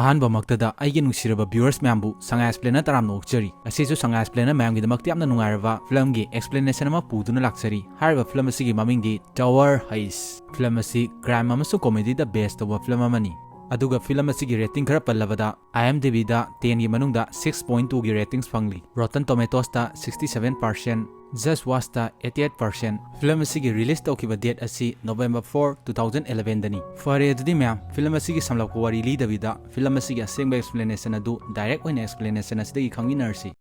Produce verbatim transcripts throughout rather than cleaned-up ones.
ꯑꯍꯥꯟꯕꯃꯛꯇꯗ ꯑꯩꯒꯤ ꯅꯨꯡꯁꯤꯔꯕ viewers ꯃꯌꯥꯝꯕꯨ ꯁꯉꯥꯏ Explainer ꯇꯔꯥꯝꯅ ꯑꯣꯛꯆꯔꯤ꯫ ꯉꯁꯤꯁꯨ ꯁꯉꯥꯏ Explainer ꯃꯌꯥꯝꯒꯤꯗꯃꯛꯇ ꯌꯥꯝꯅ ꯅꯨꯡꯉꯥꯏꯔꯕ ꯐꯤꯂꯝꯒꯤ explanation ꯑꯃ ꯄꯨꯗꯨꯅ ꯂꯥꯛꯆꯔꯤ꯫ ꯍꯥꯏꯔꯤꯕ ꯐꯤꯂꯝ ꯑꯁꯤꯒꯤ ꯃꯃꯤꯡꯗꯤ Tower Heist꯫ ꯐꯤꯂꯝ ꯑꯁꯤ crime ꯑꯃꯁꯨꯡ comedyꯗ base ꯇꯧꯕ ꯐꯤꯂꯝ ꯑꯃꯅꯤ꯫ ꯑꯗꯨꯒ ꯐꯤꯂꯝ ꯑꯁꯤꯒꯤ rating ꯈꯔ ꯄꯜꯂꯕꯗ, IMDbꯗ tenꯒꯤ ꯃꯅꯨꯡꯗ six point twoꯒꯤ ratings ꯐꯪꯂꯤ, Rotten Tomatoesꯇ sixty seven percent, Just Watchꯇ eighty eight percent꯫ Film ꯑꯁꯤꯒꯤ release ꯇꯧꯈꯤꯕ date ꯑꯁꯤ November four, two thousand elevenꯗꯅꯤ꯫ ꯐꯔꯦ, ꯑꯗꯨꯗꯤ ꯃꯌꯥꯝ, ꯐꯤꯂꯝ ꯑꯁꯤꯒꯤ ꯁꯝꯂꯞꯄ ꯋꯥꯔꯤ ꯂꯤꯗꯕꯤꯗ, ꯐꯤꯂꯝ ꯑꯁꯤꯒꯤ ꯑꯁꯦꯡꯕ explanation ꯑꯗꯨ direct ꯑꯣꯏꯅ explanation ꯑꯁꯤꯗꯒꯤ ꯈꯪꯃꯤꯟꯅꯔꯁꯤ꯫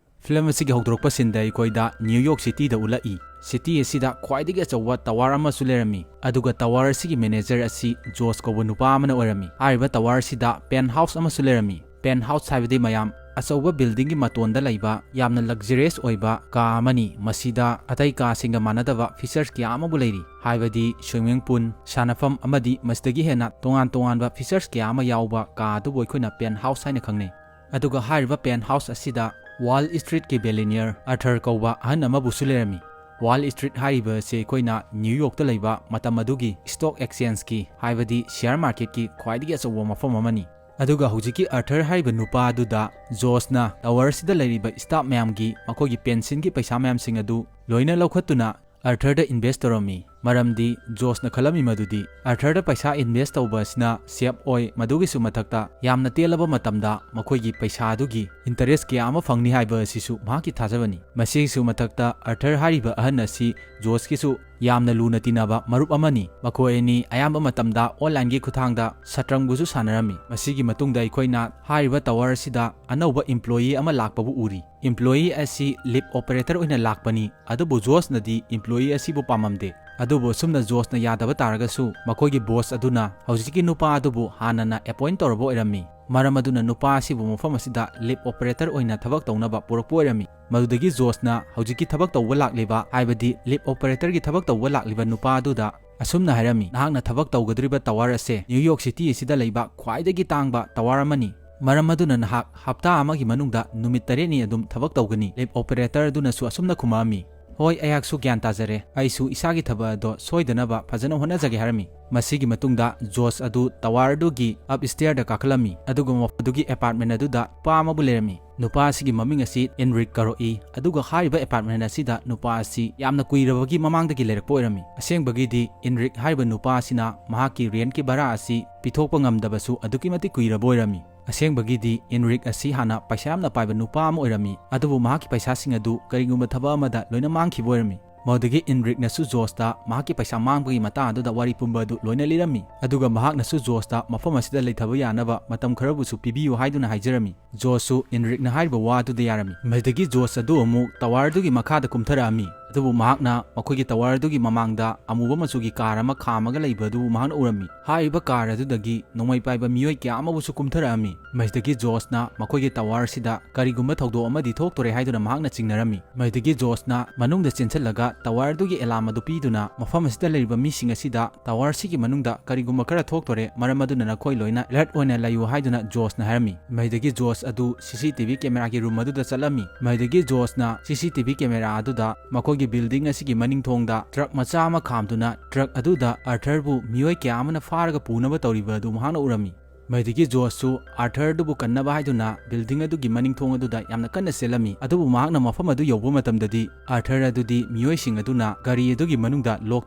ꯐꯤꯂꯝ ꯑꯁꯤꯒꯤ ꯍꯧꯗꯣꯔꯛꯄ sceneꯗ ꯑꯩꯈꯣꯏꯗ New York Cityꯗ ꯎꯠꯂꯛꯏ꯫ City ꯑꯁꯤꯗ ꯈ꯭ꯋꯥꯏꯗꯒꯤ ꯑꯆꯧꯕ tower ꯑꯃꯁꯨ ꯂꯩꯔꯝꯃꯤ, ꯑꯗꯨꯒ tower ꯑꯁꯤꯒꯤ manager ꯑꯁꯤ ꯖꯣꯁ ꯀꯧꯕ ꯅꯨꯄꯥ ꯑꯃꯅ ꯑꯣꯏꯔꯝꯃꯤ꯫ ꯍꯥꯏꯔꯤꯕ tower ꯑꯁꯤꯗ penthouse ꯑꯃꯁꯨ ꯂꯩꯔꯝꯃꯤ꯫ Penthouse ꯍꯥꯏꯕꯗꯤ, ꯃꯌꯥꯝ, ꯑꯆꯧꯕ buildingꯒꯤ ꯃꯇꯣꯟꯗ ꯂꯩꯕ ꯌꯥꯝꯅ luxurious ꯑꯣꯏꯕ ꯀꯥ ꯑꯃꯅꯤ꯫ ꯃꯁꯤꯗ ꯑꯇꯩ ꯀꯥꯁꯤꯡꯒ ꯃꯥꯟꯅꯗꯕ features ꯀꯌꯥ ꯑꯃꯕꯨ ꯂꯩꯔꯤ, ꯍꯥꯏꯕꯗꯤ swimming pool, ꯁꯥꯟꯅꯐꯝ ꯑꯃꯗꯤ ꯃꯁꯤꯗꯒꯤ ꯍꯦꯟꯅ ꯇꯣꯉꯥꯟ ꯇꯣꯉꯥꯟꯕ features ꯀꯌꯥ ꯑꯃ ꯌꯥꯎꯕ ꯀꯥ ꯑꯗꯨꯕꯨ ꯑꯩꯈꯣꯏꯅ penthouse ꯍꯥꯏꯅ ꯈꯪꯅꯩ꯫ ꯑꯗꯨꯒ ꯍꯥꯏꯔꯤꯕ penthouse ꯑꯁꯤꯗ Wall Streetꯀꯤ billionaire Arthur ꯀꯧꯕ ꯑꯍꯟ ꯑꯃꯕꯨꯁꯨ ꯂꯩꯔꯝꯃꯤ꯫ Wall Street ꯍꯥꯏꯔꯤꯕ ꯑꯁꯤ ꯑꯩꯈꯣꯏꯅ New Yorkꯇ ꯂꯩꯕ ꯃꯇꯝ ꯑꯗꯨꯒꯤ stock exchangeꯀꯤ, ꯍꯥꯏꯕꯗꯤ share marketꯀꯤ ꯈ꯭ꯋꯥꯏꯗꯒꯤ ꯑꯆꯧꯕ ꯃꯐꯝ ꯑꯃꯅꯤ꯫ ꯑꯗꯨꯒ ꯍꯧꯖꯤꯛꯀꯤ Arthur ꯍꯥꯏꯔꯤꯕ ꯅꯨꯄꯥ ꯑꯗꯨꯗ ꯖꯣꯁꯅ tower ꯑꯁꯤꯗ ꯂꯩꯔꯤꯕ staff ꯃꯌꯥꯝꯒꯤ ꯃꯈꯣꯏꯒꯤ pensionꯒꯤ ꯄꯩꯁꯥ ꯃꯌꯥꯝꯁꯤꯡ ꯑꯗꯨ ꯂꯣꯏꯅ ꯂꯧꯈꯠꯇꯨꯅ Arthurꯗ invest ꯇꯧꯔꯝꯃꯤ꯫ ꯃꯔꯝꯗꯤ ꯖꯣꯁꯅ ꯈꯜꯂꯝꯃꯤ ꯃꯗꯨꯗꯤ Arthurꯗ ꯄꯩꯁꯥ invest ꯇꯧꯕ ꯑꯁꯤꯅ safe ꯑꯣꯏ, ꯃꯗꯨꯒꯤꯁꯨ ꯃꯊꯛꯇ ꯌꯥꯝꯅ ꯇꯦꯜꯂꯕ ꯃꯇꯝꯗ ꯃꯈꯣꯏꯒꯤ ꯄꯩꯁꯥ ꯑꯗꯨꯒꯤ interest ꯀꯌꯥ ꯑꯃ ꯐꯪꯅꯤ ꯍꯥꯏꯕ ꯑꯁꯤꯁꯨ ꯃꯍꯥꯛꯀꯤ ꯊꯥꯖꯕꯅꯤ꯫ ꯃꯁꯤꯒꯤꯁꯨ ꯃꯊꯛꯇ Arthur ꯍꯥꯏꯔꯤꯕ ꯑꯍꯟ ꯑꯁꯤ ꯖꯣꯁꯀꯤꯁꯨ ꯌꯥꯝꯅ ꯂꯨꯅ ꯇꯤꯟꯅꯕ ꯃꯔꯨꯞ ꯑꯃꯅꯤ꯫ ꯃꯈꯣꯏ ꯑꯅꯤ ꯑꯌꯥꯝꯕ ꯃꯇꯝꯗ onlineꯒꯤ ꯈꯨꯠꯊꯥꯡꯗ ꯁꯇ꯭ꯔꯪꯕꯨꯁꯨ ꯁꯥꯟꯅꯔꯝꯃꯤ꯫ ꯃꯁꯤꯒꯤ ꯃꯇꯨꯡꯗ ꯑꯩꯈꯣꯏꯅ ꯍꯥꯏꯔꯤꯕ tower ꯑꯁꯤꯗ ꯑꯅꯧꯕ employee ꯑꯃ ꯂꯥꯛꯄꯕꯨ ꯎꯔꯤ꯫ Employee ꯑꯁꯤ lift operator ꯑꯣꯏꯅ ꯂꯥꯛꯄꯅꯤ, ꯑꯗꯨꯕꯨ ꯖꯣꯁꯅꯗꯤ employee ꯑꯁꯤꯕꯨ ꯄꯥꯝꯃꯝꯗꯦ꯫ ꯑꯗꯨꯕꯨ ꯑꯁꯨꯝꯅ ꯖꯣꯁꯅ ꯌꯥꯗꯕ ꯇꯥꯔꯒꯁꯨ, ꯃꯈꯣꯏꯒꯤ boss ꯑꯗꯨꯅ ꯍꯧꯖꯤꯛꯀꯤ ꯅꯨꯄꯥ ꯑꯗꯨꯕꯨ ꯍꯥꯟꯅꯅ appoint ꯇꯧꯔꯕ ꯑꯣꯏꯔꯝꯃꯤ꯫ ꯃꯔꯝ ꯑꯗꯨꯅ ꯅꯨꯄꯥ ꯑꯁꯤꯕꯨ ꯃꯐꯝ ꯑꯁꯤꯗ lift operator ꯑꯣꯏꯅ ꯊꯕꯛ ꯇꯧꯅꯕ ꯄꯨꯔꯛꯄ ꯑꯣꯏꯔꯝꯃꯤ꯫ ꯃꯗꯨꯗꯒꯤ ꯖꯣꯁꯅ ꯍꯧꯖꯤꯛꯀꯤ ꯊꯕꯛ ꯇꯧꯕ ꯂꯥꯛꯂꯤꯕ, ꯍꯥꯏꯕꯗꯤ lift operatorꯒꯤ ꯊꯕꯛ ꯇꯧꯕ ꯂꯥꯛꯂꯤꯕ ꯅꯨꯄꯥ ꯑꯗꯨꯗ ꯑꯁꯨꯝꯅ ꯍꯥꯏꯔꯝꯃꯤ, "ꯅꯍꯥꯛꯅ ꯊꯕꯛ ꯇꯧꯒꯗꯧꯔꯤꯕ tower ꯑꯁꯦ New York City ꯑꯁꯤꯗ ꯂꯩꯕ ꯈ꯭ꯋꯥꯏꯗꯒꯤ ꯇꯥꯡꯕ tower ꯑꯃꯅꯤ꯫ ꯃꯔꯝ ꯑꯗꯨꯅ ꯅꯍꯥꯛ ꯍꯞꯇꯥ ꯑꯃꯒꯤ ꯃꯅꯨꯡꯗ ꯅꯨꯃꯤꯠ ꯇꯔꯦꯠꯅꯤ ꯑꯗꯨꯝ ꯊꯕꯛ ꯇꯧꯒꯅꯤ꯫" Lift operator ꯑꯗꯨꯅꯁꯨ ꯑꯁꯨꯝꯅ ꯈꯨꯝꯃꯛꯑꯝꯃꯤ, "ꯍꯣꯏ, ꯑꯩꯍꯥꯛꯁꯨ ꯒ꯭ꯌꯥꯟ ꯇꯥꯖꯔꯦ꯫ ꯑꯩꯁꯨ ꯏꯁꯥꯒꯤ ꯊꯕꯛ ꯑꯗꯣ ꯁꯣꯏꯗꯅꯕ ꯐꯖꯅ ꯍꯣꯠꯅꯖꯒꯦ" ꯍꯥꯏꯔꯝꯃꯤ꯫ ꯃꯁꯤꯒꯤ ꯃꯇꯨꯡꯗ ꯖꯣꯁ ꯑꯗꯨ tower ꯑꯗꯨꯒꯤ upstairdꯗ ꯀꯥꯈꯠꯂꯝꯃꯤ, ꯑꯗꯨꯒ ꯃꯐꯝꯗꯨꯒꯤ apartment ꯑꯗꯨꯗ ꯅꯨꯄꯥ ꯑꯃꯕꯨ ꯂꯩꯔꯝꯃꯤ꯫ ꯅꯨꯄꯥ ꯑꯁꯤꯒꯤ ꯃꯃꯤꯡ ꯑꯁꯤ ꯏꯟꯔꯤꯛ ꯀꯧꯔꯛꯏ, ꯑꯗꯨꯒ ꯍꯥꯏꯔꯤꯕ apartment ꯑꯁꯤꯗ ꯅꯨꯄꯥ ꯑꯁꯤ ꯌꯥꯝꯅ ꯀꯨꯏꯔꯕꯒꯤ ꯃꯃꯥꯡꯗꯒꯤ ꯂꯩꯔꯛꯄ ꯑꯣꯏꯔꯝꯃꯤ꯫ ꯑꯁꯦꯡꯕꯒꯤꯗꯤ ꯏꯟꯔꯤꯛ ꯍꯥꯏꯔꯤꯕ ꯅꯨꯄꯥ ꯑꯁꯤꯅ ꯃꯍꯥꯛꯀꯤ rentꯀꯤ ꯚꯔꯥ ꯑꯁꯤ ꯄꯤꯊꯣꯛꯄ ꯉꯝꯗꯕꯁꯨ ꯑꯗꯨꯛꯀꯤ ꯃꯇꯤꯛ ꯀꯨꯏꯔꯕ ꯑꯣꯏꯔꯝꯃꯤ꯫ ꯑꯁꯦꯡꯕꯒꯤꯗꯤ ꯏꯟꯔꯤꯛ ꯑꯁꯤ ꯍꯥꯟꯅ ꯄꯩꯁꯥ ꯌꯥꯝꯅ ꯄꯥꯏꯕ ꯅꯨꯄꯥ ꯑꯃ ꯑꯣꯏꯔꯝꯃꯤ, ꯑꯗꯨꯕꯨ ꯃꯍꯥꯛꯀꯤ ꯄꯩꯁꯥꯁꯤꯡ ꯑꯗꯨ ꯀꯔꯤꯒꯨꯝꯕ ꯊꯕꯛ ꯑꯃꯗ ꯂꯣꯏꯅ ꯃꯥꯡꯈꯤꯕ ꯑꯣꯏꯔꯝꯃꯤ꯫ ꯃꯗꯨꯗꯒꯤ ꯏꯟꯔꯤꯛꯅꯁꯨ ꯖꯣꯁꯇ ꯃꯍꯥꯛꯀꯤ ꯄꯩꯁꯥ ꯃꯥꯡꯕꯒꯤ ꯃꯇꯥꯡ ꯑꯗꯨꯗ ꯋꯥꯔꯤ ꯄꯨꯝꯕ ꯑꯗꯨ ꯂꯣꯏꯅ ꯂꯤꯔꯝꯃꯤ, ꯑꯗꯨꯒ ꯃꯍꯥꯛꯅꯁꯨ ꯖꯣꯁꯇ ꯃꯐꯝ ꯑꯁꯤꯗ ꯂꯩꯊꯕ ꯌꯥꯅꯕ ꯃꯇꯝ ꯈꯔꯕꯨꯁꯨ ꯄꯤꯕꯤꯌꯨ ꯍꯥꯏꯗꯨꯅ ꯍꯥꯏꯖꯔꯝꯃꯤ꯫ ꯖꯣꯁꯁꯨ ꯏꯟꯔꯤꯛꯅ ꯍꯥꯏꯔꯤꯕ ꯋꯥ ꯑꯗꯨꯗ ꯌꯥꯔꯝꯃꯤ꯫ ꯃꯗꯨꯗꯒꯤ ꯖꯣꯁ ꯑꯗꯨ ꯑꯃꯨꯛ tower ꯑꯗꯨꯒꯤ ꯃꯈꯥꯗ ꯀꯨꯝꯊꯔꯛꯑꯝꯃꯤ, ꯑꯗꯨꯕꯨ ꯃꯍꯥꯛꯅ ꯃꯈꯣꯏꯒꯤ tower ꯑꯗꯨꯒꯤ ꯃꯃꯥꯡꯗ ꯑꯃꯨꯕ ꯃꯆꯨꯒꯤ car ꯑꯃ ꯈꯥꯝꯃꯒ ꯂꯩꯕ ꯑꯗꯨꯕꯨ ꯃꯍꯥꯛꯅ ꯎꯔꯝꯃꯤ꯫ ꯍꯥꯏꯔꯤꯕ car ꯑꯗꯨꯗꯒꯤ ꯅꯣꯡꯃꯩ ꯄꯥꯏꯕ ꯃꯤꯑꯣꯏ ꯀꯌꯥ ꯑꯃꯕꯨꯁꯨ ꯀꯨꯝꯊꯔꯛꯑꯝꯃꯤ꯫ ꯃꯁꯤꯗꯒꯤ ꯖꯣꯁꯅ ꯃꯈꯣꯏꯒꯤ towerꯁꯤꯗ ꯀꯔꯤꯒꯨꯝꯕ ꯊꯧꯗꯣꯛ ꯑꯃꯗꯤ ꯊꯣꯛꯇꯣꯔꯦ ꯍꯥꯏꯗꯨꯅ ꯃꯍꯥꯛꯅ ꯆꯤꯡꯅꯔꯝꯃꯤ꯫ ꯃꯁꯤꯗꯒꯤ ꯖꯣꯁꯅ ꯃꯅꯨꯡꯗ ꯆꯦꯟꯁꯤꯜꯂꯒ towerꯗꯨꯒꯤ alarm ꯑꯗꯨ ꯄꯤꯗꯨꯅ ꯃꯐꯝ ꯑꯁꯤꯗ ꯂꯩꯔꯤꯕ ꯃꯤꯁꯤꯡ ꯑꯁꯤꯗ towerꯁꯤꯒꯤ ꯃꯅꯨꯡꯗ ꯀꯔꯤꯒꯨꯝꯕ ꯈꯔ ꯊꯣꯛꯇꯣꯔꯦ, ꯃꯔꯝ ꯑꯗꯨꯅ ꯅꯈꯣꯏ ꯂꯣꯏꯅ alert ꯑꯣꯏꯅ ꯂꯩꯌꯨ ꯍꯥꯏꯗꯨꯅ ꯖꯣꯁꯅ ꯍꯥꯏꯔꯝꯃꯤ꯫ ꯃꯁꯤꯗꯒꯤ ꯖꯣꯁ ꯑꯗꯨ CCTV cameraꯒꯤ room ꯑꯗꯨꯗ ꯆꯠꯂꯝꯃꯤ꯫ ꯃꯁꯤꯗꯒꯤ ꯖꯣꯁꯅ CCTV camera ꯑꯗꯨꯗ ꯃꯈꯣꯏꯒꯤ building ꯑꯁꯤꯒꯤ ꯃꯅꯤꯡ ꯊꯣꯡꯗ truck ꯃꯆꯥ ꯑꯃ ꯈꯥꯝꯗꯨꯅ truck ꯑꯗꯨꯗ ꯑꯥꯔꯊꯔꯕꯨ ꯃꯤꯑꯣꯏ ꯀꯌꯥ ꯑꯃꯅ ꯐꯥꯔꯒ ꯄꯨꯅꯕ ꯇꯧꯔꯤꯕ ꯑꯗꯨ ꯃꯍꯥꯛꯅ ꯎꯔꯝꯃꯤ꯫ ꯃꯗꯨꯗꯒꯤ ꯖꯣꯁꯁꯨ ꯑꯥꯔꯊꯔ ꯑꯗꯨꯕꯨ ꯀꯟꯅꯕ ꯍꯥꯏꯗꯨꯅ building ꯑꯗꯨꯒꯤ ꯃꯅꯤꯡ ꯊꯣꯡ ꯑꯗꯨꯗ ꯌꯥꯝꯅ ꯀꯟꯅ ꯆꯦꯜꯂꯝꯃꯤ꯫ ꯑꯗꯨꯕꯨ ꯃꯍꯥꯛꯅ ꯃꯐꯝ ꯑꯗꯨ ꯌꯧꯕ ꯃꯇꯝꯗꯗꯤ ꯑꯥꯔꯊꯔ ꯑꯗꯨꯗꯤ ꯃꯤꯑꯣꯏꯁꯤꯡ ꯑꯗꯨꯅ ꯒꯥꯔꯤ ꯑꯗꯨꯒꯤ ꯃꯅꯨꯡꯗ lock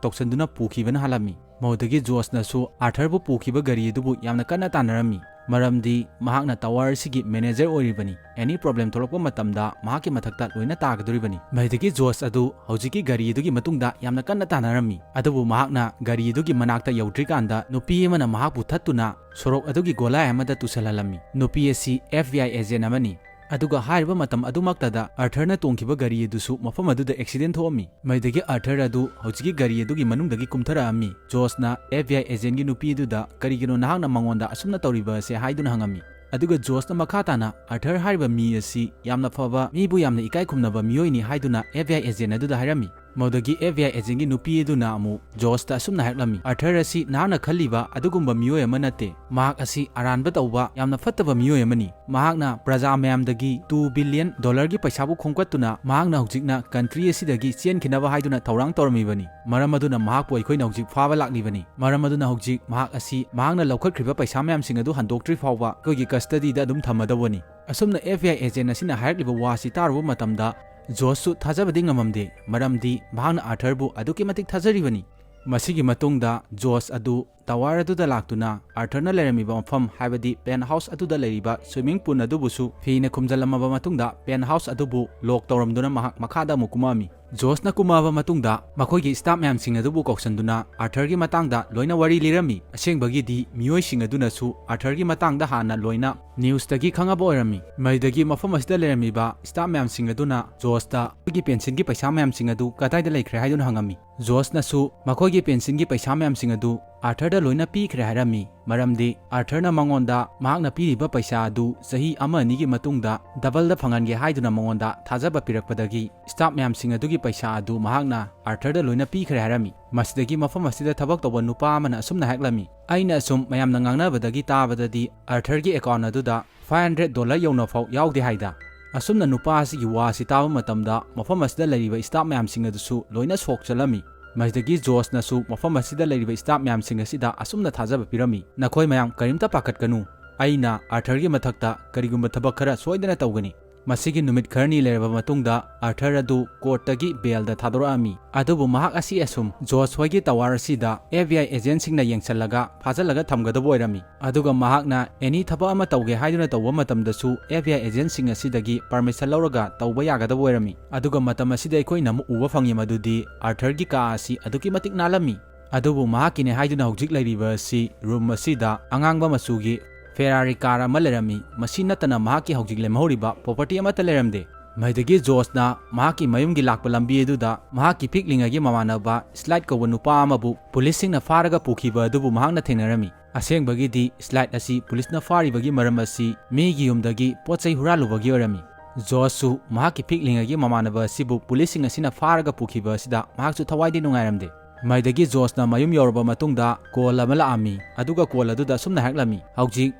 ꯇꯧꯁꯤꯟꯗꯨꯅ ꯄꯨꯈꯤꯕꯅ ꯍꯥꯜꯂꯝꯃꯤ꯫ ꯃꯗꯨꯗꯒꯤ ꯖꯣꯁꯅꯁꯨ ꯑꯥꯔꯊꯔꯕꯨ ꯄꯨꯈꯤꯕ ꯒꯥꯔꯤ ꯑꯗꯨꯕꯨ ꯌꯥꯝꯅ ꯀꯟꯅ ꯇꯥꯟꯅꯔꯝꯃꯤ, ꯃꯔꯝꯗꯤ ꯃꯍꯥꯛꯅ tower ꯑꯁꯤꯒꯤ manager ꯑꯣꯏꯔꯤꯕꯅꯤ꯫ Any problem ꯊꯣꯛꯂꯛꯄ ꯃꯇꯝꯗ ꯃꯍꯥꯛꯀꯤ ꯃꯊꯛꯇ ꯂꯣꯏꯅ ꯇꯥꯒꯗꯧꯔꯤꯕꯅꯤ꯫ ꯃꯗꯨꯗꯒꯤ ꯖꯣꯁ ꯑꯗꯨ ꯍꯧꯖꯤꯛꯀꯤ ꯒꯥꯔꯤ ꯑꯗꯨꯒꯤ ꯃꯇꯨꯡꯗ ꯌꯥꯝꯅ ꯀꯟꯅ ꯇꯥꯟꯅꯔꯝꯃꯤ, ꯑꯗꯨꯕꯨ ꯃꯍꯥꯛꯅ ꯒꯥꯔꯤ ꯑꯗꯨꯒꯤ ꯃꯅꯥꯛꯇ ꯌꯧꯗ꯭ꯔꯤꯀꯥꯟꯗ ꯅꯨꯄꯤ ꯑꯃꯅ ꯃꯍꯥꯛꯄꯨ ꯊꯠꯇꯨꯅ ꯁꯣꯔꯣꯛ ꯑꯗꯨꯒꯤ ꯒꯣꯂꯥꯏ ꯑꯃꯗ ꯇꯨꯁꯤꯜꯍꯜꯂꯝꯃꯤ꯫ ꯅꯨꯄꯤ ꯑꯁꯤ FBI agent ꯑꯃꯅꯤ꯫ ꯑꯗꯨꯒ ꯍꯥꯏꯔꯤꯕ ꯃꯇꯝ ꯑꯗꯨꯃꯛꯇꯗ ꯑꯥꯔꯊꯔꯅ ꯇꯣꯡꯈꯤꯕ ꯒꯥꯔꯤ ꯑꯗꯨꯁꯨ ꯃꯐꯝ ꯑꯗꯨꯗ accident ꯊꯣꯛꯑꯝꯃꯤ꯫ ꯃꯗꯨꯗꯒꯤ ꯑꯥꯔꯊꯔ ꯑꯗꯨ ꯍꯧꯖꯤꯛꯀꯤ ꯒꯥꯔꯤ ꯑꯗꯨꯒꯤ ꯃꯅꯨꯡꯗꯒꯤ ꯀꯨꯝꯊꯔꯛꯑꯝꯃꯤ꯫ ꯖꯣꯁꯅ FBI agentꯒꯤ ꯅꯨꯄꯤ ꯑꯗꯨꯗ "ꯀꯔꯤꯒꯤꯅꯣ ꯅꯍꯥꯛꯅ ꯃꯉꯣꯟꯗ ꯑꯁꯨꯝꯅ ꯇꯧꯔꯤꯕ ꯑꯁꯦ?" ꯍꯥꯏꯗꯨꯅ ꯍꯪꯉꯝꯃꯤ꯫ ꯑꯗꯨꯒ ꯖꯣꯁꯅ ꯃꯈꯥ ꯇꯥꯅ ꯑꯥꯔꯊꯔ ꯍꯥꯏꯔꯤꯕ ꯃꯤ ꯑꯁꯤ ꯌꯥꯝꯅ ꯐꯕ, ꯃꯤꯕꯨ ꯌꯥꯝꯅ ꯏꯀꯥꯏ ꯈꯨꯝꯅꯕ ꯃꯤꯑꯣꯏꯅꯤ ꯍꯥꯏꯗꯨꯅ FBI agent ꯑꯗꯨꯗ ꯍꯥꯏꯔꯝꯃꯤ꯫ ꯃꯗꯨꯗꯒꯤ F B I agentꯒꯤ ꯅꯨꯄꯤ ꯑꯗꯨꯅ ꯑꯃꯨꯛ ꯖꯣꯁꯇ ꯑꯁꯨꯝꯅ ꯍꯥꯏꯔꯛꯂꯝꯃꯤ, "ꯑꯥꯔꯊꯔ ꯑꯁꯤ ꯅꯍꯥꯛꯅ ꯈꯜꯂꯤꯕ ꯑꯗꯨꯒꯨꯝꯕ ꯃꯤꯑꯣꯏ ꯑꯃ ꯅꯠꯇꯦ꯫ ꯃꯍꯥꯛ ꯑꯁꯤ ꯑꯔꯥꯟꯕ ꯇꯧꯕ ꯌꯥꯝꯅ ꯐꯠꯇꯕ ꯃꯤꯑꯣꯏ ꯑꯃꯅꯤ꯫ ꯃꯍꯥꯛꯅ ꯄ꯭ꯔꯖꯥ ꯃꯌꯥꯝꯗꯒꯤ two billion dollarꯒꯤ ꯄꯩꯁꯥꯕꯨ ꯈꯣꯝꯒꯠꯇꯨꯅ ꯃꯍꯥꯛꯅ ꯍꯧꯖꯤꯛꯅ country ꯑꯁꯤꯗꯒꯤ ꯆꯦꯟꯈꯤꯅꯕ ꯍꯥꯏꯗꯨꯅ ꯊꯧꯔꯥꯡ ꯇꯧꯔꯝꯃꯤꯕꯅꯤ꯫ ꯃꯔꯝ ꯑꯗꯨꯅ ꯃꯍꯥꯛꯄꯨ ꯑꯩꯈꯣꯏꯅ ꯍꯧꯖꯤꯛ ꯐꯥꯕ ꯂꯥꯛꯂꯤꯕꯅꯤ꯫ ꯃꯔꯝ ꯑꯗꯨꯅ ꯍꯧꯖꯤꯛ ꯃꯍꯥꯛ ꯑꯁꯤ ꯃꯍꯥꯛꯅ ꯂꯧꯈꯠꯈ꯭ꯔꯤꯕ ꯄꯩꯁꯥ ꯃꯌꯥꯝꯁꯤꯡ ꯑꯗꯨ ꯍꯟꯗꯣꯛꯇ꯭ꯔꯤ ꯐꯥꯎꯕ ꯑꯩꯈꯣꯏꯒꯤ custodyꯗ ꯑꯗꯨꯝ ꯊꯝꯃꯗꯧꯕꯅꯤ"꯫ ꯑꯁꯨꯝꯅ F B I agent ꯑꯁꯤꯅ ꯍꯥꯏꯔꯛꯂꯤꯕ ꯋꯥꯁꯤ ꯇꯥꯔꯨꯕ ꯃꯇꯝꯗ ꯖꯣꯁꯁꯨ ꯊꯥꯖꯕꯗꯤ ꯉꯝꯃꯝꯗꯦ, ꯃꯔꯝꯗꯤ ꯃꯍꯥꯛꯅ ꯑꯥꯔꯊꯔꯕꯨ ꯑꯗꯨꯛꯀꯤ ꯃꯇꯤꯛ ꯊꯥꯖꯔꯤꯕꯅꯤ꯫ ꯃꯁꯤꯒꯤ ꯃꯇꯨꯡꯗ ꯖꯣꯁ ꯑꯗꯨ tower ꯑꯗꯨꯗ ꯂꯥꯛꯇꯨꯅ ꯑꯥꯔꯊꯔꯅ ꯂꯩꯔꯝꯃꯤꯕ ꯃꯐꯝ, ꯍꯥꯏꯕꯗꯤ penthouse ꯑꯗꯨꯗ ꯂꯩꯔꯤꯕ swimming pool ꯑꯗꯨꯕꯨꯁꯨ ꯐꯤꯅ ꯈꯨꯝꯖꯤꯜꯂꯝꯃꯕ ꯃꯇꯨꯡꯗ penthouse ꯑꯗꯨꯕꯨ lock ꯇꯧꯔꯝꯗꯨꯅ ꯃꯍꯥꯛ ꯃꯈꯥꯗ ꯑꯃꯨꯛ ꯀꯨꯝꯃꯛꯑꯝꯃꯤ꯫ ꯖꯣꯁꯅ ꯀꯨꯝꯃꯛꯑꯕ ꯃꯇꯨꯡꯗ ꯃꯈꯣꯏꯒꯤ staff ꯃꯌꯥꯝꯁꯤꯡ ꯑꯗꯨꯕꯨ ꯀꯧꯁꯟꯗꯨꯅ ꯑꯥꯔꯊꯔꯒꯤ ꯃꯇꯥꯡꯗ ꯂꯣꯏꯅ ꯋꯥꯔꯤ ꯂꯤꯔꯝꯃꯤ꯫ ꯑꯁꯦꯡꯕꯒꯤꯗꯤ ꯃꯤꯑꯣꯏꯁꯤꯡ ꯑꯗꯨꯅꯁꯨ ꯑꯥꯔꯊꯔꯒꯤ ꯃꯇꯥꯡꯗ ꯍꯥꯟꯅ ꯂꯣꯏꯅ newsꯇꯒꯤ ꯈꯪꯉꯕ ꯑꯣꯏꯔꯝꯃꯤ꯫ ꯃꯗꯨꯗꯒꯤ ꯃꯐꯝ ꯑꯁꯤꯗ ꯂꯩꯔꯝꯃꯤꯕ staff ꯃꯌꯥꯝꯁꯤꯡ ꯑꯗꯨꯅ ꯖꯣꯁꯇ ꯃꯈꯣꯏꯒꯤ pensionꯒꯤ ꯄꯩꯁꯥ ꯃꯌꯥꯝꯁꯤꯡ ꯑꯗꯨ ꯀꯗꯥꯏꯗ ꯂꯩꯈ꯭ꯔꯦ ꯍꯥꯏꯗꯨꯅ ꯍꯪꯉꯝꯃꯤ꯫ ꯖꯣꯁꯅꯁꯨ ꯃꯈꯣꯏꯒꯤ pensionꯒꯤ ꯄꯩꯁꯥ ꯃꯌꯥꯝꯁꯤꯡ ꯑꯗꯨ ꯑꯥꯔꯊꯔꯗ ꯂꯣꯏꯅ ꯄꯤꯈ꯭ꯔꯦ ꯍꯥꯏꯔꯝꯃꯤ, ꯃꯔꯝꯗꯤ ꯑꯥꯔꯊꯔꯅ ꯃꯉꯣꯟꯗ ꯃꯍꯥꯛꯅ ꯄꯤꯔꯤꯕ ꯄꯩꯁꯥ ꯑꯗꯨ ꯆꯍꯤ ꯑꯃ ꯑꯅꯤꯒꯤ ꯃꯇꯨꯡꯗ doubleꯗ ꯐꯪꯍꯟꯒꯦ ꯍꯥꯏꯗꯨꯅ ꯃꯉꯣꯟꯗ ꯊꯥꯖꯕ ꯄꯤꯔꯛꯄꯗꯒꯤ staff ꯃꯌꯥꯝꯁꯤꯡ ꯑꯗꯨꯒꯤ ꯄꯩꯁꯥ ꯑꯗꯨ ꯃꯍꯥꯛꯅ ꯑꯥꯔꯊꯔꯗ ꯂꯣꯏꯅ ꯄꯤꯈ꯭ꯔꯦ ꯍꯥꯏꯔꯝꯃꯤ꯫ ꯃꯁꯤꯗꯒꯤ ꯃꯐꯝ ꯑꯁꯤꯗ ꯊꯕꯛ ꯇꯧꯕ ꯅꯨꯄꯥ ꯑꯃꯅ ꯑꯁꯨꯝꯅ ꯍꯥꯏꯔꯛꯂꯝꯃꯤ, "ꯑꯩꯅ ꯑꯁꯨꯝ ꯃꯌꯥꯝꯅ ꯉꯥꯡꯅꯕꯗꯒꯤ ꯇꯥꯕꯗꯗꯤ ꯑꯥꯔꯊꯔꯒꯤ account ꯑꯗꯨꯗ five hundred dollar ꯌꯧꯅ ꯐꯥꯎ ꯌꯥꯎꯗꯦ ꯍꯥꯏꯗ"꯫ ꯑꯁꯨꯝꯅ ꯅꯨꯄꯥ ꯑꯁꯤꯒꯤ ꯋꯥ ꯑꯁꯤ ꯇꯥꯕ ꯃꯇꯝꯗ ꯃꯐꯝ ꯑꯁꯤꯗ ꯂꯩꯔꯤꯕ staff ꯃꯌꯥꯝꯁꯤꯡ ꯑꯗꯨꯁꯨ ꯂꯣꯏꯅ ꯁꯣꯛ ꯆꯠꯂꯝꯃꯤ꯫ ꯃꯁꯤꯗꯒꯤ ꯖꯣꯁꯅꯁꯨ ꯃꯐꯝ ꯑꯁꯤꯗ ꯂꯩꯔꯤꯕ staff ꯃꯌꯥꯝꯁꯤꯡ ꯑꯁꯤꯗ ꯑꯁꯨꯝꯅ ꯊꯥꯖꯕ ꯄꯤꯔꯝꯃꯤ, "ꯅꯈꯣꯏ ꯃꯌꯥꯝ ꯀꯔꯤꯝꯇ ꯄꯥꯈꯠꯀꯅꯨ, ꯑꯩꯅ ꯑꯥꯔꯊꯔꯒꯤ ꯃꯊꯛꯇ ꯀꯔꯤꯒꯨꯝꯕ ꯊꯕꯛ ꯈꯔ ꯁꯣꯏꯗꯅ ꯇꯧꯒꯅꯤ"꯫ ꯃꯁꯤꯒꯤ ꯅꯨꯃꯤꯠ ꯈꯔꯅꯤ ꯂꯩꯔꯕ ꯃꯇꯨꯡꯗ ꯑꯥꯔꯊꯔ ꯑꯗꯨ courtꯇꯒꯤ bailꯗ ꯊꯥꯗꯣꯔꯛꯑꯝꯃꯤ꯫ ꯑꯗꯨꯕꯨ ꯃꯍꯥꯛ ꯑꯁꯤ ꯑꯁꯨꯝ ꯖꯣꯁ ꯍꯣꯏꯒꯤ tower ꯑꯁꯤꯗ F B I agentꯁꯤꯡꯅ ꯌꯦꯡꯁꯤꯜꯂꯒ ꯐꯥꯖꯤꯜꯂꯒ ꯊꯝꯒꯗꯕ ꯑꯣꯏꯔꯝꯃꯤ꯫ ꯑꯗꯨꯒ ꯃꯍꯥꯛꯅ any ꯊꯕꯛ ꯑꯃ ꯇꯧꯒꯦ ꯍꯥꯏꯗꯨꯅ ꯇꯧꯕ ꯃꯇꯝꯗꯁꯨ F B I agentꯁꯤꯡ ꯑꯁꯤꯗꯒꯤ permission ꯂꯧꯔꯒ ꯇꯧꯕ ꯌꯥꯒꯗꯕ ꯑꯣꯏꯔꯝꯃꯤ꯫ ꯑꯗꯨꯒ ꯃꯇꯝ ꯑꯁꯤꯗ ꯑꯩꯈꯣꯏꯅ ꯑꯃꯨꯛ ꯎꯕ ꯐꯪꯉꯤ ꯃꯗꯨꯗꯤ ꯑꯥꯔꯊꯔꯒꯤ ꯀꯥ ꯑꯁꯤ ꯑꯗꯨꯛꯀꯤ ꯃꯇꯤꯛ ꯅꯥꯜꯂꯝꯃꯤ꯫ ꯑꯗꯨꯕꯨ ꯃꯍꯥꯛꯀꯤꯅꯦ ꯍꯥꯏꯗꯨꯅ ꯍꯧꯖꯤꯛ ꯂꯩꯔꯤꯕ ꯑꯁꯤ room ꯑꯁꯤꯗ ꯑꯉꯥꯡꯕ ꯃꯆꯨꯒꯤ Ferrari car ꯑꯃ ꯂꯩꯔꯝꯃꯤ꯫ ꯃꯁꯤ ꯅꯠꯇꯅ ꯃꯍꯥꯛꯀꯤ ꯍꯧꯖꯤꯛ ꯂꯦꯝꯍꯧꯔꯤꯕ property ꯑꯃꯠꯇ ꯂꯩꯔꯝꯗꯦ꯫ ꯃꯗꯨꯗꯒꯤ ꯖꯣꯁꯅ ꯃꯍꯥꯛꯀꯤ ꯃꯌꯨꯝꯒꯤ ꯂꯥꯛꯄ ꯂꯝꯕꯤ ꯑꯗꯨꯗ ꯃꯍꯥꯛꯀꯤ ꯄꯤꯛꯂꯤꯉꯩꯒꯤ ꯃꯃꯥꯟꯅꯕ ꯁ꯭ꯂꯥꯏꯠ ꯀꯧꯕ ꯅꯨꯄꯥ ꯑꯃꯕꯨ ꯄꯨꯂꯤꯁꯁꯤꯡꯅ ꯐꯥꯔꯒ ꯄꯨꯈꯤꯕ ꯑꯗꯨꯕꯨ ꯃꯍꯥꯛꯅ ꯊꯦꯡꯅꯔꯝꯃꯤ꯫ ꯑꯁꯦꯡꯕꯒꯤꯗꯤ ꯁ꯭ꯂꯥꯏꯠ ꯑꯁꯤ ꯄꯨꯂꯤꯁꯅ ꯐꯥꯔꯤꯕꯒꯤ ꯃꯔꯝ ꯑꯁꯤ ꯃꯤꯒꯤ ꯌꯨꯝꯗꯒꯤ ꯄꯣꯠ ꯆꯩ ꯍꯨꯔꯥꯜꯂꯨꯕꯒꯤ ꯑꯣꯏꯔꯝꯃꯤ꯫ ꯖꯣꯁꯁꯨ ꯃꯍꯥꯛꯀꯤ ꯄꯤꯛꯂꯤꯉꯩꯒꯤ ꯃꯃꯥꯟꯅꯕ ꯑꯁꯤꯕꯨ ꯄꯨꯂꯤꯁꯁꯤꯡ ꯑꯁꯤꯅ ꯐꯥꯔꯒ ꯄꯨꯈꯤꯕ ꯑꯁꯤꯗ ꯃꯍꯥꯛꯁꯨ ꯊꯋꯥꯏꯗꯤ ꯅꯨꯡꯉꯥꯏꯔꯝꯗꯦ꯫ ꯃꯗꯒꯤ ꯖꯣꯁꯅ ꯃꯌꯨꯝ ꯌꯧꯔꯕ ꯃꯇꯨꯡꯗ ꯀꯣꯜ ꯑꯃ ꯂꯥꯛꯑꯝꯃꯤ, ꯑꯗꯨꯒ ꯀꯣꯜ ꯑꯗꯨꯗ ꯑꯁꯨꯝꯅ ꯍꯥꯏꯔꯛꯂꯝꯃꯤ, "ꯍꯧꯖꯤꯛ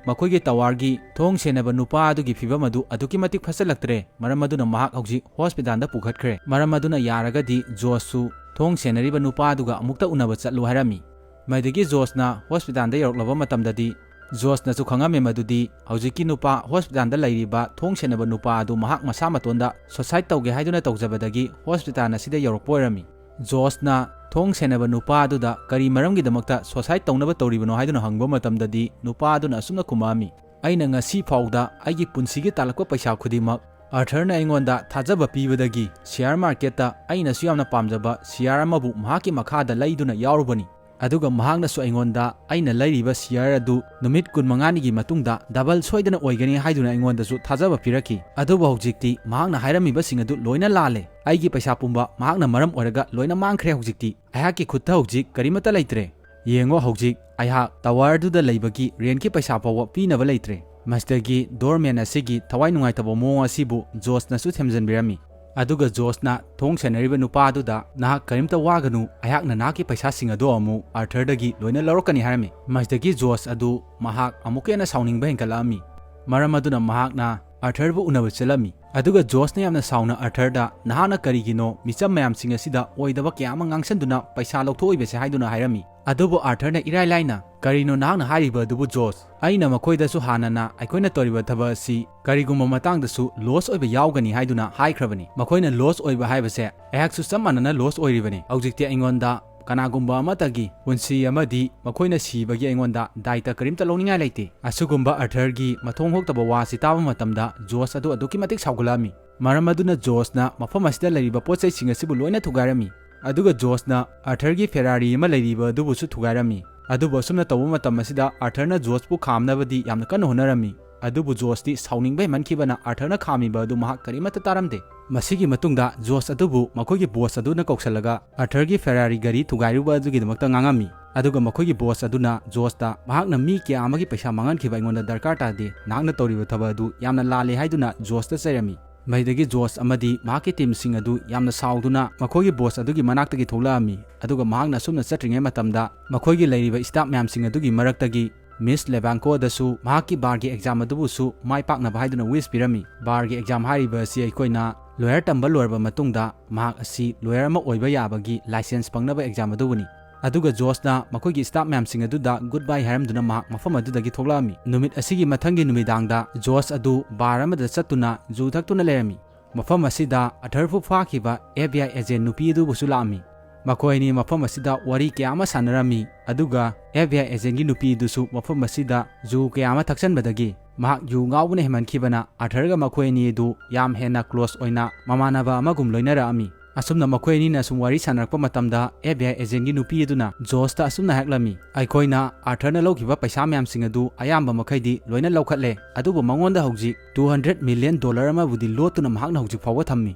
ꯃꯈꯣꯏꯒꯤ ꯇꯋꯥꯔꯒꯤ ꯊꯣꯡ ꯁꯦꯟꯅꯕ ꯅꯨꯄꯥ ꯑꯗꯨꯒꯤ ꯐꯤꯕꯝ ꯑꯗꯨ ꯑꯗꯨꯛꯀꯤ ꯃꯇꯤꯛ ꯐꯠꯆꯜꯂꯛꯇ꯭ꯔꯦ, ꯃꯔꯝ ꯑꯗꯨꯅ ꯃꯍꯥꯛ ꯍꯧꯖꯤꯛ ꯍꯣꯁꯄꯤꯇꯥꯜꯗ ꯄꯨꯈꯠꯈ꯭ꯔꯦ꯫ ꯃꯔꯝ ꯑꯗꯨꯅ ꯌꯥꯔꯒꯗꯤ ꯖꯣꯁꯁꯨ ꯊꯣꯡ ꯁꯦꯟꯅꯔꯤꯕ ꯅꯨꯄꯥ ꯑꯗꯨꯒ ꯑꯃꯨꯛꯇ ꯎꯅꯕ ꯆꯠꯂꯨ" ꯍꯥꯏꯔꯝꯃꯤ꯫ ꯃꯗꯒꯤ ꯖꯣꯁꯅ ꯍꯣꯁꯄꯤꯇꯥꯜꯗ ꯌꯧꯔꯛꯂꯕ ꯃꯇꯝꯗꯗꯤ ꯖꯣꯁꯅꯁꯨ ꯈꯪꯉꯝꯃꯦ ꯃꯗꯨꯗꯤ ꯍꯧꯖꯤꯛꯀꯤ ꯅꯨꯄꯥ ꯍꯣꯁꯄꯤꯇꯥꯜꯗ ꯂꯩꯔꯤꯕ ꯊꯣꯡ ꯁꯦꯟꯅꯕ ꯅꯨꯄꯥ ꯑꯗꯨ ꯃꯍꯥꯛ ꯃꯁꯥ ꯃꯇꯣꯟꯗ ꯁꯣꯁꯥꯏꯠ ꯇꯧꯒꯦ ꯍꯥꯏꯗꯨꯅ ꯇꯧꯖꯕꯗꯒꯤ ꯍꯣꯁꯄꯤꯇꯥꯜ ꯑꯁꯤꯗ ꯌꯧꯔꯛꯄ ꯑꯣꯏꯔꯝꯃꯤ꯫ ꯖꯣꯁꯅ ꯊꯣꯡ ꯁꯦꯟꯅꯕ ꯅꯨꯄꯥ ꯑꯗꯨꯗ ꯀꯔꯤ ꯃꯔꯝꯒꯤꯗꯃꯛꯇ ꯁꯣꯁꯥꯏꯠ ꯇꯧꯅꯕ ꯇꯧꯔꯤꯕꯅꯣ ꯍꯥꯏꯗꯨꯅ ꯍꯪꯕ ꯃꯇꯝꯗꯗꯤ ꯅꯨꯄꯥ ꯑꯗꯨꯅ ꯑꯁꯨꯝꯅ ꯈꯨꯝꯃꯛꯑꯝꯃꯤ, "ꯑꯩꯅ ꯉꯁꯤ ꯐꯥꯎꯗ ꯑꯩꯒꯤ ꯄꯨꯟꯁꯤꯒꯤ ꯇꯥꯜꯂꯛꯄ ꯄꯩꯁꯥ ꯈꯨꯗꯤꯡꯃꯛ ꯑꯥꯔꯊꯔꯅ ꯑꯩꯉꯣꯟꯗ ꯊꯥꯖꯕ ꯄꯤꯕꯗꯒꯤ ꯁꯤꯌꯥꯔ ꯃꯥꯔꯀꯦꯠꯇ ꯑꯩꯅꯁꯨ ꯌꯥꯝꯅ ꯄꯥꯝꯖꯕ ꯁꯤꯌꯥꯔ ꯑꯃꯕꯨ ꯃꯍꯥꯛꯀꯤ ꯃꯈꯥꯗ ꯂꯩꯗꯨꯅ ꯌꯥꯎꯔꯨꯕꯅꯤ꯫ ꯑꯗꯨꯒ ꯃꯍꯥꯛꯅꯁꯨ ꯑꯩꯉꯣꯟꯗ ꯑꯩꯅ ꯂꯩꯔꯤꯕ ꯁꯤꯌꯥꯔ ꯑꯗꯨ ꯅꯨꯃꯤꯠ ꯀꯨꯟꯃꯉꯥꯅꯤꯒꯤ ꯃꯇꯨꯡꯗ ꯗꯕꯜ ꯁꯣꯏꯗꯅ ꯑꯣꯏꯒꯅꯤ ꯍꯥꯏꯗꯨꯅ ꯑꯩꯉꯣꯟꯗꯁꯨ ꯊꯥꯖꯕ ꯄꯤꯔꯛꯈꯤ꯫ ꯑꯗꯨꯕꯨ ꯍꯧꯖꯤꯛꯇꯤ ꯃꯍꯥꯛꯅ ꯍꯥꯏꯔꯝꯃꯤꯕꯁꯤꯡ ꯑꯗꯨ ꯂꯣꯏꯅ ꯂꯥꯜꯂꯦ꯫ ꯑꯩꯒꯤ ꯄꯩꯁꯥ ꯄꯨꯝꯕ ꯃꯍꯥꯛꯅ ꯃꯔꯝ ꯑꯣꯏꯔꯒ ꯂꯣꯏꯅ ꯃꯥꯡꯈ꯭ꯔꯦ꯫ ꯍꯧꯖꯤꯛꯇꯤ ꯑꯩꯍꯥꯛꯀꯤ ꯈꯨꯠꯇ ꯍꯧꯖꯤꯛ ꯀꯔꯤꯃꯠꯇ ꯂꯩꯇ꯭ꯔꯦ꯫ ꯌꯦꯡꯉꯣ, ꯍꯧꯖꯤꯛ ꯑꯩꯍꯥꯛ ꯇꯋꯥꯔꯗꯨꯗ ꯂꯩꯕꯒꯤ ꯔꯦꯟꯠꯀꯤ ꯄꯩꯁꯥ ꯐꯥꯎꯕ ꯄꯤꯅꯕ ꯂꯩꯇ꯭ꯔꯦ"꯫ ꯃꯁꯤꯗꯒꯤ ꯗꯣꯔꯃꯦꯟ ꯑꯁꯤꯒꯤ ꯊꯋꯥꯏ ꯅꯨꯡꯉꯥꯏꯇꯕ ꯃꯑꯣꯡ ꯑꯁꯤꯕꯨ ꯖꯣꯁꯅꯁꯨ ꯊꯦꯝꯖꯤꯟꯕꯤꯔꯝꯃꯤ꯫ ꯑꯗꯨꯒ ꯖꯣꯁꯅ ꯊꯣꯡ ꯁꯦꯟꯅꯔꯤꯕ ꯅꯨꯄꯥ ꯑꯗꯨꯗ, "ꯅꯍꯥꯛ ꯀꯔꯤꯝꯇ ꯋꯥꯒꯅꯨ, ꯑꯩꯍꯥꯛꯅ ꯅꯍꯥꯛꯀꯤ ꯄꯩꯁꯥꯁꯤꯡ ꯑꯗꯨ ꯑꯃꯨꯛ ꯑꯥꯔꯊꯔꯗꯒꯤ ꯂꯣꯏꯅ ꯂꯧꯔꯛꯀꯅꯤ" ꯍꯥꯏꯔꯝꯃꯤ꯫ ꯃꯁꯤꯗꯒꯤ ꯖꯣꯁ ꯑꯗꯨ ꯃꯍꯥꯛ ꯑꯃꯨꯛꯀ ꯍꯦꯟꯅ ꯁꯥꯎꯅꯤꯡꯕ ꯍꯦꯟꯒꯠꯂꯛꯑꯝꯃꯤ꯫ ꯃꯔꯝ ꯑꯗꯨꯅ ꯃꯍꯥꯛꯅ ꯑꯥꯔꯊꯔꯕꯨ ꯎꯅꯕ ꯆꯠꯂꯝꯃꯤ꯫ ꯑꯗꯨꯒ ꯖꯣꯁꯅ ꯌꯥꯝꯅ ꯁꯥꯎꯅ ꯑꯥꯔꯊꯔꯗ, "ꯅꯍꯥꯛꯅ ꯀꯔꯤꯒꯤꯅꯣ ꯃꯤꯆꯝ ꯃꯌꯥꯝꯁꯤꯡ ꯑꯁꯤꯗ ꯑꯣꯏꯗꯕ ꯀꯌꯥ ꯑꯃ ꯉꯥꯡꯁꯟꯗꯨꯅ ꯄꯩꯁꯥ ꯂꯧꯊꯣꯛꯑꯣꯏꯕꯁꯦ?" ꯍꯥꯏꯗꯨꯅ ꯍꯥꯏꯔꯝꯃꯤ꯫ ꯑꯗꯨꯕꯨ ꯑꯥꯔꯊꯔꯅ ꯏꯔꯥꯏ ꯂꯥꯏꯅ, "ꯀꯔꯤꯅꯣ ꯅꯍꯥꯛꯅ ꯍꯥꯏꯔꯤꯕ ꯑꯗꯨꯕꯨ ꯖꯣꯁ? ꯑꯩꯅ ꯃꯈꯣꯏꯗꯁꯨ ꯍꯥꯟꯅꯅ ꯑꯩꯈꯣꯏꯅ ꯇꯧꯔꯤꯕ ꯊꯕꯛ ꯑꯁꯤ ꯀꯔꯤꯒꯨꯝꯕ ꯃꯇꯥꯡꯗꯁꯨ ꯂꯣꯁ ꯑꯣꯏꯕ ꯌꯥꯎꯒꯅꯤ ꯍꯥꯏꯗꯨꯅ ꯍꯥꯏꯈ꯭ꯔꯕꯅꯤ꯫ ꯃꯈꯣꯏꯅ ꯂꯣꯁ ꯑꯣꯏꯕ ꯍꯥꯏꯕꯁꯦ ꯑꯩꯍꯥꯛꯁꯨ ꯆꯞ ꯃꯥꯟꯅꯅ ꯂꯣꯁ ꯑꯣꯏꯔꯤꯕꯅꯤ꯫ ꯍꯧꯖꯤꯛꯇꯤ ꯑꯩꯉꯣꯟꯗ ꯀꯅꯥꯒꯨꯝꯕ ꯑꯃꯠꯇꯒꯤ ꯄꯨꯟꯁꯤ ꯑꯃꯗꯤ ꯃꯈꯣꯏꯅ ꯁꯤꯕꯒꯤ ꯑꯩꯉꯣꯟꯗ ꯗꯥꯏꯇ ꯀꯔꯤꯝꯇ ꯂꯧꯅꯤꯡꯉꯥꯏ ꯂꯩꯇꯦ"꯫ ꯑꯁꯤꯒꯨꯝꯕ ꯑꯥꯔꯊꯔꯒꯤ ꯃꯊꯣꯡ ꯍꯣꯛꯇꯕ ꯋꯥꯁꯤ ꯇꯥꯕ ꯃꯇꯝꯗ ꯖꯣꯁ ꯑꯗꯨ ꯑꯗꯨꯛꯀꯤ ꯃꯇꯤꯛ ꯁꯥꯎꯒꯠꯂꯛꯑꯝꯃꯤ꯫ ꯃꯔꯝ ꯑꯗꯨꯅ ꯖꯣꯁꯅ ꯃꯐꯝ ꯑꯁꯤꯗ ꯂꯩꯔꯤꯕ ꯄꯣꯠ ꯆꯩꯁꯤꯡ ꯑꯁꯤꯕꯨ ꯂꯣꯏꯅ ꯊꯨꯒꯥꯏꯔꯝꯃꯤ꯫ ꯑꯗꯨꯒ ꯖꯣꯁꯅ ꯑꯥꯔꯊꯔꯒꯤ ꯐꯦꯔꯥꯔꯤ ꯑꯃ ꯂꯩꯔꯤꯕ ꯑꯗꯨꯕꯨꯁꯨ ꯊꯨꯒꯥꯏꯔꯝꯃꯤ꯫ ꯑꯗꯨꯕꯨ ꯑꯁꯨꯝꯅ ꯇꯧꯕ ꯃꯇꯝ ꯑꯁꯤꯗ ꯑꯥꯔꯊꯔꯅ ꯖꯣꯁꯄꯨ ꯈꯥꯝꯅꯕꯗꯤ ꯌꯥꯝꯅ ꯀꯟꯅ ꯍꯣꯠꯅꯔꯝꯃꯤ꯫ ꯑꯗꯨꯕꯨ ꯖꯣꯁꯇꯤ ꯁꯥꯎꯅꯤꯡꯕ ꯍꯦꯟꯃꯟꯈꯤꯕꯅ ꯑꯥꯔꯊꯔꯅ ꯈꯥꯝꯃꯤꯕ ꯑꯗꯨ ꯃꯍꯥꯛ ꯀꯔꯤꯃꯠꯇ ꯇꯥꯔꯝꯗꯦ꯫ ꯃꯁꯤꯒꯤ ꯃꯇꯨꯡꯗ ꯖꯣꯁ ꯑꯗꯨꯕꯨ ꯃꯈꯣꯏꯒꯤ ꯕꯣꯁ ꯑꯗꯨꯅ ꯀꯧꯁꯜꯂꯒ ꯑꯥꯔꯊꯔꯒꯤ ꯐꯦꯔꯥꯔꯤ ꯒꯥꯔꯤ ꯊꯨꯒꯥꯏꯔꯨꯕ ꯑꯗꯨꯒꯤꯗꯃꯛꯇ ꯉꯥꯡꯉꯝꯃꯤ꯫ ꯑꯗꯨꯒ ꯃꯈꯣꯏꯒꯤ ꯕꯣꯁ ꯑꯗꯨꯅ ꯖꯣꯁꯇ, "ꯃꯍꯥꯛꯅ ꯃꯤ ꯀꯌꯥ ꯑꯃꯒꯤ ꯄꯩꯁꯥ ꯃꯥꯡꯍꯟꯈꯤꯕ ꯑꯩꯉꯣꯟꯗ ꯗꯔꯀꯥꯔ ꯇꯥꯗꯦ, ꯅꯍꯥꯛꯅ ꯇꯧꯔꯤꯕ ꯊꯕꯛ ꯑꯗꯨ ꯌꯥꯝꯅ ꯂꯥꯜꯂꯦ" ꯍꯥꯏꯗꯨꯅ ꯖꯣꯁꯇ ꯆꯩꯔꯝꯃꯤ꯫ ꯃꯍꯩꯗꯒꯤ ꯖꯣꯁ ꯑꯃꯗꯤ ꯃꯍꯥꯛꯀꯤ ꯇꯤꯝꯁꯤꯡ ꯑꯗꯨ ꯌꯥꯝꯅ ꯁꯥꯎꯗꯨꯅ ꯃꯈꯣꯏꯒꯤ ꯕꯣꯁ ꯑꯗꯨꯒꯤ ꯃꯅꯥꯛꯇꯒꯤ ꯊꯣꯛꯂꯛꯑꯝꯃꯤ꯫ ꯑꯗꯨꯒ ꯃꯍꯥꯛꯅ ꯑꯁꯨꯝꯅ ꯆꯠꯇ꯭ꯔꯤꯉꯩ ꯃꯇꯝꯗ ꯃꯈꯣꯏꯒꯤ ꯂꯩꯔꯤꯕ ꯁ꯭ꯇꯥꯐ ꯃꯌꯥꯝꯁꯤꯡ ꯑꯗꯨꯒꯤ ꯃꯔꯛꯇꯒꯤ ꯃꯤꯁ ꯂꯦꯕꯥꯡꯀꯣꯗꯁꯨ ꯃꯍꯥꯛꯀꯤ ꯕꯥꯔꯒꯤ ꯑꯦꯛꯖꯥꯝ ꯑꯗꯨꯕꯨꯁꯨ ꯃꯥꯏ ꯄꯥꯛꯅꯕ ꯍꯥꯏꯗꯨꯅ ꯋꯤꯁ ꯄꯤꯔꯝꯃꯤ꯫ ꯕꯥꯔꯒꯤ ꯑꯦꯛꯖꯥꯝ ꯍꯥꯏꯔꯤꯕ ꯑꯁꯤ ꯑꯩꯈꯣꯏꯅ ꯂꯣꯌꯔ ꯇꯝꯕ ꯂꯣꯏꯔꯕ ꯃꯇꯨꯡꯗ ꯃꯍꯥꯛ ꯑꯁꯤ ꯂꯣꯌꯔ ꯑꯃ ꯑꯣꯏꯕ ꯌꯥꯕꯒꯤ ꯂꯥꯏꯁꯦꯟꯁ ꯐꯪꯅꯕ ꯑꯦꯛꯖꯥꯝ ꯑꯗꯨꯕꯨꯅꯤ꯫ ꯑꯗꯨꯒ ꯖꯣꯁꯅ ꯃꯈꯣꯏꯒꯤ ꯁ꯭ꯇꯥꯐ ꯃꯌꯥꯝꯁꯤꯡ ꯑꯗꯨꯗ ꯒꯨꯗ ꯕꯥꯏ ꯍꯥꯏꯔꯝꯗꯨꯅ ꯃꯍꯥꯛ ꯃꯐꯝ ꯑꯗꯨꯗꯒꯤ ꯊꯣꯛꯂꯛꯑꯝꯃꯤ꯫ ꯅꯨꯃꯤꯠ ꯑꯁꯤꯒꯤ ꯃꯊꯪꯒꯤ ꯅꯨꯃꯤꯗꯥꯡꯗ ꯖꯣꯁ ꯑꯗꯨ ꯕꯥꯔ ꯑꯃꯗ ꯆꯠꯇꯨꯅ ꯖꯨ ꯊꯛꯇꯨꯅ ꯂꯩꯔꯝꯃꯤ꯫ ꯃꯐꯝ ꯑꯁꯤꯗ ꯑꯥꯔꯊꯔꯕꯨ ꯐꯥꯈꯤꯕ ꯑꯦꯐ ꯕꯤ ꯑꯥꯏ ꯑꯦꯖꯦꯟ ꯅꯨꯄꯤ ꯑꯗꯨꯕꯨꯁꯨ ꯂꯥꯛꯑꯝꯃꯤ꯫ ꯃꯈꯣꯏ ꯑꯅꯤ ꯃꯐꯝ ꯑꯁꯤꯗ ꯋꯥꯔꯤ ꯀꯌꯥ ꯑꯃ ꯁꯥꯟꯅꯔꯝꯃꯤ꯫ ꯑꯗꯨꯒ ꯑꯦꯐ ꯕꯤ ꯑꯥꯏ ꯑꯦꯖꯦꯟꯒꯤ ꯅꯨꯄꯤ ꯑꯗꯨꯁꯨ ꯃꯐꯝ ꯑꯁꯤꯗ ꯖꯨ ꯀꯌꯥ ꯑꯃ ꯊꯛꯆꯟꯕꯗꯒꯤ ꯃꯍꯥꯛ ꯌꯨ ꯉꯥꯎꯕꯅ ꯍꯦꯟꯃꯟꯈꯤꯕꯅ ꯑꯥꯔꯊꯔꯒ ꯃꯈꯣꯏ ꯑꯅꯤ ꯑꯗꯨ ꯌꯥꯝ ꯍꯦꯟꯅ ꯀ꯭ꯂꯣꯁ ꯑꯣꯏꯅ ꯃꯃꯥꯟꯅꯕ ꯑꯃꯒꯨꯝ ꯂꯣꯏꯅꯔꯛꯑꯝꯃꯤ꯫ ꯑꯁꯨꯝꯅ ꯃꯈꯣꯏ ꯑꯅꯤꯅ ꯁꯨꯝ ꯋꯥꯔꯤ ꯁꯥꯟꯅꯔꯛꯄ ꯃꯇꯝꯗ ꯑꯦꯐ ꯕꯤ ꯑꯥꯏ ꯑꯦꯖꯦꯟꯒꯤ ꯅꯨꯄꯤ ꯑꯗꯨꯅ ꯖꯣꯁꯇ ꯑꯁꯨꯝꯅ ꯍꯥꯏꯔꯛꯂꯝꯃꯤ, "ꯑꯩꯈꯣꯏꯅ ꯑꯥꯔꯊꯔꯅ ꯂꯧꯈꯤꯕ ꯄꯩꯁꯥ ꯃꯌꯥꯝꯁꯤꯡ ꯑꯗꯨ ꯑꯌꯥꯝꯕ ꯃꯈꯩꯗꯤ ꯂꯣꯏꯅ ꯂꯧꯈꯠꯂꯦ, ꯑꯗꯨꯕꯨ ꯃꯉꯣꯟꯗ ꯍꯧꯖꯤꯛ ꯇꯨ ꯍꯟꯗ꯭ꯔꯦꯠ ꯃꯤꯂꯤꯌꯟ ꯗꯣꯂꯔ ꯑꯃꯕꯨꯗꯤ ꯂꯣꯠꯇꯨꯅ ꯃꯍꯥꯛꯅ ꯍꯧꯖꯤꯛ ꯐꯥꯎꯕ ꯊꯝꯃꯤ꯫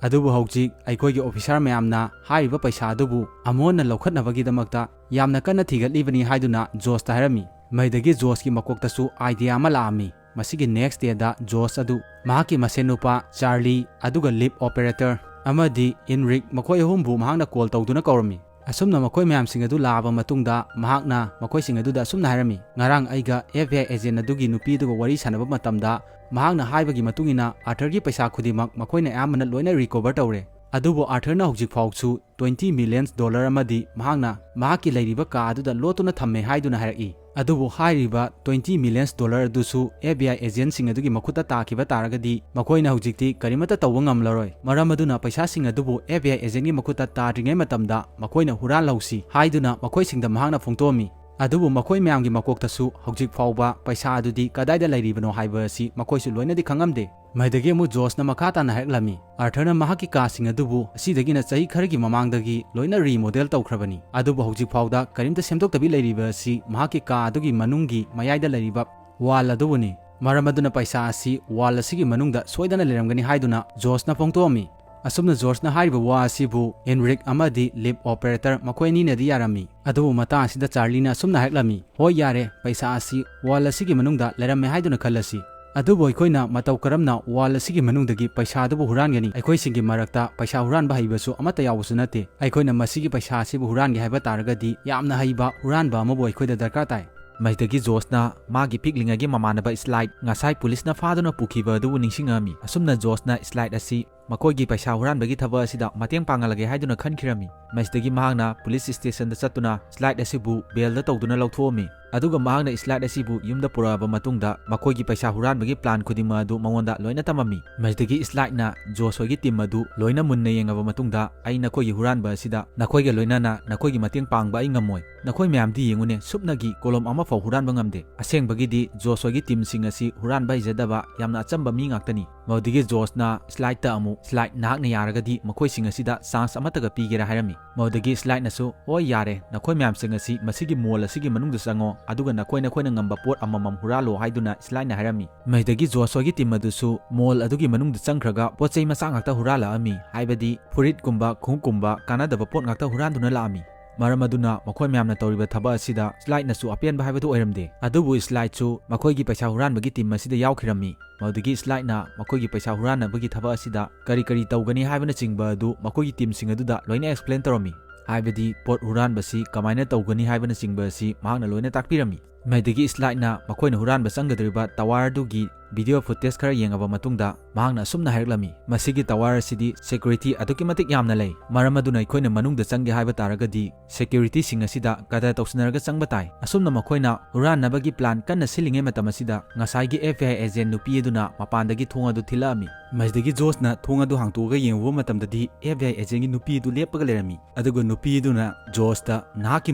ꯑꯗꯨꯕꯨ ꯍꯧꯖꯤꯛ ꯑꯩꯈꯣꯏꯒꯤ ꯑꯣꯐꯤꯁꯥꯔ ꯃꯌꯥꯝꯅ ꯍꯥꯏꯔꯤꯕ ꯄꯩꯁꯥ ꯑꯗꯨꯕꯨ ꯑꯃꯣꯟꯅ ꯂꯧꯈꯠꯅꯕꯒꯤꯗꯃꯛꯇ ꯌꯥꯝꯅ ꯀꯟꯅ ꯊꯤꯒꯠꯂꯤꯕꯅꯤ" ꯍꯥꯏꯗꯨꯅ ꯖꯣꯁꯇ ꯍꯥꯏꯔꯝꯃꯤ꯫ ꯃꯩꯗꯒꯤ ꯖꯣꯁꯀꯤ ꯃꯀꯣꯛꯇꯁꯨ ꯑꯥꯏꯗꯤꯌꯥ ꯑꯃ ꯂꯥꯛꯑꯝꯃꯤ꯫ ꯃꯁꯤꯒꯤ ꯅꯦꯛꯁ ꯗꯦꯗ ꯖꯣꯁ ꯑꯗꯨ ꯃꯍꯥꯛꯀꯤ ꯃꯁꯦꯟ ꯅꯨꯄꯥ ꯆꯥꯔꯂꯤ, ꯑꯗꯨꯒ ꯂꯤꯞ ꯑꯣꯄꯔꯦꯇꯔ ꯑꯃꯗꯤ ꯏꯟꯔꯤꯛ, ꯃꯈꯣꯏ ꯑꯍꯨꯝꯕꯨ ꯃꯍꯥꯛꯅ ꯀꯣꯜ ꯇꯧꯗꯨꯅ ꯀꯧꯔꯝꯃꯤ꯫ ꯑꯁꯨꯝꯅ ꯃꯈꯣꯏ ꯃꯌꯥꯝꯁꯤꯡ ꯑꯗꯨ ꯂꯥꯛꯑꯕ ꯃꯇꯨꯡꯗ ꯃꯍꯥꯛꯅ ꯃꯈꯣꯏꯁꯤꯡ ꯑꯗꯨꯗ ꯑꯁꯨꯝꯅ ꯍꯥꯏꯔꯝꯃꯤ, "ꯉꯔꯥꯡ ꯑꯩꯒ ꯑꯦꯐ ꯕꯤ ꯑꯥꯏ ꯑꯦꯖꯦꯟ ꯑꯗꯨꯒꯤ ꯅꯨꯄꯤ ꯑꯗꯨꯒ ꯋꯥꯔꯤ ꯁꯥꯟꯅꯕ ꯃꯇꯝꯗ ꯃꯍꯥꯛꯅ ꯍꯥꯏꯕꯒꯤ ꯃꯇꯨꯡ ꯏꯟꯅ ꯑꯥꯔꯊꯔꯒꯤ ꯄꯩꯁꯥ ꯈꯨꯗꯤꯡꯃꯛ ꯃꯈꯣꯏꯅ ꯑꯌꯥꯝꯕꯅ ꯂꯣꯏꯅ ꯔꯤꯀꯣꯚꯔ ꯇꯧꯔꯦ꯫ ꯑꯗꯨꯕꯨ ꯑꯥꯔꯊꯔꯅ ꯍꯧꯖꯤꯛ ꯐꯥꯎꯁꯨ ꯇ꯭ꯋꯦꯟꯇꯤ ꯃꯤꯂꯤꯌꯟ ꯗꯣꯂꯔ ꯑꯃꯗꯤ ꯃꯍꯥꯛꯅ ꯃꯍꯥꯛꯀꯤ ꯂꯩꯔꯤꯕ ꯀꯥ ꯑꯗꯨꯗ ꯂꯣꯠꯇꯨꯅ ꯊꯝꯃꯦ" ꯍꯥꯏꯗꯨꯅ ꯍꯥꯏꯔꯛꯏ꯫ ꯑꯗꯨꯕꯨ ꯍꯥꯏꯔꯤꯕ ꯇ꯭ꯋꯦꯟꯇꯤ ꯃꯤꯂꯤꯌꯟ ꯗꯣꯂꯔ ꯑꯗꯨꯁꯨ ꯑꯦꯐ ꯕꯤ ꯑꯥꯏ ꯑꯦꯖꯦꯟꯁꯤꯡ ꯑꯗꯨꯒꯤ ꯃꯈꯨꯠꯇ ꯇꯥꯈꯤꯕ ꯇꯥꯔꯒꯗꯤ ꯃꯈꯣꯏꯅ ꯍꯧꯖꯤꯛꯇꯤ ꯀꯔꯤꯃꯠꯇ ꯇꯧꯕ ꯉꯝꯂꯔꯣꯏ꯫ ꯃꯔꯝ ꯑꯗꯨꯅ ꯄꯩꯁꯥꯁꯤꯡ ꯑꯗꯨꯕꯨ ꯑꯦꯐ ꯕꯤ ꯑꯥꯏ ꯑꯦꯖꯦꯟꯒꯤ ꯃꯈꯨꯠꯇ ꯇꯥꯗ꯭ꯔꯤꯉꯩ ꯃꯇꯝꯗ ꯃꯈꯣꯏꯅ ꯍꯨꯔꯥꯜꯍꯧꯁꯤ ꯍꯥꯏꯗꯨꯅ ꯃꯈꯣꯏꯁꯤꯡꯗ ꯃꯍꯥꯛꯅ ꯐꯣꯡꯗꯣꯛꯑꯝꯃꯤ꯫ ꯑꯗꯨꯕꯨ ꯃꯈꯣꯏ ꯃꯌꯥꯝꯒꯤ ꯃꯀꯣꯛꯇꯁꯨ ꯍꯧꯖꯤꯛ ꯐꯥꯎꯕ ꯄꯩꯁꯥ ꯑꯗꯨꯗꯤ ꯀꯗꯥꯏꯗ ꯂꯩꯔꯤꯕꯅꯣ ꯍꯥꯏꯕ ꯑꯁꯤ ꯃꯈꯣꯏꯁꯨ ꯂꯣꯏꯅꯗꯤ ꯈꯪꯉꯝꯗꯦ꯫ ꯃꯗꯒꯤ ꯑꯃꯨꯛ ꯖꯣꯁꯅ ꯃꯈꯥ ꯇꯥꯅ ꯍꯥꯏꯔꯛꯂꯝꯃꯤ, "ꯑꯥꯔꯊꯔꯅ ꯃꯍꯥꯛꯀꯤ ꯀꯥꯁꯤꯡ ꯑꯗꯨꯕꯨ ꯑꯁꯤꯗꯒꯤꯅ ꯆꯍꯤ ꯈꯔꯒꯤ ꯃꯃꯥꯡꯗꯒꯤ ꯂꯣꯏꯅ ꯔꯤꯃꯣꯗꯦꯜ ꯇꯧꯈ꯭ꯔꯕꯅꯤ, ꯑꯗꯨꯕꯨ ꯍꯧꯖꯤꯛ ꯐꯥꯎꯗ ꯀꯔꯤꯝꯇ ꯁꯦꯝꯗꯣꯛꯇꯕꯤ ꯂꯩꯔꯤꯕ ꯑꯁꯤ ꯃꯍꯥꯛꯀꯤ ꯀꯥ ꯑꯗꯨꯒꯤ ꯃꯅꯨꯡꯒꯤ ꯃꯌꯥꯏꯗ ꯂꯩꯔꯤꯕ ꯋꯥꯜ ꯑꯗꯨꯕꯨꯅꯤ꯫ ꯃꯔꯝ ꯑꯗꯨꯅ ꯄꯩꯁꯥ ꯑꯁꯤ ꯋꯥꯜ ꯑꯁꯤꯒꯤ ꯃꯅꯨꯡꯗ ꯁꯣꯏꯗꯅ ꯂꯩꯔꯝꯒꯅꯤ" ꯍꯥꯏꯗꯨꯅ ꯖꯣꯁꯅ ꯐꯣꯡꯗꯣꯛꯑꯝꯃꯤ꯫ ꯑꯁꯨꯝꯅ ꯖꯣꯁꯅ ꯍꯥꯏꯔꯤꯕ ꯋꯥ ꯑꯁꯤꯕꯨ ꯏꯟꯔꯤꯛ ꯑꯃꯗꯤ ꯂꯤꯞ ꯑꯣꯄꯔꯦꯇꯔ ꯃꯈꯣꯏ ꯑꯅꯤꯅꯗꯤ ꯌꯥꯔꯝꯃꯤ꯫ ꯑꯗꯨꯕꯨ ꯃꯇꯥꯡ ꯑꯁꯤꯗ ꯆꯥꯔꯂꯤꯅ ꯑꯁꯨꯝꯅ ꯍꯥꯏꯔꯛꯂꯝꯃꯤ, "ꯍꯣꯏ, ꯌꯥꯔꯦ, ꯄꯩꯁꯥ ꯑꯁꯤ ꯋꯥꯜ ꯑꯁꯤꯒꯤ ꯃꯅꯨꯡꯗ ꯂꯩꯔꯝꯃꯦ ꯍꯥꯏꯗꯨꯅ ꯈꯜꯂꯁꯤ꯫ ꯑꯗꯨꯕꯨ ꯑꯩꯈꯣꯏꯅ ꯃꯇꯧ ꯀꯔꯝꯅ wall ꯑꯁꯤꯒꯤ ꯃꯅꯨꯡꯗꯒꯤ ꯄꯩꯁꯥ ꯑꯗꯨꯕꯨ ꯍꯨꯔꯥꯟꯒꯅꯤ? ꯑꯩꯈꯣꯏꯁꯤꯡꯒꯤ ꯃꯔꯛꯇ ꯄꯩꯁꯥ ꯍꯨꯔꯥꯟꯕ ꯍꯩꯕꯁꯨ ꯑꯃꯠꯇ ꯌꯥꯎꯕꯁꯨ ꯅꯠꯇꯦ꯫ ꯑꯩꯈꯣꯏꯅ ꯃꯁꯤꯒꯤ ꯄꯩꯁꯥ ꯑꯁꯤꯕꯨ ꯍꯨꯔꯥꯟꯒꯦ ꯍꯥꯏꯕ ꯇꯥꯔꯒꯗꯤ ꯌꯥꯝꯅ ꯍꯩꯕ ꯍꯨꯔꯥꯟꯕ ꯑꯃꯕꯨ ꯑꯩꯈꯣꯏꯗ ꯗꯔꯀꯥꯔ ꯇꯥꯏ꯫ ꯃꯁꯤꯗꯒꯤ ꯖꯣꯁꯅ ꯃꯥꯒꯤ ꯄꯤꯛꯂꯤꯉꯩꯒꯤ ꯃꯃꯥꯟꯅꯕ ꯁ꯭ꯂꯥꯏꯠ, ꯉꯁꯥꯏ ꯄꯨꯂꯤꯁꯅ ꯐꯥꯗꯨꯅ ꯄꯨꯈꯤꯕ ꯑꯗꯨꯕꯨ ꯅꯤꯡꯁꯤꯡꯉꯛꯑꯝꯃꯤ꯫ ꯑꯁꯨꯝꯅ ꯖꯣꯁꯅ ꯁ꯭ꯂꯥꯏꯠ ꯑꯁꯤ ꯃꯈꯣꯏꯒꯤ ꯄꯩꯁꯥ ꯍꯨꯔꯥꯟꯕꯒꯤ ꯊꯕꯛ ꯑꯁꯤꯗ ꯃꯇꯦꯡ ꯄꯥꯡꯍꯜꯂꯒꯦ ꯍꯥꯏꯗꯨꯅ ꯈꯟꯈꯤꯔꯝꯃꯤ꯫ ꯃꯁꯤꯗꯒꯤ ꯃꯍꯥꯛꯅ ꯄꯨꯂꯤꯁ ꯁ꯭ꯇꯦꯁꯟꯗ ꯆꯠꯇꯨꯅ ꯁ꯭ꯂꯥꯏꯠ ꯑꯁꯤꯕꯨ ꯕꯦꯜꯗ ꯇꯧꯗꯨꯅ ꯂꯧꯊꯣꯛꯑꯝꯃꯤ꯫ ꯑꯗꯨꯒ ꯃꯍꯥꯛꯅ ꯁ꯭ꯂꯥꯏꯠ ꯑꯁꯤꯕꯨ ꯌꯨꯝꯗ ꯄꯨꯔꯛꯑꯕ ꯃꯇꯨꯡꯗ ꯃꯈꯣꯏꯒꯤ ꯄꯩꯁꯥ ꯍꯨꯔꯥꯟꯕꯒꯤ ꯄ꯭ꯂꯥꯟ ꯈꯨꯗꯤꯡꯃꯛ ꯑꯗꯨ ꯃꯉꯣꯟꯗ ꯂꯣꯏꯅ ꯇꯝꯃꯝꯃꯤ꯫ ꯃꯁꯤꯗꯒꯤ ꯁ꯭ꯂꯥꯏꯠꯅ ꯖꯣꯁ ꯍꯣꯏꯒꯤ ꯇꯤꯝ ꯑꯗꯨ ꯂꯣꯏꯅ ꯃꯨꯟꯅ ꯌꯦꯡꯉꯕ ꯃꯇꯨꯡꯗ, "ꯑꯩ ꯅꯈꯣꯏꯒꯤ ꯍꯨꯔꯥꯟꯕ ꯑꯁꯤꯗ ꯅꯈꯣꯏꯒ ꯂꯣꯏꯅꯅ ꯅꯈꯣꯏꯒꯤ ꯃꯇꯦꯡ ꯄꯥꯡꯕ ꯑꯩ ꯉꯝꯃꯣꯏ꯫ ꯅꯈꯣꯏ ꯃꯌꯥꯝꯗꯤ ꯌꯦꯡꯉꯨꯅꯦ, ꯁꯨꯞꯅꯒꯤ ꯀꯣꯂꯣꯝ ꯑꯃꯐꯥꯎ ꯍꯨꯔꯥꯟꯕ ꯉꯝꯗꯦ꯫ ꯑꯁꯦꯡꯕꯒꯤꯗꯤ ꯖꯣꯁ ꯍꯣꯏꯒꯤ ꯇꯤꯝꯁꯤꯡ ꯑꯁꯤ ꯍꯨꯔꯥꯟꯕ ꯍꯩꯖꯗꯕ ꯌꯥꯝꯅ ꯑꯆꯝꯕ ꯃꯤ ꯉꯥꯛꯇꯅꯤ"꯫ ꯃꯗꯨꯗꯒꯤ ꯖꯣꯁꯅ ꯁ꯭ꯂꯥꯏꯠꯇ ꯑꯃꯨꯛ, "ꯁ꯭ꯂꯥꯏꯠ, ꯅꯍꯥꯛꯅ ꯌꯥꯔꯒꯗꯤ ꯃꯈꯣꯏꯁꯤꯡ ꯑꯁꯤꯗ ꯆꯥꯟꯁ ꯑꯃꯠꯇꯒ ꯄꯤꯒꯦꯔꯥ?" ꯍꯥꯏꯔꯝꯃꯤ꯫ ꯃꯗꯨꯗꯒꯤ ꯁ꯭ꯂꯥꯏꯠꯅꯁꯨ, "ꯍꯣꯏ, ꯌꯥꯔꯦ, ꯅꯈꯣꯏ ꯃꯌꯥꯝꯁꯤꯡ ꯑꯁꯤ ꯃꯁꯤꯒꯤ ꯃꯣꯜ ꯑꯁꯤꯒꯤ ꯃꯅꯨꯡꯗ ꯆꯪꯉꯣ, ꯑꯗꯨꯒ ꯅꯈꯣꯏ ꯅꯈꯣꯏꯅ ꯉꯝꯕ ꯄꯣꯠ ꯑꯃꯃꯝ ꯍꯨꯔꯥꯜꯂꯣ" ꯍꯥꯏꯗꯨꯅ ꯁ꯭ꯂꯥꯏꯠꯅ ꯍꯥꯏꯔꯝꯃꯤ꯫ ꯃꯗꯨꯗꯒꯤ ꯖꯣꯁ ꯍꯣꯏꯒꯤ ꯇꯤꯝ ꯑꯗꯨꯁꯨ ꯃꯣꯜ ꯑꯗꯨꯒꯤ ꯃꯅꯨꯡꯗ ꯆꯪꯈ꯭ꯔꯒ ꯄꯣꯠ ꯆꯩ ꯃꯆꯥ ꯉꯥꯛꯇ ꯍꯨꯔꯥꯜꯂꯛꯑꯝꯃꯤ, ꯍꯥꯏꯕꯗꯤ ꯐꯨꯔꯤꯠꯀꯨꯝꯕ, ꯈꯣꯡꯎꯞꯀꯨꯝꯕ ꯀꯥꯟꯅꯗꯕ ꯄꯣꯠ ꯉꯥꯛꯇ ꯍꯨꯔꯥꯟꯗꯨꯅ ꯂꯥꯛꯑꯝꯃꯤ꯫ ꯃꯔꯝ ꯑꯗꯨꯅ ꯃꯈꯣꯏ ꯃꯌꯥꯝꯅ ꯇꯧꯔꯤꯕ ꯊꯕꯛ ꯑꯁꯤꯗ ꯁ꯭ꯂꯥꯏꯠꯅꯁꯨ ꯑꯄꯦꯟꯕ ꯍꯥꯏꯕꯗꯨ ꯑꯣꯏꯔꯝꯗꯦ꯫ ꯑꯗꯨꯕꯨ ꯁ꯭ꯂꯥꯏꯠꯁꯨ ꯃꯈꯣꯏꯒꯤ ꯄꯩꯁꯥ ꯍꯨꯔꯥꯟꯕꯒꯤ ꯇꯤꯝ ꯑꯁꯤꯗ ꯌꯥꯎꯈꯤꯔꯝꯃꯤ꯫ ꯃꯗꯨꯗꯒꯤ ꯁ꯭ꯂꯥꯏꯠꯅ ꯃꯈꯣꯏꯒꯤ ꯄꯩꯁꯥ ꯍꯨꯔꯥꯟꯅꯕꯒꯤ ꯊꯕꯛ ꯑꯁꯤꯗ ꯀꯔꯤ ꯀꯔꯤ ꯇꯧꯒꯅꯤ ꯍꯥꯏꯕꯅꯆꯤꯡꯕ ꯑꯗꯨ ꯃꯈꯣꯏꯒꯤ ꯇꯤꯝꯁꯤꯡ ꯑꯗꯨꯗ ꯂꯣꯏꯅ ꯑꯦꯛꯁꯄ꯭ꯂꯦꯟ ꯇꯧꯔꯝꯃꯤ꯫ ꯍꯥꯏꯕꯗꯤ ꯄꯣꯠ ꯍꯨꯔꯥꯟꯕꯁꯤ ꯀꯃꯥꯏꯅ ꯇꯧꯒꯅꯤ ꯍꯥꯏꯕꯅꯆꯤꯡꯕ ꯑꯁꯤ ꯃꯍꯥꯛꯅ ꯂꯣꯏꯅ ꯇꯥꯛꯄꯤꯔꯝꯃꯤ꯫ ꯃꯗꯨꯗꯒꯤ ꯁ꯭ꯂꯥꯏꯠꯅ ꯃꯈꯣꯏꯅ ꯍꯨꯔꯥꯟꯕ ꯆꯪꯒꯗꯧꯔꯤꯕ ꯇꯋꯥꯔ ꯑꯗꯨꯒꯤ ꯚꯤꯗꯤꯑꯣ ꯐꯨꯇꯦꯖ ꯈꯔ ꯌꯦꯡꯉꯕ ꯃꯇꯨꯡꯗ ꯃꯍꯥꯛꯅ ꯑꯁꯨꯝꯅ ꯍꯥꯏꯔꯛꯂꯝꯃꯤ, "ꯃꯁꯤꯒꯤ ꯇꯋꯥꯔ ꯑꯁꯤꯗꯤ ꯁꯦꯀ꯭ꯌꯨꯔꯤꯇꯤ ꯑꯗꯨꯛꯀꯤ ꯃꯇꯤꯛ ꯌꯥꯝꯅ ꯂꯩ, ꯃꯔꯝ ꯑꯗꯨꯅ ꯑꯩꯈꯣꯏꯅ ꯃꯅꯨꯡꯗ ꯆꯪꯒꯦ ꯍꯥꯏꯕ ꯇꯥꯔꯒꯗꯤ ꯁꯦꯀ꯭ꯌꯨꯔꯤꯇꯤꯁꯤꯡ ꯑꯁꯤꯗ ꯀꯗꯔ ꯇꯧꯁꯤꯟꯅꯔꯒ ꯆꯪꯕ ꯇꯥꯏ"꯫ ꯑꯁꯨꯝꯅ ꯃꯈꯣꯏꯅ ꯍꯨꯔꯥꯟꯅꯕꯒꯤ ꯄ꯭ꯂꯥꯟ ꯀꯟꯅ ꯁꯤꯜꯂꯤꯉꯩ ꯃꯇꯝ ꯑꯁꯤꯗ ꯉꯁꯥꯏꯒꯤ FBI ꯑꯦꯖꯦꯟ ꯅꯨꯄꯤ ꯑꯗꯨꯅ ꯃꯄꯥꯟꯗꯒꯤ ꯊꯣꯡ ꯑꯗꯨ ꯊꯤꯜꯂꯛꯑꯝꯃꯤ꯫ ꯃꯁꯤꯗꯒꯤ ꯖꯣꯁꯅ ꯊꯣꯡ ꯑꯗꯨ ꯍꯥꯡꯇꯣꯛꯑꯒ ꯌꯦꯡꯉꯨꯕ ꯃꯇꯝꯗꯗꯤ FBI ꯑꯦꯖꯦꯟꯒꯤ ꯅꯨꯄꯤ ꯑꯗꯨ ꯂꯦꯞꯄꯒ ꯂꯩꯔꯝꯃꯤ꯫ ꯑꯗꯨꯒ ꯅꯨꯄꯤ ꯑꯗꯨꯅ ꯖꯣꯁꯇ, "ꯅꯍꯥꯛꯀꯤ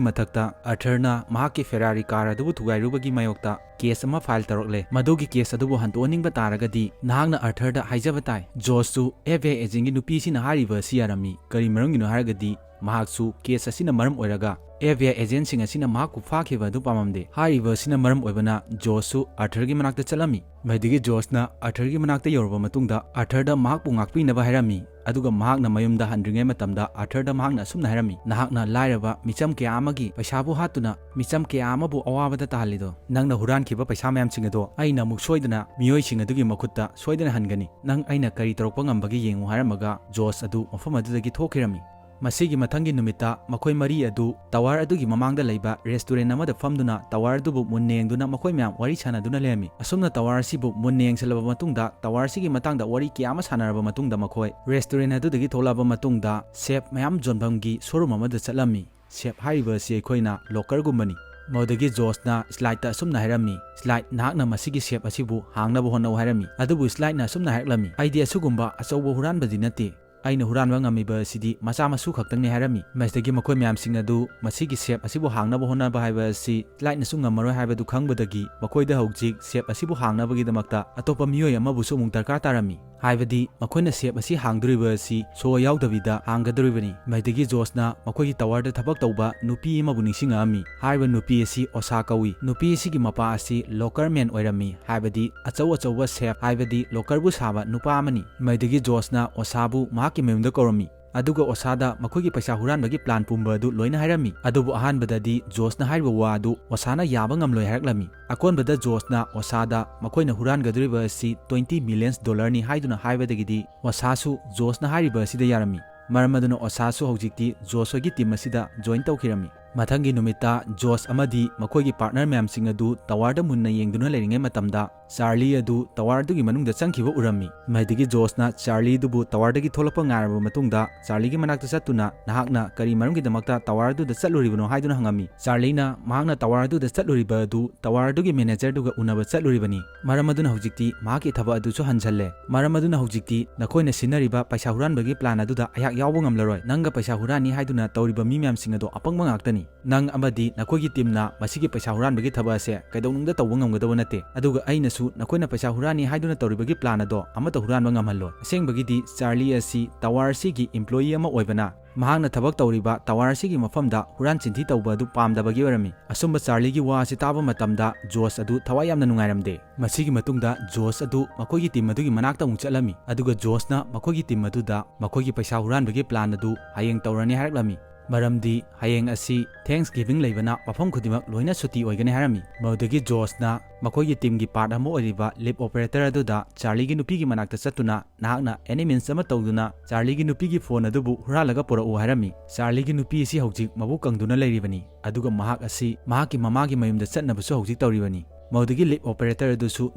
ꯃꯊꯛꯇ ꯑꯥꯔꯊꯔꯅ ꯃꯍꯥꯛꯀꯤ ꯐꯦꯔꯥꯔꯤ ꯀꯥꯔ ꯑꯗꯨꯕꯨ ꯊꯨꯒꯥꯏꯔꯨꯕꯒꯤ ꯃꯥꯌꯣꯛꯇ ꯀꯦꯁ ꯑꯃ ꯐꯥꯏꯜ ꯇꯧꯔꯛꯂꯦ꯫ ꯃꯗꯨꯒꯤ ꯀꯦꯁ ꯑꯗꯨꯕꯨ ꯍꯟꯗꯣꯛꯍꯟꯅꯤꯡꯕ ꯇꯥꯔꯒꯗꯤ ꯅꯍꯥꯛꯅ ꯑꯥꯔꯊꯔꯗ ꯍꯥꯏꯖꯕ ꯇꯥꯏ"꯫ ꯖꯣꯁꯁꯨ FBI ꯑꯦꯖꯦꯟꯒꯤ ꯅꯨꯄꯤ ꯑꯁꯤꯅ ꯍꯥꯏꯔꯤꯕ ꯑꯁꯤ ꯌꯥꯔꯝꯃꯤ꯫ ꯀꯔꯤ ꯃꯔꯝꯒꯤꯅꯣ ꯍꯥꯏꯔꯒꯗꯤ ꯃꯍꯥꯛꯁꯨ ꯀꯦꯁ ꯑꯁꯤꯅ ꯃꯔꯝ ꯑꯣꯏꯔꯒ ꯑꯦꯐ ꯕꯤ ꯑꯥꯏ ꯑꯦꯖꯦꯟꯁꯤꯡ ꯑꯁꯤꯅ ꯃꯍꯥꯛꯄꯨ ꯐꯥꯈꯤꯕ ꯑꯗꯨ ꯄꯥꯝꯂꯝꯗꯦ꯫ ꯍꯥꯏꯔꯤꯕ ꯑꯁꯤꯅ ꯃꯔꯝ ꯑꯣꯏꯕꯅ ꯖꯣꯁꯁꯨ ꯑꯥꯔꯊꯔꯒꯤ ꯃꯅꯥꯛꯇ ꯆꯠꯂꯝꯃꯤ꯫ ꯃꯗꯨꯗꯒꯤ ꯖꯣꯁꯅ ꯑꯥꯔꯊꯔꯒꯤ ꯃꯅꯥꯛꯇ ꯌꯧꯔꯕ ꯃꯇꯨꯡꯗ ꯑꯥꯔꯊꯔꯗ ꯃꯍꯥꯛꯄꯨ ꯉꯥꯛꯄꯤꯅꯕ ꯍꯥꯏꯔꯝꯃꯤ꯫ ꯑꯗꯨꯒ ꯃꯍꯥꯛꯅ ꯃꯌꯨꯝꯗ ꯍꯟꯗ꯭ꯔꯤꯉꯩ ꯃꯇꯝꯗ ꯑꯥꯔꯊꯔꯗ ꯃꯍꯥꯛꯅ ꯑꯁꯨꯝꯅ ꯍꯥꯏꯔꯝꯃꯤ, "ꯅꯍꯥꯛꯅ ꯂꯥꯏꯔꯕ ꯃꯤꯆꯝ ꯀꯌꯥ ꯑꯃꯒꯤ ꯄꯩꯁꯥꯕꯨ ꯍꯥꯠꯇꯨꯅ ꯃꯤꯆꯝ ꯀꯌꯥ ꯑꯃꯕꯨ ꯑꯋꯥꯕꯗ ꯇꯥꯍꯜꯂꯤꯗꯣ, ꯅꯪꯅ ꯍꯨꯔꯥꯟꯈꯤꯕ ꯄꯩꯁꯥ ꯃꯌꯥꯝꯁꯤꯡ ꯑꯗꯣ ꯑꯩꯅ ꯑꯃꯨꯛ ꯁꯣꯏꯗꯅ ꯃꯤꯑꯣꯏꯁꯤꯡ ꯑꯗꯨꯒꯤ ꯃꯈꯨꯠꯇ ꯁꯣꯏꯗꯅ ꯍꯟꯒꯅꯤ꯫ ꯅꯪ ꯑꯩꯅ ꯀꯔꯤ ꯇꯧꯔꯛꯄ ꯉꯝꯕꯒꯦ ꯌꯦꯡꯉꯨ" ꯍꯥꯏꯔꯝꯃꯒ ꯖꯣꯁ ꯑꯗꯨ ꯃꯐꯝ ꯑꯗꯨꯗꯒꯤ ꯊꯣꯛꯈꯤꯔꯝꯃꯤ꯫ ꯃꯁꯤꯒꯤ ꯃꯊꯪꯒꯤ ꯅꯨꯃꯤꯠꯇ ꯃꯈꯣꯏ ꯃꯔꯤ ꯑꯗꯨ ꯇꯋꯥꯔ ꯑꯗꯨꯒꯤ ꯃꯃꯥꯡꯗ ꯂꯩꯕ ꯔꯦꯁꯇꯨꯔꯦꯟ ꯑꯃꯗ ꯐꯝꯗꯨꯅ ꯇꯋꯥꯔ ꯑꯗꯨꯕꯨ ꯃꯨꯟꯅ ꯌꯦꯡꯗꯨꯅ ꯃꯈꯣꯏ ꯃꯌꯥꯝ ꯋꯥꯔꯤ ꯁꯥꯟꯅꯗꯨꯅ ꯂꯩꯔꯝꯃꯤ꯫ ꯑꯁꯨꯝꯅ ꯇꯋꯥꯔ ꯑꯁꯤꯕꯨ ꯃꯨꯟꯅ ꯌꯦꯡꯁꯤꯜꯂꯕ ꯃꯇꯨꯡꯗ, ꯇꯋꯥꯔ ꯑꯁꯤꯒꯤ ꯃꯇꯥꯡꯗ ꯋꯥꯔꯤ ꯀꯌꯥ ꯑꯃ ꯁꯥꯟꯅꯔꯕ ꯃꯇꯨꯡꯗ, ꯃꯈꯣꯏ ꯔꯦꯁꯇꯨꯔꯦꯟ ꯑꯗꯨꯗꯒꯤ ꯊꯣꯛꯂꯛꯑꯕ ꯃꯇꯨꯡꯗ ꯁꯦꯞ ꯃꯌꯥꯝ ꯌꯣꯟꯐꯝꯒꯤ ꯁꯣꯔꯨꯝ ꯑꯃꯗ ꯆꯠꯂꯝꯃꯤ꯫ ꯁꯦꯞ ꯍꯥꯏꯔꯤꯕ ꯑꯁꯤ ꯑꯩꯈꯣꯏꯅ ꯂꯣꯀꯔꯒꯨꯝꯕꯅꯤ꯫ ꯃꯗꯨꯗꯒꯤ ꯖꯣꯁꯅ ꯁ꯭ꯂꯥꯏꯠꯇ ꯑꯁꯨꯝꯅ ꯍꯥꯏꯔꯝꯃꯤ, "ꯁ꯭ꯂꯥꯏꯠ, ꯅꯍꯥꯛꯅ ꯃꯁꯤꯒꯤ ꯁꯦꯞ ꯑꯁꯤꯕꯨ ꯍꯥꯡꯅꯕ ꯍꯣꯠꯅꯧ" ꯍꯥꯏꯔꯝꯃꯤ꯫ ꯑꯗꯨꯕꯨ ꯁ꯭ꯂꯥꯏꯠꯅ ꯑꯁꯨꯝꯅ ꯍꯥꯏꯔꯛꯂꯝꯃꯤ, "ꯑꯩꯗꯤ ꯑꯁꯤꯒꯨꯝꯕ ꯑꯆꯧꯕ ꯍꯨꯔꯥꯟꯕꯗꯤ ꯅꯠꯇꯦ꯫ ꯑꯩꯅ ꯍꯨꯔꯥꯟꯕ ꯉꯝꯃꯤꯕ ꯑꯁꯤꯗꯤ ꯃꯆꯥ ꯃꯁꯨ ꯈꯛꯇꯪꯅꯤ" ꯍꯥꯏꯔꯝꯃꯤ꯫ ꯃꯁꯤꯗꯒꯤ ꯃꯈꯣꯏ ꯃꯌꯥꯝꯁꯤꯡ ꯑꯗꯨ ꯃꯁꯤꯒꯤ ꯁꯦꯞ ꯑꯁꯤꯕꯨ ꯍꯥꯡꯅꯕ ꯍꯣꯠꯅꯕ ꯍꯥꯏꯕ ꯑꯁꯤ ꯁ꯭ꯂꯥꯏꯠꯅꯁꯨ ꯉꯝꯃꯔꯣꯏ ꯍꯥꯏꯕꯗꯨ ꯈꯪꯕꯗꯒꯤ ꯃꯈꯣꯏꯗ ꯍꯧꯖꯤꯛ ꯁꯦꯞ ꯑꯁꯤꯕꯨ ꯍꯥꯡꯅꯕꯒꯤꯗꯃꯛꯇ ꯑꯇꯣꯞꯄ ꯃꯤꯑꯣꯏ ꯑꯃꯕꯨꯁꯨ ꯑꯃꯨꯛ ꯗꯔꯀꯥꯔ ꯇꯥꯔꯝꯃꯤ꯫ ꯍꯥꯏꯕꯗꯤ ꯃꯈꯣꯏꯅ ꯁꯦꯞ ꯑꯁꯤ ꯍꯥꯡꯗꯣꯔꯤꯕ ꯑꯁꯤ ꯁꯣ ꯌꯥꯎꯗꯕꯤꯗ ꯍꯥꯡꯒꯗꯧꯔꯤꯕꯅꯤ꯫ ꯃꯗꯨꯗꯒꯤ ꯖꯣꯁꯅ ꯃꯈꯣꯏꯒꯤ ꯇꯋꯥꯔꯗ ꯊꯕꯛ ꯇꯧꯕ ꯅꯨꯄꯤ ꯑꯃꯕꯨ ꯅꯤꯡꯁꯤꯡꯉꯛꯑꯝꯃꯤ꯫ ꯍꯥꯏꯔꯤꯕ ꯅꯨꯄꯤ ꯑꯁꯤ ꯑꯣꯁꯥ ꯀꯧꯏ꯫ ꯅꯨꯄꯤ ꯑꯁꯤꯒꯤ ꯃꯄꯥ ꯑꯁꯤ ꯂꯣꯀꯔꯃꯦꯟ ꯑꯣꯏꯔꯝꯃꯤ, ꯍꯥꯏꯕꯗꯤ ꯑꯆꯧ ꯑꯆꯧꯕ ꯁꯦꯞ, ꯍꯥꯏꯕꯗꯤ ꯂꯣꯀꯔꯕꯨ ꯁꯥꯕ ꯅꯨꯄꯥ ꯑꯃꯅꯤ꯫ ꯃꯗꯨꯗꯒꯤ ꯖꯣꯁꯅ ꯑꯣꯁꯥꯕꯨ ꯃꯍꯥꯛꯀꯤ ꯃꯌꯨꯝꯗ ꯀꯧꯔꯝꯃꯤ꯫ ꯑꯗꯨꯒ ꯑꯣꯁꯥꯗ ꯃꯈꯣꯏꯒꯤ ꯄꯩꯁꯥ ꯍꯨꯔꯥꯟꯕꯒꯤ ꯄ꯭ꯂꯥꯟ ꯄꯨꯝꯕ ꯑꯗꯨ ꯂꯣꯏꯅ ꯍꯥꯏꯔꯝꯃꯤ꯫ ꯑꯗꯨꯕꯨ ꯑꯍꯥꯟꯕꯗꯗꯤ ꯖꯣꯁꯅ ꯍꯥꯏꯔꯤꯕ ꯋꯥ ꯑꯗꯨ ꯑꯣꯁꯥꯅ ꯌꯥꯕ ꯉꯝꯂꯣꯏ ꯍꯥꯏꯔꯛꯂꯝꯃꯤ꯫ ꯑꯀꯣꯟꯕꯗ ꯖꯣꯁꯅ ꯑꯣꯁꯥꯗ ꯃꯈꯣꯏꯅ ꯍꯨꯔꯥꯟꯒꯗꯧꯔꯤꯕ ꯑꯁꯤ twenty millions dollarꯅꯤ ꯍꯥꯏꯗꯨꯅ ꯍꯥꯏꯕꯗꯒꯤꯗꯤ ꯑꯣꯁꯥꯁꯨ ꯖꯣꯁꯅ ꯍꯥꯏꯔꯤꯕ ꯑꯁꯤꯗ ꯌꯥꯔꯝꯃꯤ꯫ ꯃꯔꯝ ꯑꯗꯨꯅ ꯑꯣꯁꯥꯁꯨ ꯍꯧꯖꯤꯛꯇꯤ ꯖꯣꯁ ꯍꯣꯏꯒꯤ ꯇꯤꯝ ꯑꯁꯤꯗ ꯖꯣꯏꯟ ꯇꯧꯈꯤꯔꯝꯃꯤ꯫ ꯃꯊꯪꯒꯤ ꯅꯨꯃꯤꯠꯇ ꯖꯣꯁ ꯑꯃꯗꯤ ꯃꯈꯣꯏꯒꯤ ꯄꯥꯔꯠꯅꯔ ꯃꯌꯥꯝꯁꯤꯡ ꯑꯗꯨ ꯇꯋꯥꯔꯗ ꯃꯨꯟꯅ ꯌꯦꯡꯗꯨꯅ ꯂꯩꯔꯤꯉꯩ ꯃꯇꯝꯗ ꯆꯥꯔꯂꯤ ꯑꯗꯨ ꯇꯋꯥꯔ ꯑꯗꯨꯒꯤ ꯃꯅꯨꯡꯗ ꯆꯪꯈꯤꯕ ꯎꯔꯝꯃꯤ꯫ ꯃꯗꯨꯗꯒꯤ ꯖꯣꯁꯅ ꯆꯥꯔꯂꯤ ꯑꯗꯨꯕꯨ ꯇꯋꯥꯔꯗꯒꯤ ꯊꯣꯛꯂꯛꯄ ꯉꯥꯏꯔꯕ ꯃꯇꯨꯡꯗ ꯆꯥꯔꯂꯤꯒꯤ ꯃꯅꯥꯛꯇ ꯆꯠꯇꯨꯅ, "ꯅꯍꯥꯛꯅ ꯀꯔꯤ ꯃꯔꯝꯒꯤꯗꯃꯛꯇ ꯇꯋꯥꯔ ꯑꯗꯨꯗ ꯆꯠꯂꯨꯔꯤꯕꯅꯣ?" ꯍꯥꯏꯗꯨꯅ ꯍꯪꯉꯝꯃꯤ꯫ ꯆꯥꯔꯂꯤꯅ ꯃꯍꯥꯛꯅ ꯇꯋꯥꯔ ꯑꯗꯨꯗ ꯆꯠꯂꯨꯔꯤꯕ ꯑꯗꯨ ꯇꯋꯥꯔ ꯑꯗꯨꯒꯤ ꯃꯦꯅꯦꯖꯔꯗꯨꯒ ꯎꯅꯕ ꯆꯠꯂꯨꯔꯤꯕꯅꯤ꯫ ꯃꯔꯝ ꯑꯗꯨꯅ ꯍꯧꯖꯤꯛꯇꯤ ꯃꯍꯥꯛꯀꯤ ꯊꯕꯛ ꯑꯗꯨꯁꯨ ꯍꯟꯖꯜꯂꯦ꯫ ꯃꯔꯝ ꯑꯗꯨꯅ ꯍꯧꯖꯤꯛꯇꯤ ꯅꯈꯣꯏꯅ ꯁꯤꯟꯅꯔꯤꯕ ꯄꯩꯁꯥ ꯍꯨꯔꯥꯟꯕꯒꯤ ꯄ꯭ꯂꯥꯟ ꯑꯗꯨꯗ ꯑꯩꯍꯥꯛ ꯌꯥꯎꯕ ꯉꯝꯂꯔꯣꯏ꯫ ꯅꯪꯒ ꯄꯩꯁꯥ ꯍꯨꯔꯥꯟꯅꯤ ꯍꯥꯏꯗꯨꯅ ꯇꯧꯔꯤꯕ ꯃꯤ ꯃꯌꯥꯝꯁꯤꯡ ꯑꯗꯣ ꯑꯄꯪꯕ ꯉꯥꯛꯇꯅꯤ꯫ "ꯅꯪ ꯑꯃꯗꯤ ꯅꯈꯣꯏꯒꯤ ꯇꯤꯝꯅ ꯃꯁꯤꯒꯤ ꯄꯩꯁꯥ ꯍꯨꯔꯥꯟꯕꯒꯤ ꯊꯕꯛ ꯑꯁꯦ ꯀꯩꯗꯧꯅꯨꯡꯗ ꯇꯧꯕ ꯉꯝꯒꯗꯕ ꯅꯠꯇꯦ, ꯑꯗꯨꯒ ꯑꯩꯅꯁꯨ ꯅꯈꯣꯏꯅ ꯄꯩꯁꯥ ꯍꯨꯔꯥꯟꯅꯤ ꯍꯥꯏꯗꯨꯅ ꯇꯧꯔꯤꯕꯒꯤ ꯄ꯭ꯂꯥꯟ ꯑꯗꯣ ꯑꯃꯠꯇ ꯍꯨꯔꯥꯟꯕ ꯉꯝꯍꯜꯂꯣꯏ꯫ ꯑꯁꯦꯡꯕꯒꯤꯗꯤ ꯆꯥꯔꯂꯤ ꯑꯁꯤ ꯇꯋꯥꯔ ꯑꯁꯤꯒꯤ ꯏꯝꯄ꯭ꯂꯣꯌꯤ ꯑꯃ ꯑꯣꯏꯕꯅ, ꯃꯍꯥꯛꯅ ꯊꯕꯛ ꯇꯧꯔꯤꯕ ꯇꯋꯥꯔ ꯑꯁꯤꯒꯤ ꯃꯐꯝꯗ ꯍꯨꯔꯥꯟ ꯆꯤꯟꯊꯤ ꯇꯧꯕ ꯑꯗꯨ ꯄꯥꯝꯗꯕꯒꯤ ꯑꯣꯏꯔꯝꯃꯤ꯫" ꯑꯁꯨꯝꯕ ꯆꯥꯔꯂꯤꯒꯤ ꯋꯥ ꯑꯁꯤ ꯇꯥꯕ ꯃꯇꯝꯗ ꯖꯣꯁ ꯑꯗꯨ ꯊꯋꯥꯏ ꯌꯥꯝꯅ ꯅꯨꯡꯉꯥꯏꯔꯝꯗꯦ꯫ ꯃꯁꯤꯒꯤ ꯃꯇꯨꯡꯗ ꯖꯣꯁ ꯑꯗꯨ ꯃꯈꯣꯏꯒꯤ ꯇꯤꯝ ꯑꯗꯨꯒꯤ ꯃꯅꯥꯛꯇ ꯑꯃꯨꯛ ꯆꯠꯂꯝꯃꯤ, ꯑꯗꯨꯒ ꯖꯣꯁꯅ ꯃꯈꯣꯏꯒꯤ ꯇꯤꯝ ꯑꯗꯨꯗ ꯃꯈꯣꯏꯒꯤ ꯄꯩꯁꯥ ꯍꯨꯔꯥꯟꯕꯒꯤ ꯄ꯭ꯂꯥꯟ ꯑꯗꯨ ꯍꯌꯦꯡ ꯇꯧꯔꯅꯤ ꯍꯥꯏꯔꯛꯂꯝꯃꯤ, ꯃꯔꯝꯗꯤ ꯍꯌꯦꯡ ꯑꯁꯤ ꯊꯦꯡꯁ ꯒꯤꯚꯤꯡ ꯂꯩꯕꯅ ꯃꯐꯝ ꯈꯨꯗꯤꯡꯃꯛ ꯂꯣꯏꯅ ꯁꯨꯇꯤ ꯑꯣꯏꯒꯅꯤ ꯍꯥꯏꯔꯝꯃꯤ꯫ ꯃꯗꯨꯗꯒꯤ ꯖꯣꯁꯅ ꯃꯈꯣꯏꯒꯤ ꯇꯤꯝꯒꯤ ꯄꯥꯔꯠ ꯑꯃ ꯑꯣꯏꯔꯤꯕ ꯂꯤꯞ ꯑꯣꯄꯔꯦꯇꯔ ꯑꯗꯨꯗ ꯆꯥꯔꯂꯤꯒꯤ ꯅꯨꯄꯤꯒꯤ ꯃꯅꯥꯛꯇ ꯆꯠꯇꯨꯅ, "ꯅꯍꯥꯛꯅ ꯑꯦꯅꯤ ꯃꯤꯟꯁ ꯑꯃ ꯇꯧꯗꯨꯅ ꯆꯥꯔꯂꯤꯒꯤ ꯅꯨꯄꯤꯒꯤ ꯐꯣꯟ ꯑꯗꯨꯕꯨ ꯍꯨꯔꯥꯜꯂꯒ ꯄꯨꯔꯛꯎ" ꯍꯥꯏꯔꯝꯃꯤ꯫ ꯆꯥꯔꯂꯤꯒꯤ ꯅꯨꯄꯤ ꯑꯁꯤ ꯍꯧꯖꯤꯛ ꯃꯕꯨꯛ ꯀꯪꯗꯨꯅ ꯂꯩꯔꯤꯕꯅꯤ, ꯑꯗꯨꯒ ꯃꯍꯥꯛ ꯑꯁꯤ ꯃꯍꯥꯛꯀꯤ ꯃꯃꯥꯒꯤ ꯃꯌꯨꯝꯗ ꯆꯠꯅꯕꯁꯨ ꯍꯧꯖꯤꯛ ꯇꯧꯔꯤꯕꯅꯤ꯫ ꯃꯗꯨꯗꯒꯤ ꯂꯤꯞ ꯑꯣꯄꯔꯦꯇꯔ ꯑꯗꯨꯁꯨ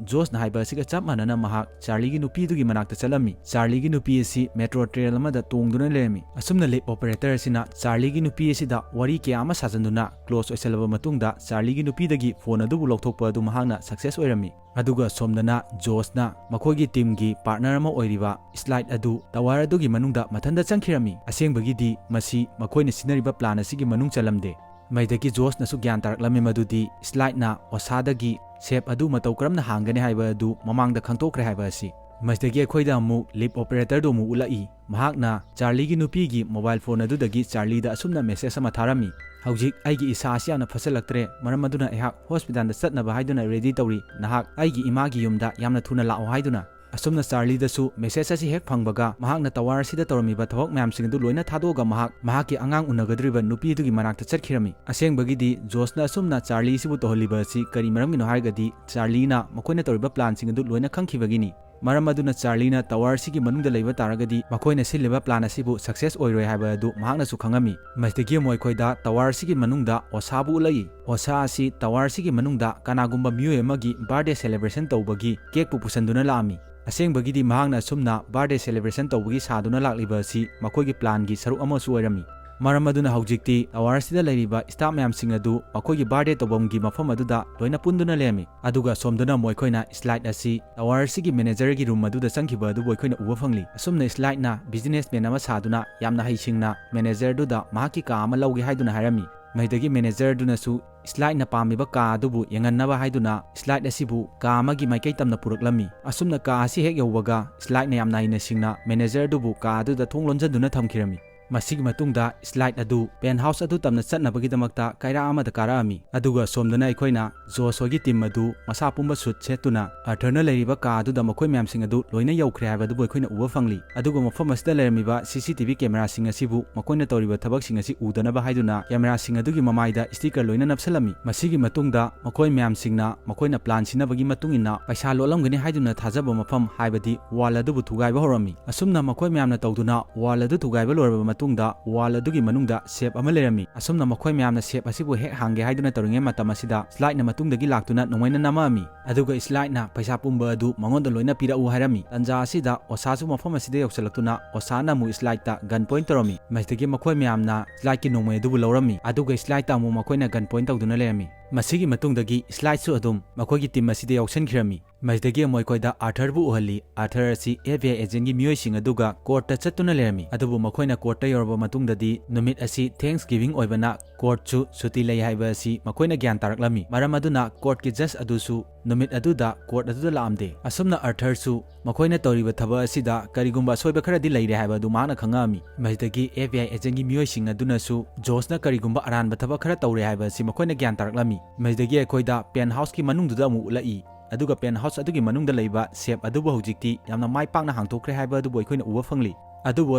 ꯖꯣꯁꯅ ꯍꯥꯏꯕ ꯑꯁꯤꯒ ꯆꯞ ꯃꯥꯟꯅꯅ ꯃꯍꯥꯛ ꯆꯥꯔꯂꯤꯒꯤ ꯅꯨꯄꯤꯗꯨꯒꯤ ꯃꯅꯥꯛꯇ ꯆꯠꯂꯝꯃꯤ꯫ ꯆꯥꯔꯂꯤꯒꯤ ꯅꯨꯄꯤ ꯑꯁꯤ ꯃꯦꯇ꯭ꯔꯣ ꯇ꯭ꯔꯦꯟ ꯑꯃꯗ ꯇꯣꯡꯗꯨꯅ ꯂꯩꯔꯝꯃꯤ꯫ ꯑꯁꯨꯝꯅ ꯂꯤꯞ ꯑꯣꯄꯔꯦꯇꯔ ꯑꯁꯤꯅ ꯆꯥꯔꯂꯤꯒꯤ ꯅꯨꯄꯤ ꯑꯁꯤꯗ ꯋꯥꯔꯤ ꯀꯌꯥ ꯑꯃ ꯁꯥꯖꯟꯗꯨꯅ ꯀ꯭ꯂꯣꯖ ꯑꯣꯏꯁꯜꯂꯕ ꯃꯇꯨꯡꯗ ꯆꯥꯔꯂꯤꯒꯤ ꯅꯨꯄꯤꯗꯒꯤ ꯐꯣꯟ ꯑꯗꯨꯕꯨ ꯂꯧꯊꯣꯛꯄ ꯑꯗꯨ ꯃꯍꯥꯛꯅ ꯁꯛꯁꯦꯁ ꯑꯣꯏꯔꯝꯃꯤ꯫ ꯑꯗꯨꯒ ꯁꯣꯝꯗꯅ ꯖꯣꯁꯅ ꯃꯈꯣꯏꯒꯤ ꯇꯤꯝꯒꯤ ꯄꯥꯔꯠꯅꯔ ꯑꯃ ꯑꯣꯏꯔꯤꯕ ꯁ꯭ꯂꯥꯏꯠ ꯑꯗꯨ ꯇꯋꯥꯔ ꯑꯗꯨꯒꯤ ꯃꯅꯨꯡꯗ ꯃꯊꯟꯇ ꯆꯪꯈꯤꯔꯝꯃꯤ꯫ ꯑꯁꯦꯡꯕꯒꯤꯗꯤ ꯃꯁꯤ ꯃꯈꯣꯏꯅ ꯁꯤꯖꯤꯟꯅꯔꯤꯕ ꯄ꯭ꯂꯥꯟ ꯑꯁꯤꯒꯤ ꯃꯅꯨꯡ ꯆꯜꯂꯝꯗꯦ꯫ ꯃꯁꯤꯗꯒꯤ ꯖꯣꯁꯅꯁꯨ ꯒ꯭ꯌꯥꯟ ꯇꯥꯔꯛꯂꯝꯃꯤ ꯃꯗꯨꯗꯤ ꯁ꯭ꯂꯥꯏꯠꯅ ꯑꯣꯁꯥꯗꯒꯤ ꯁꯦꯞ ꯑꯗꯨ ꯃꯇꯧ ꯀꯔꯝꯅ ꯍꯥꯡꯒꯅꯤ ꯍꯥꯏꯕ ꯑꯗꯨ ꯃꯃꯥꯡꯗ ꯈꯪꯗꯣꯛꯈ꯭ꯔꯦ ꯍꯥꯏꯕ ꯑꯁꯤ꯫ ꯃꯁꯤꯗꯒꯤ ꯑꯩꯈꯣꯏꯗ ꯑꯃꯨꯛ ꯂꯤꯞ ꯑꯣꯄꯔꯦꯇꯔꯗꯨ ꯑꯃꯨꯛ ꯎꯠꯂꯛꯏ꯫ ꯃꯍꯥꯛꯅ ꯆꯥꯔꯂꯤꯒꯤ ꯅꯨꯄꯤꯒꯤ ꯃꯣꯕꯥꯏꯜ ꯐꯣꯟ ꯑꯗꯨꯗꯒꯤ ꯆꯥꯔꯂꯤꯗ ꯑꯁꯨꯝꯅ ꯃꯦꯁꯦꯖ ꯑꯃ ꯊꯥꯔꯝꯃꯤ: "ꯍꯧꯖꯤꯛ ꯑꯩꯒꯤ ꯏꯁꯥ ꯑꯁꯤ ꯌꯥꯝꯅ ꯐꯠꯆꯜꯂꯛꯇ꯭ꯔꯦ, ꯃꯔꯝ ꯑꯗꯨꯅ ꯑꯩꯍꯥꯛ ꯍꯣꯁꯄꯤꯇꯥꯜꯗ ꯆꯠꯅꯕ ꯍꯥꯏꯗꯨꯅ ꯔꯦꯗꯤ ꯇꯧꯔꯤ꯫ ꯅꯍꯥꯛ ꯑꯩꯒꯤ ꯏꯃꯥꯒꯤ ꯌꯨꯝꯗ ꯌꯥꯝꯅ ꯊꯨꯅ ꯂꯥꯛꯑꯣ" ꯍꯥꯏꯗꯨꯅ꯫ ꯑꯁꯨꯝꯅ ꯆꯥꯔꯂꯤꯗꯁꯨ ꯃꯦꯁꯦꯖ ꯑꯁꯤ ꯍꯦꯛ ꯐꯪꯕꯒ ꯃꯍꯥꯛꯅ ꯇꯋꯥꯔ ꯑꯁꯤꯗ ꯇꯧꯔꯝꯃꯤꯕ ꯊꯕꯛ ꯃꯌꯥꯝꯁꯤꯡ ꯑꯗꯨ ꯂꯣꯏꯅ ꯊꯥꯗꯣꯛꯑꯒ ꯃꯍꯥꯛ ꯃꯍꯥꯛꯀꯤ ꯑꯉꯥꯡ ꯎꯅꯒꯗꯧꯔꯤꯕ ꯅꯨꯄꯤ ꯑꯗꯨꯒꯤ ꯃꯅꯥꯛꯇ ꯆꯠꯈꯤꯔꯝꯃꯤ꯫ ꯑꯁꯦꯡꯕꯒꯤꯗꯤ ꯖꯣꯁꯅ ꯑꯁꯨꯝꯅ ꯆꯥꯔꯂꯤ ꯑꯁꯤꯕꯨ ꯇꯧꯍꯜꯂꯤꯕ ꯑꯁꯤ ꯀꯔꯤ ꯃꯔꯝꯒꯤꯅꯣ ꯍꯥꯏꯔꯒꯗꯤ ꯆꯥꯔꯂꯤꯅ ꯃꯈꯣꯏꯅ ꯇꯧꯔꯤꯕ ꯄ꯭ꯂꯥꯟꯁꯤꯡ ꯑꯗꯨ ꯂꯣꯏꯅ ꯈꯪꯈꯤꯕꯒꯤꯅꯤ꯫ ꯃꯔꯝ ꯑꯗꯨꯅ ꯆꯥꯔꯂꯤꯅ ꯇꯋꯥꯔ ꯑꯁꯤꯒꯤ ꯃꯅꯨꯡꯗ ꯂꯩꯕ ꯇꯥꯔꯒꯗꯤ ꯃꯈꯣꯏꯅ ꯁꯤꯜꯂꯤꯕ ꯄ꯭ꯂꯥꯟ ꯑꯁꯤꯕꯨ ꯁꯛꯁꯦꯁ ꯑꯣꯏꯔꯣꯏ ꯍꯥꯏꯕ ꯑꯗꯨ ꯃꯍꯥꯛꯅꯁꯨ ꯈꯪꯉꯝꯃꯤ꯫ ꯃꯁꯤꯗꯒꯤ ꯑꯃꯨꯛ ꯑꯩꯈꯣꯏꯗ ꯇꯋꯥꯔ ꯑꯁꯤꯒꯤ ꯃꯅꯨꯡꯗ ꯑꯣꯁꯥꯕꯨ ꯎꯠꯂꯛꯏ꯫ ꯑꯣꯁꯥ ꯑꯁꯤ ꯇꯋꯥꯔ ꯑꯁꯤꯒꯤ ꯃꯅꯨꯡꯗ ꯀꯅꯥꯒꯨꯝꯕ ꯃꯤꯑꯣꯏ ꯑꯃꯒꯤ ꯕꯥꯔꯗꯦ ꯁꯦꯂꯦꯕ꯭ꯔꯦꯁꯟ ꯇꯧꯕꯒꯤ ꯀꯦꯛꯄꯨ ꯄꯨꯁꯟꯗꯨꯅ ꯂꯥꯛꯑꯝꯃꯤ꯫ ꯑꯁꯦꯡꯕꯒꯤꯗꯤ ꯃꯍꯥꯛꯅ ꯑꯁꯨꯝꯅ ꯕꯥꯔꯗꯦ ꯁꯦꯂꯦꯕ꯭ꯔꯦꯁꯟ ꯇꯧꯕꯒꯤ ꯁꯥꯗꯨꯅ ꯂꯥꯛꯂꯤꯕ ꯑꯁꯤ ꯃꯈꯣꯏꯒꯤ ꯄ꯭ꯂꯥꯟꯒꯤ ꯁꯔꯨꯛ ꯑꯃꯁꯨ ꯑꯣꯏꯔꯝꯃꯤ꯫ ꯃꯔꯝ ꯑꯗꯨꯅ ꯍꯧꯖꯤꯛꯇꯤ ꯇꯋꯥꯔ ꯑꯁꯤꯗ ꯂꯩꯔꯤꯕ ꯁ꯭ꯇꯥꯐ ꯃꯌꯥꯝꯁꯤꯡ ꯑꯗꯨ ꯃꯈꯣꯏꯒꯤ ꯕꯥꯔꯗꯦ ꯇꯧꯐꯝꯒꯤ ꯃꯐꯝ ꯑꯗꯨꯗ ꯂꯣꯏꯅ ꯄꯨꯟꯗꯨꯅ ꯂꯩꯔꯝꯃꯤ꯫ ꯑꯗꯨꯒ ꯁꯣꯝꯗꯅ ꯑꯃꯨꯛ ꯑꯩꯈꯣꯏꯅ ꯁ꯭ꯂꯥꯏꯠ ꯑꯁꯤ ꯇꯋꯥꯔ ꯑꯁꯤꯒꯤ ꯃꯦꯅꯦꯖꯔꯒꯤ ꯔꯨꯝ ꯑꯗꯨꯗ ꯆꯪꯈꯤꯕ ꯑꯗꯨꯕꯨ ꯑꯩꯈꯣꯏꯅ ꯎꯕ ꯐꯪꯂꯤ꯫ ꯑꯁꯨꯝꯅ ꯁ꯭ꯂꯥꯏꯠꯅ ꯕꯤꯖꯤꯅꯦꯁꯃꯦꯟ ꯑꯃ ꯁꯥꯗꯨꯅ ꯌꯥꯝꯅ ꯍꯩꯁꯤꯡꯅ ꯃꯦꯅꯦꯖꯔꯗꯨꯗ ꯃꯍꯥꯛꯀꯤ ꯀꯥ ꯑꯃ ꯂꯧꯒꯦ ꯍꯥꯏꯗꯨꯅ ꯍꯥꯏꯔꯝꯃꯤ꯫ ꯃꯁꯤꯗꯒꯤ manager ꯑꯗꯨꯅꯁꯨ Slide ꯅ ꯄꯥꯝꯃꯤꯕ ꯀꯥ ꯑꯗꯨꯕꯨ ꯌꯦꯡꯍꯟꯅꯕ ꯍꯥꯏꯗꯨꯅ Slide ꯑꯁꯤꯕꯨ ꯀꯥ ꯑꯃꯒꯤ ꯃꯥꯏꯀꯩ ꯇꯝꯅ ꯄꯨꯔꯛꯂꯝꯃꯤ꯫ ꯑꯁꯨꯝꯅ ꯀꯥ ꯑꯁꯤ ꯍꯦꯛ ꯌꯧꯕꯒ Slide ꯅ ꯌꯥꯝꯅ ꯍꯩꯅ ꯁꯤꯡꯅ manager ꯑꯗꯨꯕꯨ ꯀꯥ ꯑꯗꯨꯗ ꯊꯣꯡ ꯂꯣꯟꯖꯟꯗꯨꯅ ꯊꯝꯈꯤꯔꯝꯃꯤ꯫ ꯃꯁꯤꯒꯤ ꯃꯇꯨꯡꯗ Slide ꯑꯗꯨ penthouse ꯑꯗꯨ ꯇꯝꯅ ꯆꯠꯅꯕꯒꯤꯗꯃꯛꯇ ꯀꯩꯔꯥꯛ ꯑꯃꯗ ꯀꯥꯔꯛꯑꯝꯃꯤ꯫ ꯑꯗꯨꯒ ꯁꯣꯝꯗꯅ ꯑꯩꯈꯣꯏꯅ Josh ꯍꯣꯏꯒꯤ team ꯑꯗꯨ ꯃꯁꯥ ꯄꯨꯝꯕ suit ꯁꯦꯠꯇꯨꯅ Arthur ꯅ ꯂꯩꯔꯤꯕ ꯀꯥ ꯑꯗꯨꯗ ꯃꯈꯣꯏ ꯃꯌꯥꯝꯁꯤꯡ ꯑꯗꯨ ꯂꯣꯏꯅ ꯌꯧꯈ꯭ꯔꯦ ꯍꯥꯏꯕ ꯑꯗꯨꯕꯨ ꯑꯩꯈꯣꯏꯅ ꯎꯕ ꯐꯪꯂꯤ꯫ ꯑꯗꯨꯒ ꯃꯐꯝ ꯑꯁꯤꯗ ꯂꯩꯔꯝꯃꯤꯕ C C T V camera ꯁꯤꯡ ꯑꯁꯤꯕꯨ ꯃꯈꯣꯏꯅ ꯇꯧꯔꯤꯕ ꯊꯕꯛꯁꯤꯡ ꯑꯁꯤ ꯎꯗꯅꯕ ꯍꯥꯏꯗꯨꯅ camera ꯁꯤꯡ ꯑꯗꯨꯒꯤ ꯃꯃꯥꯏꯗ sticker ꯂꯣꯏꯅ ꯅꯞꯁꯜꯂꯝꯃꯤ꯫ ꯃꯁꯤꯒꯤ ꯃꯇꯨꯡꯗ ꯃꯈꯣꯏ ꯃꯌꯥꯝꯁꯤꯡꯅ ꯃꯈꯣꯏꯅ plan ꯁꯤꯟꯅꯕꯒꯤ ꯃꯇꯨꯡ ꯏꯟꯅ ꯄꯩꯁꯥ ꯂꯣꯠꯂꯝꯒꯅꯤ ꯍꯥꯏꯗꯨꯅ ꯊꯥꯖꯕ ꯃꯐꯝ, ꯍꯥꯏꯕꯗꯤ wall ꯑꯗꯨꯕꯨ ꯊꯨꯒꯥꯏꯕ ꯍꯧꯔꯝꯃꯤ꯫ ꯑꯁꯨꯝꯅ ꯃꯈꯣꯏ ꯃꯌꯥꯝꯅ ꯇꯧꯗꯨꯅ wall ꯑꯗꯨ ꯊꯨꯒꯥꯏꯕ ꯂꯣꯏꯔꯕ ꯃꯇꯨꯡꯗ, wall ꯑꯗꯨꯒꯤ ꯃꯅꯨꯡꯗ safe ꯑꯃ ꯂꯩꯔꯝꯃꯤ꯫ ꯑꯁꯨꯝꯅ ꯃꯈꯣꯏ ꯃꯌꯥꯝꯅ safe ꯑꯁꯤꯕꯨ ꯍꯦꯛ ꯍꯥꯡꯒꯦ ꯍꯥꯏꯗꯨꯅ ꯇꯧꯔꯤꯉꯩ ꯃꯇꯝ ꯑꯁꯤꯗ Slide ꯅ ꯃꯇꯨꯡꯗꯒꯤ ꯂꯥꯛꯇꯨꯅ ꯅꯣꯡꯃꯩꯅ ꯅꯝꯃꯛꯑꯝꯃꯤ꯫ ꯑꯗꯨꯒ Slide ꯅ ꯄꯩꯁꯥ ꯄꯨꯝꯕ ꯑꯗꯨ ꯃꯉꯣꯟꯗ ꯂꯣꯏꯅ ꯄꯤꯔꯛꯎ ꯍꯥꯏꯔꯝꯃꯤ꯫ ꯇꯟꯖꯥ ꯑꯁꯤꯗ ꯑꯣꯁꯥꯁꯨ ꯃꯐꯝ ꯑꯁꯤꯗ ꯌꯧꯁꯤꯜꯂꯛꯇꯨꯅ ꯑꯣꯁꯥꯅ ꯑꯃꯨꯛ Slide ꯇ gun point ꯇꯧꯔꯝꯃꯤ꯫ ꯃꯁꯤꯗꯒꯤ ꯃꯈꯣꯏ ꯃꯌꯥꯝꯅ Slide ꯀꯤ ꯅꯣꯡꯃꯩ ꯑꯗꯨꯕꯨ ꯂꯧꯔꯝꯃꯤ꯫ ꯑꯗꯨꯒ Slide ꯇ ꯑꯃꯨꯛ ꯃꯈꯣꯏꯅ gun point ꯇꯧꯗꯨꯅ ꯂꯩꯔꯝꯃꯤ꯫ ꯃꯁꯤꯒꯤ ꯃꯇꯨꯡꯗꯒꯤ Slide ꯁꯨ ꯑꯗꯨꯝ ꯃꯈꯣꯏꯒꯤ team ꯑꯁꯤꯗ ꯌꯥꯎꯁꯟꯈꯤꯔꯝꯃꯤ꯫ ꯃꯁꯤꯗꯒꯤ ꯑꯃꯨꯛ ꯑꯩꯈꯣꯏꯗ Arthur ꯕꯨ ꯎꯍꯜꯂꯤ꯫ Arthur ꯑꯁꯤ F B I agent ꯀꯤ ꯃꯤꯑꯣꯏꯁꯤꯡ ꯑꯗꯨꯒ court ꯇ ꯆꯠꯇꯨꯅ ꯂꯩꯔꯝꯃꯤ꯫ ꯑꯗꯨꯕꯨ ꯃꯈꯣꯏꯅ court ꯇ ꯌꯧꯔꯕ ꯃꯇꯨꯡꯗꯗꯤ ꯅꯨꯃꯤꯠ ꯑꯁꯤ Thanksgiving ꯑꯣꯏꯕꯅ court ꯁꯨ ꯁꯨꯇꯤ ꯂꯩ ꯍꯥꯏꯕ ꯑꯁꯤ ꯃꯈꯣꯏꯅ ꯒ꯭ꯌꯥꯟ ꯇꯥꯔꯛꯂꯝꯃꯤ꯫ ꯃꯔꯝ ꯑꯗꯨꯅ court ꯀꯤ judge ꯑꯗꯨꯁꯨ ꯅꯨꯃꯤꯠ ꯑꯗꯨꯗ court ꯑꯗꯨꯗ ꯂꯥꯛꯑꯝꯗꯦ꯫ ꯑꯁꯨꯝꯅ Arthur ꯁꯨ ꯃꯈꯣꯏꯅ ꯇꯧꯔꯤꯕ ꯊꯕꯛ ꯑꯁꯤꯗ ꯀꯔꯤꯒꯨꯝꯕ ꯑꯁꯣꯏꯕ ꯈꯔꯗꯤ ꯂꯩꯔꯦ ꯍꯥꯏꯕ ꯑꯗꯨ ꯃꯍꯥꯛꯅ ꯈꯪꯉꯛꯑꯝꯃꯤ꯫ ꯃꯁꯤꯗꯒꯤ F B I agent ꯀꯤ ꯃꯤꯑꯣꯏꯁꯤꯡ ꯑꯗꯨꯅꯁꯨ Josh ꯅ ꯀꯔꯤꯒꯨꯝꯕ ꯑꯔꯥꯟꯕ ꯊꯕꯛ ꯈꯔ ꯇꯧꯔꯦ ꯍꯥꯏꯕ ꯑꯁꯤ ꯃꯈꯣꯏꯅ ꯒ꯭ꯌꯥꯟ ꯇꯥꯔꯛꯂꯝꯃꯤ꯫ ꯃꯁꯤꯗꯒꯤ ꯑꯩꯈꯣꯏꯗ penthouse ꯀꯤ ꯃꯅꯨꯡꯗꯨꯗ ꯑꯃꯨꯛ ꯎꯠꯂꯛꯏ꯫ ꯑꯗꯨꯒ penthouse ꯑꯗꯨꯒꯤ ꯃꯅꯨꯡꯗ ꯂꯩꯕ safe ꯑꯗꯨꯕꯨ ꯍꯧꯖꯤꯛꯇꯤ ꯌꯥꯝꯅ ꯃꯥꯏ ꯄꯥꯛꯅ ꯍꯥꯡꯗꯣꯛꯈ꯭ꯔꯦ ꯍꯥꯏꯕ ꯑꯗꯨꯕꯨ ꯑꯩꯈꯣꯏꯅ ꯎꯕ ꯐꯪꯂꯤ꯫ ꯑꯗꯨꯕꯨ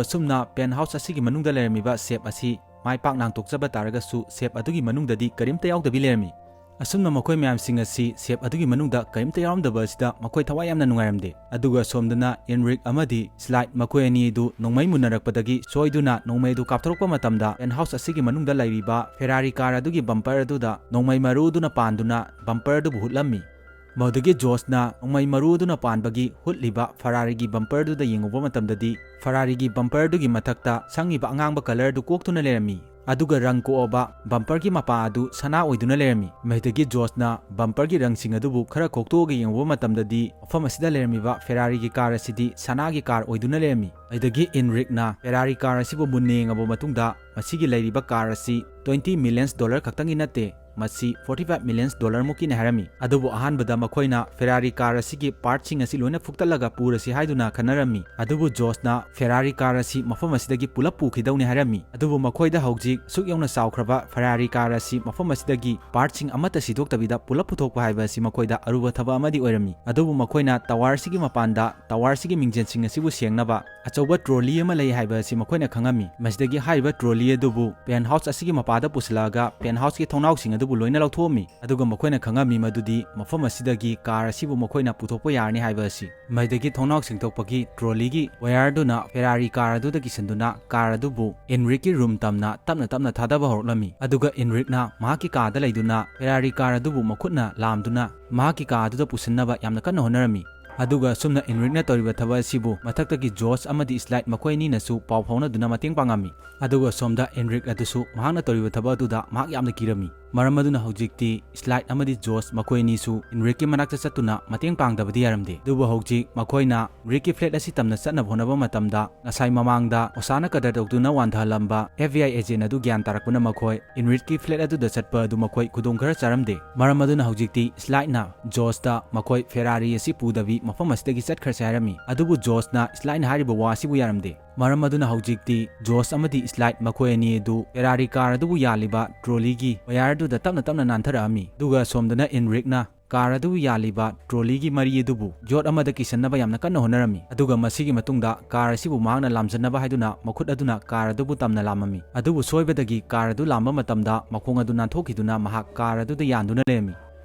ꯑꯁꯨꯝꯅ penthouse ꯑꯁꯤꯒꯤ ꯃꯅꯨꯡꯗ ꯂꯩꯔꯝꯃꯤꯕ safe ꯑꯁꯤ ꯃꯥꯏ ꯄꯥꯛꯅ ꯍꯥꯡꯗꯣꯛꯆꯕ ꯇꯥꯔꯒꯁꯨ safe ꯑꯗꯨꯒꯤ ꯃꯅꯨꯡꯗꯗꯤ ꯀꯔꯤꯝꯇ ꯌꯥꯎꯗꯕꯤ ꯂꯩꯔꯝꯃꯤ꯫ ꯑꯁꯨꯝꯅ ꯃꯈꯣꯏ ꯃꯌꯥꯝꯁꯤꯡ ꯑꯁꯤ safe ꯑꯗꯨꯒꯤ ꯃꯅꯨꯡꯗ ꯀꯔꯤꯝꯇ ꯌꯥꯎꯔꯝꯗꯕ ꯑꯁꯤꯗ ꯃꯈꯣꯏ ꯊꯋꯥꯏ ꯌꯥꯝꯅ ꯅꯨꯡꯉꯥꯏꯔꯝꯗꯦ꯫ ꯑꯗꯨꯒ ꯁꯣꯝꯗꯅ Enric ꯑꯃꯗꯤ Slide ꯃꯈꯣꯏ ꯑꯅꯤ ꯑꯗꯨ ꯅꯣꯡꯃꯩ ꯃꯨꯟꯅꯔꯛꯄꯗꯒꯤ ꯁꯣꯏꯗꯨꯅ ꯅꯣꯡꯃꯩ ꯑꯗꯨ ꯀꯥꯞꯊꯣꯔꯛꯄ ꯃꯇꯝꯗ penthouse ꯑꯁꯤꯒꯤ ꯃꯅꯨꯡꯗ ꯂꯩꯔꯤꯕ Ferrari car ꯑꯗꯨꯒꯤ bumper ꯑꯗꯨꯗ ꯅꯣꯡꯃꯩ ꯃꯔꯨ ꯑꯗꯨꯅ ꯄꯥꯟꯗꯨꯅ bumper ꯑꯗꯨꯕꯨ ꯍꯨꯠꯂꯝꯃꯤ꯫ ꯃꯗꯨꯗꯒꯤ Josh ꯅ ꯅꯣꯡꯃꯩ ꯃꯔꯨ ꯑꯗꯨꯅ ꯄꯥꯟꯕꯒꯤ ꯍꯨꯠꯂꯤꯕ Ferrari ꯒꯤ bumper ꯑꯗꯨꯗ ꯌꯦꯡꯉꯨꯕ ꯃꯇꯝꯗꯗꯤ Ferrari ꯒꯤ bumper ꯑꯗꯨꯒꯤ ꯃꯊꯛꯇ ꯁꯪꯉꯤꯕ ꯑꯉꯥꯡꯕ colour ꯑꯗꯨ ꯀꯣꯛꯇꯨꯅ ꯂꯩꯔꯝꯃꯤ꯫ ꯑꯗꯨꯒ ꯔꯪ ꯀꯣꯛꯑꯕ ꯕꯝꯄꯔꯒꯤ ꯃꯄꯥ ꯑꯗꯨ ꯁꯅꯥ ꯑꯣꯏꯗꯨꯅ ꯂꯩꯔꯝꯃꯤ꯫ ꯃꯁꯤꯗꯒꯤ ꯖꯣꯁꯅ ꯕꯝꯄꯔꯒꯤ ꯔꯪꯁꯤꯡ ꯑꯗꯨꯕꯨ ꯈꯔ ꯀꯣꯛꯇꯣꯛꯑꯒ ꯌꯦꯡꯉꯨꯕ ꯃꯇꯝꯗꯗꯤ, ꯃꯐꯝ ꯑꯁꯤꯗ ꯂꯩꯔꯝꯃꯤꯕ ꯐꯦꯔꯥꯔꯤꯒꯤ ꯀꯥꯔ ꯑꯁꯤꯗꯤ ꯁꯅꯥꯒꯤ ꯀꯥꯔ ꯑꯣꯏꯗꯨꯅ ꯂꯩꯔꯝꯃꯤ꯫ ꯑꯗꯨꯗꯒꯤ ꯏꯟꯔꯤꯛꯅ ꯐꯦꯔꯥꯔꯤ ꯀꯥꯔ ꯑꯁꯤꯕꯨ ꯃꯨꯟꯅ ꯌꯦꯡꯉꯕ ꯃꯇꯨꯡꯗ, ꯃꯁꯤꯒꯤ ꯂꯩꯔꯤꯕ ꯀꯥꯔ ꯑꯁꯤ twenty millions dollar ꯈꯛꯇꯪꯒꯤ ꯅꯠꯇꯦ, ꯃꯁꯤ forty five millions dollar ꯃꯨꯛꯀꯤꯅꯤ ꯍꯥꯏꯔꯝꯃꯤ꯫ ꯑꯗꯨꯕꯨ ꯑꯍꯥꯟꯕꯗ ꯃꯈꯣꯏꯅ ꯐꯦꯔꯥꯔꯤ ꯀꯥꯔ ꯑꯁꯤꯒꯤ ꯄꯥꯔꯠꯁꯤꯡ ꯑꯁꯤ ꯂꯣꯏꯅ ꯐꯨꯛꯇꯠꯂꯒ ꯄꯨꯔꯁꯤ ꯍꯥꯏꯗꯨꯅ ꯈꯟꯅꯔꯝꯃꯤ꯫ ꯑꯗꯨꯕꯨ ꯖꯣꯁꯅ ꯐꯦꯔꯥꯔꯤ ꯀꯥꯔ ꯑꯁꯤ ꯃꯐꯝ ꯑꯁꯤꯗꯒꯤ ꯄꯨꯂꯞ ꯄꯨꯈꯤꯗꯧꯅꯤ ꯍꯥꯏꯔꯝꯃꯤ꯫ ꯑꯗꯨꯕꯨ ꯃꯈꯣꯏꯗ ꯍꯧꯖꯤꯛ ꯑꯁꯨꯛ ꯌꯧꯅ ꯆꯥꯎꯈ꯭ꯔꯕ ꯐꯦꯔꯥꯔꯤ ꯀꯥꯔ ꯑꯁꯤ ꯃꯐꯝ ꯑꯁꯤꯗꯒꯤ ꯄꯥꯔꯠꯁꯤꯡ ꯑꯃꯠꯇ ꯁꯤꯗꯣꯛꯇꯕꯤꯗ ꯄꯨꯂꯞ ꯄꯨꯊꯣꯛꯄ ꯍꯥꯏꯕ ꯑꯁꯤ ꯃꯈꯣꯏꯗ ꯑꯔꯨꯕ ꯊꯕꯛ ꯑꯃꯗꯤ ꯑꯣꯏꯔꯝꯃꯤ꯫ ꯑꯗꯨꯕꯨ ꯃꯈꯣꯏꯅ ꯇꯋꯥꯔꯁꯤꯒꯤ ꯃꯄꯥꯟꯗ ꯇꯋꯥꯔꯁꯤꯒꯤ ꯃꯤꯡꯖꯦꯜꯁꯤꯡ ꯑꯁꯤꯕꯨ ꯁꯦꯡꯅꯕ ꯑꯆꯧꯕ ꯇ꯭ꯔꯣꯂꯤ ꯑꯃ ꯂꯩ ꯍꯥꯏꯕ ꯑꯁꯤ ꯃꯈꯣꯏꯅ ꯈꯪꯉꯝꯃꯤ꯫ ꯃꯁꯤꯗꯒꯤ ꯍꯥꯏꯔꯤꯕ ꯇ꯭ꯔꯣꯂꯤ ꯑꯗꯨꯕꯨ ꯄꯦꯟꯠꯍꯥꯎꯁ ꯑꯁꯤꯒꯤ ꯃꯄꯥꯗ ꯄꯨꯁꯤꯜꯂꯛꯑꯒ ꯄꯦꯟꯠꯍꯥꯎꯁꯀꯤ ꯊꯣꯡꯅꯥꯎꯁꯤꯡ ꯑꯗꯨꯕꯨ ꯂꯣꯏꯅ ꯂꯧꯊꯣꯛꯑꯝꯃꯤ꯫ ꯑꯗꯨꯒ ꯃꯈꯣꯏꯅ ꯈꯪꯉꯝꯃꯤ ꯃꯗꯨꯗꯤ ꯃꯐꯝ ꯑꯁꯤꯗꯒꯤ ꯀꯥꯔ ꯑꯁꯤꯕꯨ ꯃꯈꯣꯏꯅ ꯄꯨꯊꯣꯛꯄ ꯌꯥꯔꯅꯤ ꯍꯥꯏꯕ ꯑꯁꯤ꯫ ꯃꯁꯤꯗꯒꯤ ꯊꯣꯡꯅꯥꯎ ꯁꯦꯡꯗꯣꯛꯄꯒꯤ ꯇ꯭ꯔꯣꯂꯤꯒꯤ ꯋꯥꯌꯔꯗꯨꯅ ꯐꯦꯔꯥꯔꯤ ꯀꯥꯔ ꯑꯗꯨꯗ ꯀꯤꯁꯤꯟꯗꯨꯅ ꯀꯥꯔ ꯑꯗꯨꯕꯨ ꯏꯟꯔꯤꯛꯀꯤ ꯔꯨꯝ ꯇꯝꯅ ꯇꯞꯅ ꯇꯞꯅ ꯊꯥꯗꯕ ꯍꯧꯔꯛꯂꯝꯃꯤ꯫ ꯑꯗꯨꯒ ꯏꯟꯔꯤꯛꯅ ꯃꯍꯥꯛꯀꯤ ꯀꯥꯗ ꯂꯩꯗꯨꯅ ꯐꯦꯔꯥꯔꯤ ꯀꯥꯔ ꯑꯗꯨꯕꯨ ꯃꯈꯨꯠꯅ ꯂꯥꯝꯗꯨꯅ ꯃꯍꯥꯛꯀꯤ ꯀꯥ ꯑꯗꯨꯗ ꯄꯨꯁꯤꯟꯅꯕ ꯌꯥꯝꯅ ꯀꯟꯅ ꯍꯣꯠꯅꯔꯝꯃꯤ꯫ ꯑꯗꯨꯒ ꯑꯁꯨꯝꯅ ꯏꯟꯔꯤꯛꯅ ꯇꯧꯔꯤꯕ ꯊꯕꯛ ꯑꯁꯤꯕꯨ ꯃꯊꯛꯇꯒꯤ ꯖꯣꯁ ꯑꯃꯗꯤ ꯁ꯭ꯂꯥꯏꯠ ꯃꯈꯣꯏ ꯑꯅꯤꯅꯁꯨ ꯄꯥꯎ ꯐꯥꯎꯅꯗꯨꯅ ꯃꯇꯦꯡ ꯄꯥꯡꯉꯝꯃꯤ꯫ ꯑꯗꯨꯒ ꯁꯣꯝꯗ ꯏꯟꯔꯤꯛ ꯑꯗꯨꯁꯨ ꯃꯍꯥꯛꯅ ꯇꯧꯔꯤꯕ ꯊꯕꯛ ꯑꯗꯨꯗ ꯃꯍꯥꯛ ꯌꯥꯝꯅ ꯀꯤꯔꯝꯃꯤ꯫ ꯃꯔꯝ ꯑꯗꯨꯅ ꯍꯧꯖꯤꯛꯇꯤ ꯁ꯭ꯂꯥꯏꯠ ꯑꯃꯗꯤ ꯖꯣꯁ ꯃꯈꯣꯏ ꯑꯅꯤꯁꯨ ꯏꯟꯔꯤꯛꯀꯤ ꯃꯅꯥꯛꯇ ꯆꯠꯇꯨꯅ ꯃꯇꯦꯡ ꯄꯥꯡꯗꯕꯗꯤ ꯌꯥꯔꯝꯗꯦ꯫ ꯑꯗꯨꯕꯨ ꯍꯧꯖꯤꯛ ꯃꯈꯣꯏꯅ ꯏꯟꯔꯤꯛꯀꯤ ꯐ꯭ꯂꯦꯠ ꯑꯁꯤ ꯇꯝꯅ ꯆꯠꯅꯕ ꯍꯣꯠꯅꯕ ꯃꯇꯝꯗ, ꯉꯁꯥꯏ ꯃꯃꯥꯡꯗ ꯑꯣꯁꯥꯅ ꯀꯗꯔ ꯇꯧꯗꯨꯅ ꯋꯥꯟꯊꯍꯜꯂꯝꯕ F B I agent ꯑꯗꯨ ꯒ꯭ꯌꯥꯟ ꯇꯥꯔꯛꯄꯅ ꯃꯈꯣꯏ ꯏꯟꯔꯤꯛꯀꯤ ꯐ꯭ꯂꯦꯠ ꯑꯗꯨꯗ ꯆꯠꯄ ꯑꯗꯨ ꯃꯈꯣꯏ ꯈꯨꯗꯣꯡ ꯈꯔ ꯆꯥꯔꯝꯗꯦ꯫ ꯃꯔꯝ ꯑꯗꯨꯅ ꯍꯧꯖꯤꯛꯇꯤ ꯁ꯭ꯂꯥꯏꯠꯅ ꯖꯣꯁꯇ ꯃꯈꯣꯏ ꯐꯦꯔꯥꯔꯤ ꯑꯁꯤ ꯄꯨꯗꯕꯤ ꯃꯐꯝ ꯑꯁꯤꯗꯒꯤ ꯆꯠꯈ꯭ꯔꯁꯦ ꯍꯥꯏꯔꯝꯃꯤ꯫ ꯑꯗꯨꯕꯨ ꯖꯣꯁꯅ ꯁ꯭ꯂꯥꯏꯠꯅ ꯍꯥꯏꯔꯤꯕ ꯋꯥ ꯑꯁꯤꯕꯨ ꯌꯥꯔꯝꯗꯦ꯫ ꯃꯔꯝ ꯑꯗꯨꯅ ꯍꯧꯖꯤꯛꯇꯤ ꯖꯣꯁ ꯑꯃꯗꯤ ꯁ꯭ꯂꯥꯏꯠ ꯃꯈꯣꯏ ꯑꯅꯤ ꯑꯗꯨ ꯐꯦꯔꯥꯔꯤ ꯀꯥꯔ ꯑꯗꯨꯕꯨ ꯌꯥꯜꯂꯤꯕ ꯇ꯭ꯔꯣꯂꯤꯒꯤ ꯋꯥꯌꯔꯗꯨꯗ ꯇꯞꯅ ꯇꯞꯅ ꯅꯥꯟꯊꯔꯛꯑꯝꯃꯤ꯫ ꯑꯗꯨꯒ ꯁꯣꯝꯗꯅ ꯏꯟꯔꯤꯛꯅ ꯀꯥꯔ ꯑꯗꯨꯕꯨ ꯌꯥꯜꯂꯤꯕ ꯇ꯭ꯔꯣꯂꯤꯒꯤ ꯃꯔꯤ ꯑꯗꯨꯕꯨ ꯌꯣꯠ ꯑꯃꯗ ꯀꯤꯁꯟꯅꯕ ꯌꯥꯝꯅ ꯀꯟꯅ ꯍꯣꯠꯅꯔꯝꯃꯤ꯫ ꯑꯗꯨꯒ ꯃꯁꯤꯒꯤ ꯃꯇꯨꯡꯗ ꯀꯥꯔ ꯑꯁꯤꯕꯨ ꯃꯍꯥꯛꯅ ꯂꯥꯝꯖꯟꯅꯕ ꯍꯥꯏꯗꯨꯅ ꯃꯈꯨꯠ ꯑꯗꯨꯅ ꯀꯥꯔ ꯑꯗꯨꯕꯨ ꯇꯝꯅ ꯂꯥꯝꯃꯝꯃꯤ꯫ ꯑꯗꯨꯕꯨ ꯁꯣꯏꯕꯗꯒꯤ ꯀꯥꯔ ꯑꯗꯨ ꯂꯥꯝꯕ ꯃꯇꯝꯗ ꯃꯈꯣꯡ ꯑꯗꯨ ꯅꯥꯟꯊꯣꯛꯈꯤꯗꯨꯅ ꯃꯍꯥꯛ ꯀꯥꯔ ꯑꯗꯨꯗ ꯌꯥꯟꯗꯨꯅ ꯂꯩꯔꯝꯃꯤ꯫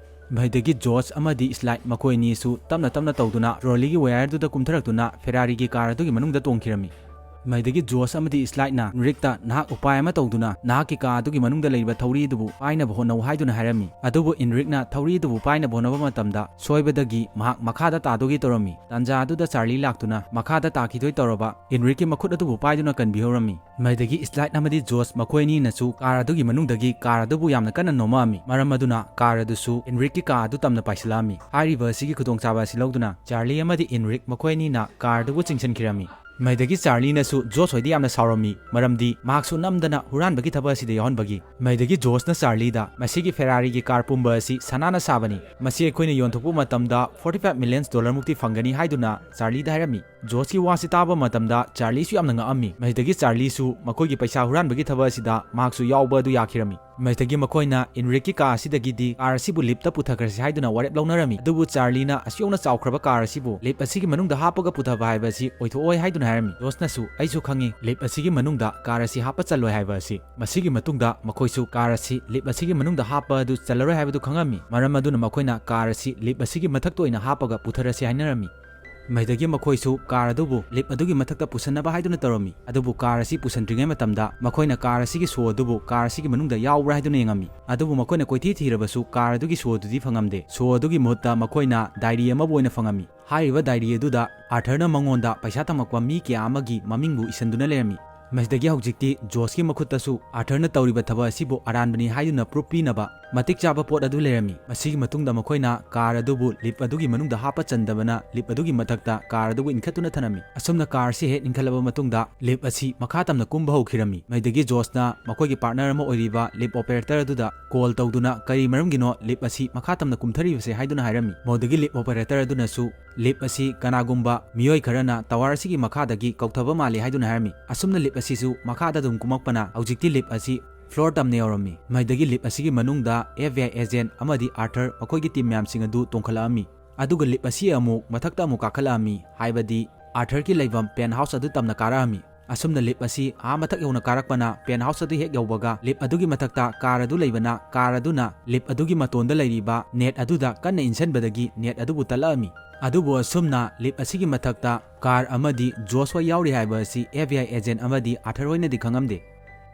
ꯃꯁꯤꯗꯒꯤ ꯖꯣꯁ ꯑꯃꯗꯤ ꯁ꯭ꯂꯥꯏꯠ ꯃꯈꯣꯏ ꯑꯅꯤꯁꯨ ꯇꯞꯅ ꯇꯞꯅ ꯇꯧꯗꯨꯅ ꯇ꯭ꯔꯣꯂꯤꯒꯤ ꯋꯥꯌꯔꯗꯨꯗ ꯀꯨꯝꯊꯔꯛꯇꯨꯅ ꯐꯦꯔꯥꯔꯤꯒꯤ ꯀꯥꯔ ꯑꯗꯨꯒꯤ ꯃꯅꯨꯡꯗ ꯇꯣꯡꯈꯤꯔꯝꯃꯤ꯫ ꯃꯗꯒꯤ ꯖꯣꯁ ꯑꯃꯗꯤ ꯁ꯭ꯂꯥꯏꯠꯅ ꯏꯟꯔꯤꯛꯇ, "ꯅꯍꯥꯛ ꯎꯄꯥꯏ ꯑꯃ ꯇꯧꯗꯨꯅ ꯅꯍꯥꯛꯀꯤ ꯀꯥ ꯑꯗꯨꯒꯤ ꯃꯅꯨꯡꯗ ꯂꯩꯔꯤꯕ ꯊꯧꯔꯤ ꯑꯗꯨꯕꯨ ꯄꯥꯏꯅꯕ ꯍꯣꯠꯅꯧ" ꯍꯥꯏꯗꯨꯅ ꯍꯥꯏꯔꯝꯃꯤ꯫ ꯑꯗꯨꯕꯨ ꯏꯟꯔꯤꯛꯅ ꯊꯧꯔꯤ ꯑꯗꯨꯕꯨ ꯄꯥꯏꯅꯕ ꯍꯣꯠꯅꯕ ꯃꯇꯝꯗ ꯁꯣꯏꯕꯗꯒꯤ ꯃꯍꯥꯛ ꯃꯈꯥꯗ ꯇꯥꯗꯨꯒꯤ ꯇꯧꯔꯝꯃꯤ꯫ ꯇꯥꯟꯖꯥ ꯑꯗꯨꯗ ꯆꯥꯔꯂꯤ ꯂꯥꯛꯇꯨꯅ ꯃꯈꯥꯗ ꯇꯥꯈꯤꯗꯣꯏ ꯇꯧꯔꯕ ꯏꯟꯔꯤꯛꯀꯤ ꯃꯈꯨꯠ ꯑꯗꯨꯕꯨ ꯄꯥꯏꯗꯨꯅ ꯀꯟꯕꯤꯍꯧꯔꯝꯃꯤ꯫ ꯃꯗꯒꯤ ꯁ꯭ꯂꯥꯏꯠ ꯑꯃꯗꯤ ꯖꯣꯁ ꯃꯈꯣꯏ ꯑꯅꯤꯅꯁꯨ ꯀꯥꯔ ꯑꯗꯨꯒꯤ ꯃꯅꯨꯡꯗꯒꯤ ꯀꯥꯔ ꯑꯗꯨꯕꯨ ꯌꯥꯝꯅ ꯀꯟꯅ ꯅꯣꯝꯃꯛꯑꯝꯃꯤ꯫ ꯃꯔꯝ ꯑꯗꯨꯅ ꯀꯥꯔ ꯑꯗꯨꯁꯨ ꯏꯟꯔꯤꯛꯀꯤ ꯀꯥ ꯑꯗꯨ ꯇꯝꯅ ꯄꯥꯏꯁꯤꯜꯂꯛꯑꯝꯃꯤ꯫ ꯍꯥꯏꯔꯤꯕ ꯑꯁꯤꯒꯤ ꯈꯨꯗꯣꯡꯆꯥꯕ ꯑꯁꯤ ꯂꯧꯗꯨꯅ ꯆꯥꯔꯂꯤ ꯑꯃꯗꯤ ꯏꯟꯔꯤꯛ ꯃꯈꯣꯏ ꯑꯅꯤꯅ ꯀꯥꯔ ꯑꯗꯨꯕꯨ ꯆꯤꯡꯁꯤꯟꯈꯤꯔꯝꯃꯤ꯫ ꯃꯗꯒꯤ ꯆꯥꯔꯂꯤꯅꯁꯨ ꯖꯣꯁ ꯍꯣꯏꯗ ꯌꯥꯝꯅ ꯁꯥꯎꯔꯝꯃꯤ, ꯃꯔꯝꯗꯤ ꯃꯍꯥꯛꯁꯨ ꯅꯝꯗꯅ ꯍꯨꯔꯥꯟꯕꯒꯤ ꯊꯕꯛ ꯑꯁꯤꯗ ꯌꯥꯎꯍꯟꯕꯒꯤ꯫ ꯃꯗꯒꯤ ꯖꯣꯁꯅ ꯆꯥꯔꯂꯤꯗ, "ꯃꯁꯤꯒꯤ ꯐꯦꯔꯥꯔꯤꯒꯤ ꯀꯥꯔ ꯄꯨꯝꯕ ꯑꯁꯤ ꯁꯅꯥꯅ ꯁꯥꯕꯅꯤ꯫ ꯃꯁꯤ ꯑꯩꯈꯣꯏꯅ ꯌꯣꯟꯊꯣꯛꯄ ꯃꯇꯝꯗ forty five million dollar ꯃꯨꯛꯇꯤ ꯐꯪꯒꯅꯤ" ꯍꯥꯏꯗꯨꯅ ꯆꯥꯔꯂꯤꯗ ꯍꯥꯏꯔꯝꯃꯤ꯫ ꯖꯣꯁꯀꯤ ꯋꯥꯁꯤ ꯇꯥꯕ ꯃꯇꯝꯗ ꯆꯥꯔꯂꯤꯁꯨ ꯌꯥꯝꯅ ꯉꯛꯑꯝꯃꯤ꯫ ꯃꯁꯤꯗꯒꯤ ꯆꯥꯔꯂꯤꯁꯨ ꯃꯈꯣꯏꯒꯤ ꯄꯩꯁꯥ ꯍꯨꯔꯥꯟꯕꯒꯤ ꯊꯕꯛ ꯑꯁꯤꯗ ꯃꯍꯥꯛꯁꯨ ꯌꯥꯎꯕ ꯑꯗꯨ ꯌꯥꯈꯤꯔꯝꯃꯤ꯫ ꯃꯁꯤꯗꯒꯤ ꯃꯈꯣꯏꯅ ꯏꯟꯔꯤꯛꯀꯤ ꯀꯥ ꯑꯁꯤꯗꯒꯤꯗꯤ ꯀꯥꯔ ꯑꯁꯤꯕꯨ ꯂꯤꯞꯇ ꯄꯨꯊꯈ꯭ꯔꯁꯤ ꯍꯥꯏꯗꯨꯅ ꯋꯥꯔꯦꯞ ꯂꯧꯅꯔꯝꯃꯤ꯫ ꯑꯗꯨꯕꯨ ꯆꯥꯔꯂꯤꯅ ꯑꯁꯨꯛ ꯌꯧꯅ ꯆꯥꯎꯈ꯭ꯔꯕ ꯀꯥꯔ ꯑꯁꯤꯕꯨ ꯂꯤꯞ ꯑꯁꯤꯒꯤ ꯃꯅꯨꯡꯗ ꯍꯥꯞꯄꯒ ꯄꯨꯊꯕ ꯍꯥꯏꯕ ꯑꯁꯤ ꯑꯣꯏꯊꯣꯛꯑꯣꯏ ꯍꯥꯏꯗꯨꯅ ꯍꯥꯏꯔꯝꯃꯤ꯫ ꯖꯣꯁꯅꯁꯨ, "ꯑꯩꯁꯨ ꯈꯪꯉꯤ ꯂꯤꯞ ꯑꯁꯤꯒꯤ ꯃꯅꯨꯡꯗ ꯀꯥꯔ ꯑꯁꯤ ꯍꯥꯞꯄ ꯆꯜꯂꯣꯏ ꯍꯥꯏꯕ ꯑꯁꯤ"꯫ ꯃꯁꯤꯒꯤ ꯃꯇꯨꯡꯗ ꯃꯈꯣꯏꯁꯨ ꯀꯥꯔ ꯑꯁꯤ ꯂꯤꯞ ꯑꯁꯤꯒꯤ ꯃꯅꯨꯡꯗ ꯍꯥꯞꯄ ꯑꯗꯨ ꯆꯜꯂꯔꯣꯏ ꯍꯥꯏꯕꯗꯨ ꯈꯪꯉꯝꯃꯤ꯫ ꯃꯔꯝ ꯑꯗꯨꯅ ꯃꯈꯣꯏꯅ ꯀꯥꯔ ꯑꯁꯤ ꯂꯤꯞ ꯑꯁꯤꯒꯤ ꯃꯊꯛꯇ ꯑꯣꯏꯅ ꯍꯥꯞꯄꯒ ꯄꯨꯊꯔꯁꯤ ꯍꯥꯏꯅꯔꯝꯃꯤ꯫ ꯃꯁꯤꯗꯒꯤ ꯃꯈꯣꯏꯁꯨ ꯀꯥꯔ ꯑꯗꯨꯕꯨ ꯂꯤꯞ ꯑꯗꯨꯒꯤ ꯃꯊꯛꯇ ꯄꯨꯁꯟꯅꯕ ꯍꯥꯏꯗꯨꯅ ꯇꯧꯔꯝꯃꯤ꯫ ꯑꯗꯨꯕꯨ ꯀꯥꯔ ꯑꯁꯤ ꯄꯨꯁꯟꯗ꯭ꯔꯤꯉꯩ ꯃꯇꯝꯗ ꯃꯈꯣꯏꯅ ꯀꯥꯔ ꯑꯁꯤꯒꯤ ꯁꯣ ꯑꯗꯨꯕꯨ ꯀꯥꯔ ꯑꯁꯤꯒꯤ ꯃꯅꯨꯡꯗ ꯌꯥꯎꯕ꯭ꯔꯥ ꯍꯥꯏꯗꯨꯅ ꯌꯦꯡꯉꯝꯃꯤ꯫ ꯑꯗꯨꯕꯨ ꯃꯈꯣꯏꯅ ꯀꯣꯏꯊꯤ ꯊꯤꯔꯕꯁꯨ ꯀꯥꯔ ꯑꯗꯨꯒꯤ ꯁꯣ ꯑꯗꯨꯗꯤ ꯐꯪꯉꯝꯗꯦ꯫ ꯁꯣ ꯑꯗꯨꯒꯤ ꯃꯍꯨꯠꯇ ꯃꯈꯣꯏꯅ ꯗꯥꯏꯔꯤ ꯑꯃꯕꯨ ꯑꯣꯏꯅ ꯐꯪꯉꯝꯃꯤ꯫ ꯍꯥꯏꯔꯤꯕ ꯗꯥꯏꯔꯤ ꯑꯗꯨꯗ ꯑꯥꯔꯊꯔꯅ ꯃꯉꯣꯟꯗ ꯄꯩꯁꯥ ꯊꯝꯃꯛꯄ ꯃꯤ ꯀꯌꯥ ꯑꯃꯒꯤ ꯃꯃꯤꯡꯕꯨ ꯏꯁꯤꯟꯗꯨꯅ ꯂꯩꯔꯝꯃꯤ꯫ ꯃꯁꯤꯗꯒꯤ ꯍꯧꯖꯤꯛꯇꯤ ꯖꯣꯁꯀꯤ ꯃꯈꯨꯠꯇꯁꯨ ꯑꯥꯔꯊꯔꯅ ꯇꯧꯔꯤꯕ ꯊꯕꯛ ꯑꯁꯤꯕꯨ ꯑꯔꯥꯟꯕꯅꯤ ꯍꯥꯏꯗꯨꯅ ꯄ꯭ꯔꯨꯐ ꯄꯤꯅꯕ ꯃꯇꯤꯛ ꯆꯥꯕ ꯄꯣꯠ ꯑꯗꯨ ꯂꯩꯔꯝꯃꯤ꯫ ꯃꯁꯤꯒꯤ ꯃꯇꯨꯡꯗ ꯃꯈꯣꯏꯅ ꯀꯥꯔ ꯑꯗꯨꯕꯨ ꯂꯤꯞ ꯑꯗꯨꯒꯤ ꯃꯅꯨꯡꯗ ꯍꯥꯞꯄ ꯆꯟꯗꯕꯅ ꯂꯤꯞ ꯑꯗꯨꯒꯤ ꯃꯊꯛꯇ ꯀꯥꯔ ꯑꯗꯨꯕꯨ ꯏꯟꯈꯠꯇꯨꯅ ꯊꯅꯝꯃꯤ꯫ ꯑꯁꯨꯝꯅ ꯀꯥꯔ ꯑꯁꯤ ꯍꯦꯛ ꯏꯟꯈꯠꯂꯕ ꯃꯇꯨꯡꯗ ꯂꯤꯞ ꯑꯁꯤ ꯃꯈꯥ ꯇꯝꯅ ꯀꯨꯝꯕ ꯍꯧꯈꯤꯔꯝꯃꯤ꯫ ꯃꯁꯤꯗꯒꯤ ꯖꯣꯁꯅ ꯃꯈꯣꯏꯒꯤ ꯄꯥꯔꯠꯅꯔ ꯑꯃ ꯑꯣꯏꯔꯤꯕ ꯂꯤꯞ ꯑꯣꯄꯔꯦꯇꯔ ꯑꯗꯨꯗ ꯀꯣꯜ ꯇꯧꯗꯨꯅ ꯀꯔꯤ ꯃꯔꯝꯒꯤꯅꯣ ꯂꯤꯞ ꯑꯁꯤ ꯃꯈꯥ ꯇꯝꯅ ꯀꯨꯝꯊꯔꯤꯕꯁꯦ ꯍꯥꯏꯗꯨꯅ ꯍꯥꯏꯔꯝꯃꯤ꯫ ꯃꯗꯨꯗꯒꯤ ꯂꯤꯞ ꯑꯣꯄꯔꯦꯇꯔ ꯑꯗꯨꯅꯁꯨ ꯂꯤꯞ ꯑꯁꯤ ꯀꯅꯥꯒꯨꯝꯕ ꯃꯤꯑꯣꯏ ꯈꯔꯅ ꯇꯋꯥꯔ ꯑꯁꯤꯒꯤ ꯃꯈꯥꯗꯒꯤ ꯀꯧꯊꯕ ꯃꯥꯜꯂꯤ ꯍꯥꯏꯗꯨꯅ ꯍꯥꯏꯔꯝꯃꯤ꯫ ꯑꯁꯨꯝꯅ ꯂꯤꯞ ꯑꯁꯤꯁꯨ ꯃꯈꯥꯗ ꯑꯗꯨꯝ ꯀꯨꯝꯃꯛꯄꯅ ꯍꯧꯖꯤꯛꯇꯤ ꯂꯤꯞ ꯑꯁꯤ ꯐ꯭ꯂꯣꯔ ꯇꯝꯅ ꯌꯧꯔꯝꯃꯤ꯫ ꯃꯗꯨꯗꯒꯤ ꯂꯤꯞ ꯑꯁꯤꯒꯤ ꯃꯅꯨꯡꯗ F B I agent ꯑꯃꯗꯤ ꯑꯥꯔꯊꯔ ꯃꯈꯣꯏꯒꯤ ꯇꯤꯝ ꯃꯌꯥꯝꯁꯤꯡ ꯑꯗꯨ ꯇꯣꯡꯈꯠꯂꯛꯑꯝꯃꯤ꯫ ꯑꯗꯨꯒ ꯂꯤꯞ ꯑꯁꯤ ꯑꯃꯨꯛ ꯃꯊꯛꯇ ꯑꯃꯨꯛ ꯀꯥꯈꯠꯂꯛꯑꯝꯃꯤ, ꯍꯥꯏꯕꯗꯤ ꯑꯥꯔꯊꯔꯒꯤ ꯂꯩꯐꯝ ꯄꯦꯟ ꯍꯥꯎꯁ ꯑꯗꯨ ꯇꯝꯅ ꯀꯥꯔꯛꯑꯝꯃꯤ꯫ ꯑꯁꯨꯝꯅ ꯂꯤꯞ ꯑꯁꯤ ꯑꯥ ꯃꯊꯛ ꯌꯧꯅ ꯀꯥꯔꯛꯄꯅ ꯄꯦꯟ ꯍꯥꯎꯁ ꯑꯗꯨ ꯍꯦꯛ ꯌꯧꯕꯒ ꯂꯤꯞ ꯑꯗꯨꯒꯤ ꯃꯊꯛꯇ ꯀꯥꯔ ꯑꯗꯨ ꯂꯩꯕꯅ ꯀꯥꯔ ꯑꯗꯨꯅ ꯂꯤꯞ ꯑꯗꯨꯒꯤ ꯃꯇꯣꯟꯗ ꯂꯩꯔꯤꯕ ꯅꯦꯠ ꯑꯗꯨꯗ ꯀꯟꯅ ꯏꯟꯁꯤꯟꯕꯗꯒꯤ ꯅꯦꯠ ꯑꯗꯨꯕꯨ ꯇꯠꯂꯛꯑꯝꯃꯤ꯫ ꯑꯗꯨꯕꯨ ꯑꯁꯨꯝꯅ ꯂꯤꯞ ꯑꯁꯤꯒꯤ ꯃꯊꯛꯇ ꯀꯥꯔ ꯑꯃꯗꯤ ꯖꯣꯁ ꯍꯣꯏ ꯌꯥꯎꯔꯤ ꯍꯥꯏꯕ ꯑꯁꯤ ꯑꯦꯐ ꯕꯤ ꯑꯥꯏ ꯑꯦꯖꯦꯟ ꯑꯃꯗꯤ ꯑꯥꯔꯊꯔ ꯍꯣꯏꯅꯗꯤ ꯈꯪꯉꯝꯗꯦ꯫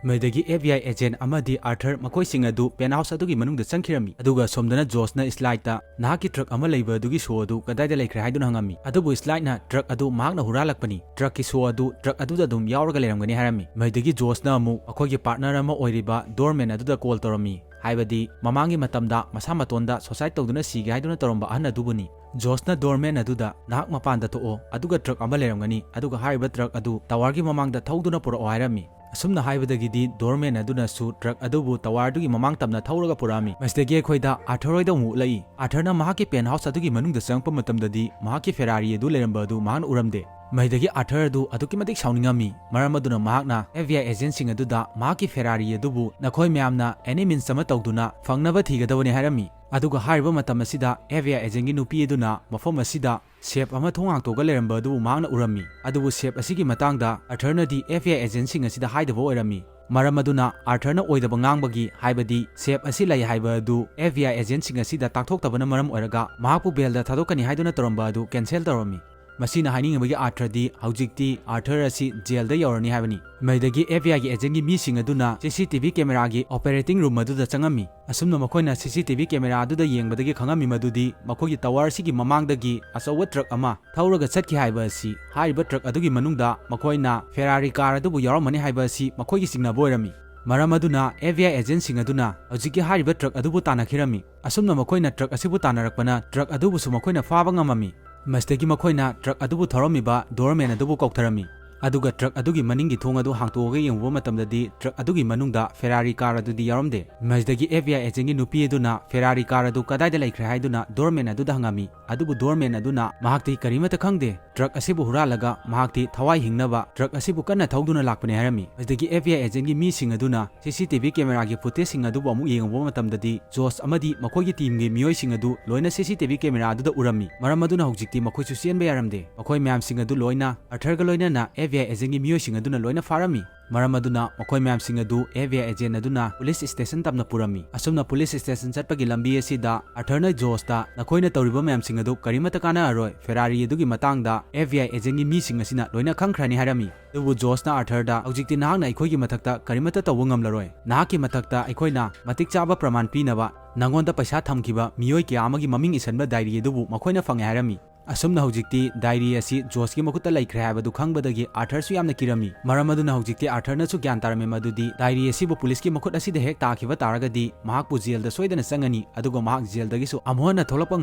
ꯃꯗꯨꯗꯒꯤ ꯑꯦꯐ ꯕꯤ ꯑꯥꯏ ꯑꯦꯖꯦꯟ ꯑꯃꯗꯤ ꯑꯥꯔꯊꯔ ꯃꯈꯣꯏꯁꯤꯡ ꯑꯗꯨ ꯄꯦꯟ ꯍꯥꯎꯁ ꯑꯗꯨꯒꯤ ꯃꯅꯨꯡꯗ ꯆꯪꯈꯤꯔꯝꯃꯤ꯫ ꯑꯗꯨꯒ ꯁꯣꯝꯗꯅ ꯖꯣꯁꯅ ꯁ꯭ꯂꯥꯏꯠꯇ "ꯅꯍꯥꯛꯀꯤ ꯇ꯭ꯔꯛ ꯑꯃ ꯂꯩꯕ ꯑꯗꯨꯒꯤ ꯁꯣ ꯑꯗꯨ ꯀꯗꯥꯏꯗ ꯂꯩꯈ꯭ꯔꯦ?" ꯍꯥꯏꯗꯨꯅ ꯍꯪꯉꯝꯃꯤ꯫ ꯑꯗꯨꯕꯨ ꯁ꯭ꯂꯥꯏꯠꯅ ꯇ꯭ꯔꯛ ꯑꯗꯨ ꯃꯍꯥꯛꯅ ꯍꯨꯔꯥꯜꯂꯛꯄꯅꯤ, ꯇ꯭ꯔꯛꯀꯤ ꯁꯣ ꯑꯗꯨ ꯇ꯭ꯔꯛ ꯑꯗꯨꯗ ꯑꯗꯨꯝ ꯌꯥꯎꯔꯒ ꯂꯩꯔꯝꯒꯅꯤ ꯍꯥꯏꯔꯝꯃꯤ꯫ ꯃꯗꯨꯗꯒꯤ ꯖꯣꯁꯅ ꯑꯃꯨꯛ ꯑꯩꯈꯣꯏꯒꯤ ꯄꯥꯔꯠꯅꯔ ꯑꯃ ꯑꯣꯏꯔꯤꯕ ꯗꯣꯔꯃꯦꯟ ꯑꯗꯨꯗ ꯀꯣꯜ ꯇꯧꯔꯝꯃꯤ, ꯍꯥꯏꯕꯗꯤ ꯃꯃꯥꯡꯒꯤ ꯃꯇꯝꯗ ꯃꯁꯥ ꯃꯇꯣꯟꯗ ꯁꯨꯁꯥꯏꯗ ꯇꯧꯗꯨꯅ ꯁꯤꯒꯦ ꯍꯥꯏꯗꯨꯅ ꯇꯧꯔꯝꯕ ꯑꯍꯟ ꯑꯗꯨꯕꯨꯅꯤ꯫ ꯖꯣꯁꯅ ꯗꯣꯔꯃꯦꯟ ꯑꯗꯨꯗ "ꯅꯍꯥꯛ ꯃꯄꯥꯟꯗ ꯊꯣꯛꯑꯣ, ꯑꯗꯨꯒ ꯇ꯭ꯔꯛ ꯑꯃ ꯂꯩꯔꯝꯒꯅꯤ, ꯑꯗꯨꯒ ꯍꯥꯏꯔꯤꯕ ꯇ꯭ꯔꯛ ꯑꯗꯨ ꯇꯋꯥꯔꯒꯤ ꯃꯃꯥꯡꯗ ꯊꯧꯗꯨꯅ ꯄꯨꯔꯛꯑꯣ" ꯍꯥꯏꯔꯝꯃꯤ꯫ ꯑꯁꯨꯝꯅ ꯍꯥꯏꯕꯗꯒꯤꯗꯤ ꯗꯣꯔꯃꯦꯟ ꯑꯗꯨꯅꯁꯨ ꯇ꯭ꯔꯛ ꯑꯗꯨꯕꯨ ꯇꯋꯥꯔꯗꯨꯒꯤ ꯃꯃꯥꯡ ꯇꯝꯅ ꯊꯧꯔꯒ ꯄꯨꯔꯛꯑꯝꯃꯤ꯫ ꯃꯁꯤꯗꯒꯤ ꯑꯩꯈꯣꯏꯗ ꯑꯥꯔꯊꯔ ꯍꯣꯏꯗ ꯑꯃꯨꯛ ꯎꯠꯂꯛꯏ꯫ ꯑꯥꯔꯊꯔꯅ ꯃꯍꯥꯛꯀꯤ ꯄꯦꯟ ꯍꯥꯎꯁ ꯑꯗꯨꯒꯤ ꯃꯅꯨꯡꯗ ꯆꯪꯉꯛꯄ ꯃꯇꯝꯗꯗꯤ ꯃꯍꯥꯛꯀꯤ ꯐꯦꯔꯥꯔꯤ ꯑꯗꯨ ꯂꯩꯔꯝꯕ ꯑꯗꯨ ꯃꯍꯥꯛꯅ ꯎꯔꯝꯗꯦ꯫ ꯃꯁꯤꯗꯒꯤ ꯑꯥꯔꯊꯔ ꯑꯗꯨ ꯑꯗꯨꯛꯀꯤ ꯃꯇꯤꯛ ꯁꯥꯎꯅꯤꯡꯉꯝꯃꯤ꯫ ꯃꯔꯝ ꯑꯗꯨꯅ ꯃꯍꯥꯛꯅ ꯑꯦꯐ ꯕꯤ ꯑꯥꯏ ꯑꯦꯖꯦꯟꯁꯤꯡ ꯑꯗꯨꯗ ꯃꯍꯥꯛꯀꯤ ꯐꯦꯔꯥꯔꯤ ꯑꯗꯨꯕꯨ ꯅꯈꯣꯏ ꯃꯌꯥꯝꯅ ꯑꯦꯅꯤ ꯃꯤꯟꯁ ꯑꯃ ꯇꯧꯗꯨꯅ ꯐꯪꯅꯕ ꯊꯤꯒꯗꯕꯅꯤ ꯍꯥꯏꯔꯝꯃꯤ꯫ ꯑꯗꯨꯒ ꯍꯥꯏꯔꯤꯕ ꯃꯇꯝ ꯑꯁꯤꯗ ꯑꯦꯐ ꯕꯤ ꯑꯥꯏ ꯑꯦꯖꯦꯟꯒꯤ ꯅꯨꯄꯤ ꯑꯗꯨꯅ ꯃꯐꯝ ꯑꯁꯤꯗ ꯁꯦꯐ ꯑꯃ ꯊꯣꯡ ꯍꯥꯡꯇꯣꯛꯑꯒ ꯂꯩꯔꯝꯕ ꯑꯗꯨꯕꯨ ꯃꯍꯥꯛꯅ ꯎꯔꯝꯃꯤ꯫ ꯑꯗꯨꯕꯨ ꯁꯦꯐ ꯑꯁꯤꯒꯤ ꯃꯇꯥꯡꯗ ꯑꯥꯔꯊꯔꯅꯗꯤ ꯑꯦꯐ ꯕꯤ ꯑꯥꯏ ꯑꯦꯖꯦꯟꯁꯤꯡ ꯑꯁꯤꯗ ꯍꯥꯏꯗꯕ ꯑꯣꯏꯔꯝꯃꯤ꯫ ꯃꯔꯝ ꯑꯗꯨꯅ ꯑꯥꯔꯊꯔꯅ ꯑꯣꯏꯗꯕ ꯉꯥꯡꯕꯒꯤ, ꯍꯥꯏꯕꯗꯤ ꯁꯦꯐ ꯑꯁꯤ ꯂꯩ ꯍꯥꯏꯕ ꯑꯗꯨ ꯑꯦꯐ ꯕꯤ ꯑꯥꯏ ꯑꯦꯖꯦꯟꯁꯤꯡ ꯑꯁꯤꯗ ꯇꯥꯛꯊꯣꯛꯇꯕꯅ ꯃꯔꯝ ꯑꯣꯏꯔꯒ ꯃꯍꯥꯛꯄꯨ ꯕꯦꯜꯗ ꯊꯥꯗꯣꯛꯀꯅꯤ ꯍꯥꯏꯗꯨꯅ ꯇꯧꯔꯝꯕ ꯑꯗꯨ ꯀꯦꯟꯁꯦꯜ ꯇꯧꯔꯝꯃꯤ꯫ ꯃꯁꯤꯅ ꯍꯥꯏꯅꯤꯡꯉꯤꯕꯒꯤ ꯑꯥꯔꯊꯔꯗꯤ ꯍꯧꯖꯤꯛꯇꯤ ꯑꯥꯔꯊꯔ ꯑꯁꯤ ꯖꯦꯜꯗ ꯌꯧꯔꯅꯤ ꯍꯥꯏꯕꯅꯤ꯫ ꯃꯗꯨꯗꯒꯤ ꯑꯦꯐ ꯕꯤ ꯑꯥꯏꯒꯤ ꯑꯦꯖꯦꯟꯒꯤ ꯃꯤꯁꯤꯡ ꯑꯗꯨꯅ ꯁꯤ ꯁꯤ ꯇꯤ ꯚꯤ ꯀꯦꯃꯦꯔꯥꯒꯤ ꯑꯣꯄꯔꯦꯇꯤꯡ ꯔꯨꯝ ꯑꯗꯨꯗ ꯆꯪꯉꯝꯃꯤ꯫ ꯑꯁꯨꯝꯅ ꯃꯈꯣꯏꯅ ꯁꯤ ꯁꯤ ꯇꯤ ꯚꯤ ꯀꯦꯃꯦꯔꯥ ꯑꯗꯨꯗ ꯌꯦꯡꯕꯗꯒꯤ ꯈꯪꯉꯝꯃꯤ ꯃꯗꯨꯗꯤ ꯃꯈꯣꯏꯒꯤ ꯇꯋꯥꯔ ꯑꯁꯤꯒꯤ ꯃꯃꯥꯡꯗꯒꯤ ꯑꯆꯧꯕ ꯇ꯭ꯔꯛ ꯑꯃ ꯊꯧꯔꯒ ꯆꯠꯈꯤ ꯍꯥꯏꯕ ꯑꯁꯤ, ꯍꯥꯏꯔꯤꯕ ꯇ꯭ꯔꯛ ꯑꯗꯨꯒꯤ ꯃꯅꯨꯡꯗ ꯃꯈꯣꯏꯅ ꯐꯦꯔꯥꯔꯤ ꯀꯥꯔ ꯑꯗꯨꯕꯨ ꯌꯥꯎꯔꯝꯒꯅꯤ ꯍꯥꯏꯕ ꯑꯁꯤ ꯃꯈꯣꯏꯒꯤ ꯆꯤꯡꯅꯕ ꯑꯣꯏꯔꯝꯃꯤ꯫ ꯃꯔꯝ ꯑꯗꯨꯅ ꯑꯦꯐ ꯕꯤ ꯑꯥꯏ ꯑꯦꯖꯦꯟꯁꯤꯡ ꯑꯗꯨꯅ ꯍꯧꯖꯤꯛꯀꯤ ꯍꯥꯏꯔꯤꯕ ꯇ꯭ꯔꯛ ꯑꯗꯨꯕꯨ ꯇꯥꯟꯅꯈꯤꯔꯝꯃꯤ꯫ ꯑꯁꯨꯝꯅ ꯃꯈꯣꯏꯅ ꯇ꯭ꯔꯛ ꯑꯁꯤꯕꯨ ꯇꯥꯟꯅꯔꯛꯄꯅ ꯇ꯭ꯔꯛ ꯑꯗꯨꯕꯨꯁꯨ ꯃꯈꯣꯏꯅ ꯐꯥꯕ ꯉꯝꯃꯝꯃꯤ꯫ ꯃꯁꯤꯗꯒꯤ ꯃꯈꯣꯏꯅ ꯇ꯭ꯔꯛ ꯑꯗꯨꯕꯨ ꯊꯧꯔꯝꯃꯤꯕ ꯗꯣꯔꯃꯦꯟ ꯑꯗꯨꯕꯨ ꯀꯧꯊꯔꯝꯃꯤ꯫ ꯑꯗꯨꯒ ꯇ꯭ꯔꯛ ꯑꯗꯨꯒꯤ ꯃꯅꯤꯡꯒꯤ ꯊꯣꯡ ꯑꯗꯨ ꯍꯥꯡꯇꯣꯛꯑꯒ ꯌꯦꯡꯉꯨꯕ ꯃꯇꯝꯗꯗꯤ ꯇ꯭ꯔꯛ ꯑꯗꯨꯒꯤ ꯃꯅꯨꯡꯗ ꯐꯦꯔꯥꯔꯤ ꯀꯥꯔ ꯑꯗꯨꯗꯤ ꯌꯥꯎꯔꯝꯗꯦ꯫ ꯃꯁꯤꯗꯒꯤ ꯑꯦꯐ ꯕꯤ ꯑꯥꯏ ꯑꯦꯖꯦꯟꯒꯤ ꯅꯨꯄꯤ ꯑꯗꯨꯅ ꯐꯦꯔꯥꯔꯤ ꯀꯥꯔ ꯑꯗꯨ ꯀꯗꯥꯏꯗ ꯂꯩꯈ꯭ꯔꯦ ꯍꯥꯏꯗꯨꯅ ꯗꯣꯔꯃꯦꯟ ꯑꯗꯨꯗ ꯍꯪꯉꯝꯃꯤ꯫ ꯑꯗꯨꯕꯨ ꯗꯣꯔꯃꯦꯟ ꯑꯗꯨꯅ ꯃꯍꯥꯛꯇꯤ ꯀꯔꯤꯃꯠꯇ ꯈꯪꯗꯦ, ꯇ꯭ꯔꯛ ꯑꯁꯤꯕꯨ ꯍꯨꯔꯥꯜꯂꯒ ꯃꯍꯥꯛꯇꯤ ꯊꯋꯥꯏ ꯍꯤꯡꯅꯕ ꯇ꯭ꯔꯛ ꯑꯁꯤꯕꯨ ꯀꯟꯅ ꯊꯧꯗꯨꯅ ꯂꯥꯛꯄꯅꯤ ꯍꯥꯏꯔꯝꯃꯤ꯫ ꯃꯁꯤꯗꯒꯤ ꯑꯦꯐ ꯕꯤ ꯑꯥꯏ ꯑꯦꯖꯦꯟꯒꯤ ꯃꯤꯁꯤꯡ ꯑꯗꯨꯅ ꯁꯤ ꯁꯤ ꯇꯤ ꯚꯤ ꯀꯦꯃꯦꯔꯥꯒꯤ ꯐꯨꯇꯦꯖꯁꯤꯡ ꯑꯗꯨꯕꯨ ꯑꯃꯨꯛ ꯌꯦꯡꯉꯨꯕ ꯃꯇꯝꯗꯗꯤ ꯖꯣꯁ ꯑꯃꯗꯤ ꯃꯈꯣꯏꯒꯤ ꯇꯤꯝꯒꯤ ꯃꯤꯑꯣꯏꯁꯤꯡ ꯑꯗꯨ ꯂꯣꯏꯅ ꯁꯤ ꯁꯤ ꯇꯤ ꯚꯤ ꯀꯦꯃꯦꯔꯥ ꯑꯗꯨꯗ ꯎꯔꯝꯃꯤ꯫ ꯃꯔꯝ ꯑꯗꯨꯅ ꯍꯧꯖꯤꯛꯇꯤ ꯃꯈꯣꯏꯁꯨ ꯆꯦꯟꯕ ꯌꯥꯔꯝꯗꯦ꯫ ꯃꯈꯣꯏ ꯃꯌꯥꯝꯁꯤꯡ ꯑꯗꯨ ꯂꯣꯏꯅ ꯑꯥꯔꯊꯔꯒ ꯂꯣꯏꯅꯅ ꯑꯦꯐ F B I agentꯒꯤ ꯃꯤꯑꯣꯏꯁꯤꯡ ꯑꯗꯨꯅ ꯂꯣꯏꯅ ꯐꯥꯔꯝꯃꯤ꯫ ꯃꯔꯝ ꯑꯗꯨꯅ ꯃꯈꯣꯏ ꯃꯌꯥꯝꯁꯤꯡ ꯑꯗꯨ F B I agent ꯑꯗꯨꯅ police station ꯇꯝꯅ ꯄꯨꯔꯝꯃꯤ꯫ ꯑꯁꯨꯝꯅ police station ꯆꯠꯄꯒꯤ ꯂꯝꯕꯤ ꯑꯁꯤꯗ Arthurꯅ Joshꯇ, "ꯅꯈꯣꯏꯅ ꯇꯧꯔꯤꯕ ꯃꯌꯥꯝꯁꯤꯡ ꯑꯗꯨ ꯀꯔꯤꯃꯠꯇ ꯀꯥꯟꯅꯔꯔꯣꯏ, Ferrari ꯑꯗꯨꯒꯤ ꯃꯇꯥꯡꯗ F B I agentꯒꯤ ꯃꯤꯁꯤꯡ ꯑꯁꯤꯅ ꯂꯣꯏꯅ ꯈꯪꯈ꯭ꯔꯅꯤ" ꯍꯥꯏꯔꯝꯃꯤ꯫ ꯑꯗꯨꯕꯨ Joshꯅ Arthurꯗ, "ꯍꯧꯖꯤꯛꯇꯤ ꯅꯍꯥꯛꯅ ꯑꯩꯈꯣꯏꯒꯤ ꯃꯊꯛꯇ ꯀꯔꯤꯃꯠꯇ ꯇꯧꯕ ꯉꯝꯂꯔꯣꯏ꯫ ꯅꯍꯥꯛꯀꯤ ꯃꯊꯛꯇ ꯑꯩꯈꯣꯏꯅ ꯃꯇꯤꯛ ꯆꯥꯕ ꯄ꯭ꯔꯃꯥꯟ ꯄꯤꯅꯕ ꯅꯉꯣꯟꯗ ꯄꯩꯁꯥ ꯊꯝꯈꯤꯕ ꯃꯤꯑꯣꯏ ꯀꯌꯥ ꯑꯃꯒꯤ ꯃꯃꯤꯡ ꯏꯁꯟꯕ diary ꯑꯗꯨꯕꯨ ꯃꯈꯣꯏꯅ ꯐꯪꯉꯦ" ꯍꯥꯏꯔꯝꯃꯤ꯫ ꯑꯁꯨꯝꯅ ꯍꯧꯖꯤꯛꯇꯤ diary ꯑꯁꯤ Joshꯀꯤ ꯃꯈꯨꯠꯇ ꯂꯩꯈ꯭ꯔꯦ ꯍꯥꯏꯕꯗꯨ ꯈꯪꯕꯗꯒꯤ Arthurꯁꯨ ꯌꯥꯝꯅ ꯀꯤꯔꯝꯃꯤ꯫ ꯃꯔꯝ ꯑꯗꯨꯅ ꯍꯧꯖꯤꯛꯇꯤ Arthurꯅꯁꯨ ꯒ꯭ꯌꯥꯟ ꯇꯥꯔꯝꯃꯤ ꯃꯗꯨꯗꯤ diary ꯑꯁꯤꯕꯨ policeꯀꯤ ꯃꯈꯨꯠ ꯑꯁꯤꯗ ꯍꯦꯛ ꯇꯥꯈꯤꯕ ꯇꯥꯔꯒꯗꯤ ꯃꯍꯥꯛꯄꯨ jailꯗ ꯁꯣꯏꯗꯅ ꯆꯪꯉꯅꯤ, ꯑꯗꯨꯒ ꯃꯍꯥꯛ jailꯗꯒꯤꯁꯨ ꯑꯃꯨꯛ ꯍꯟꯅ ꯊꯣꯛꯂꯛꯄ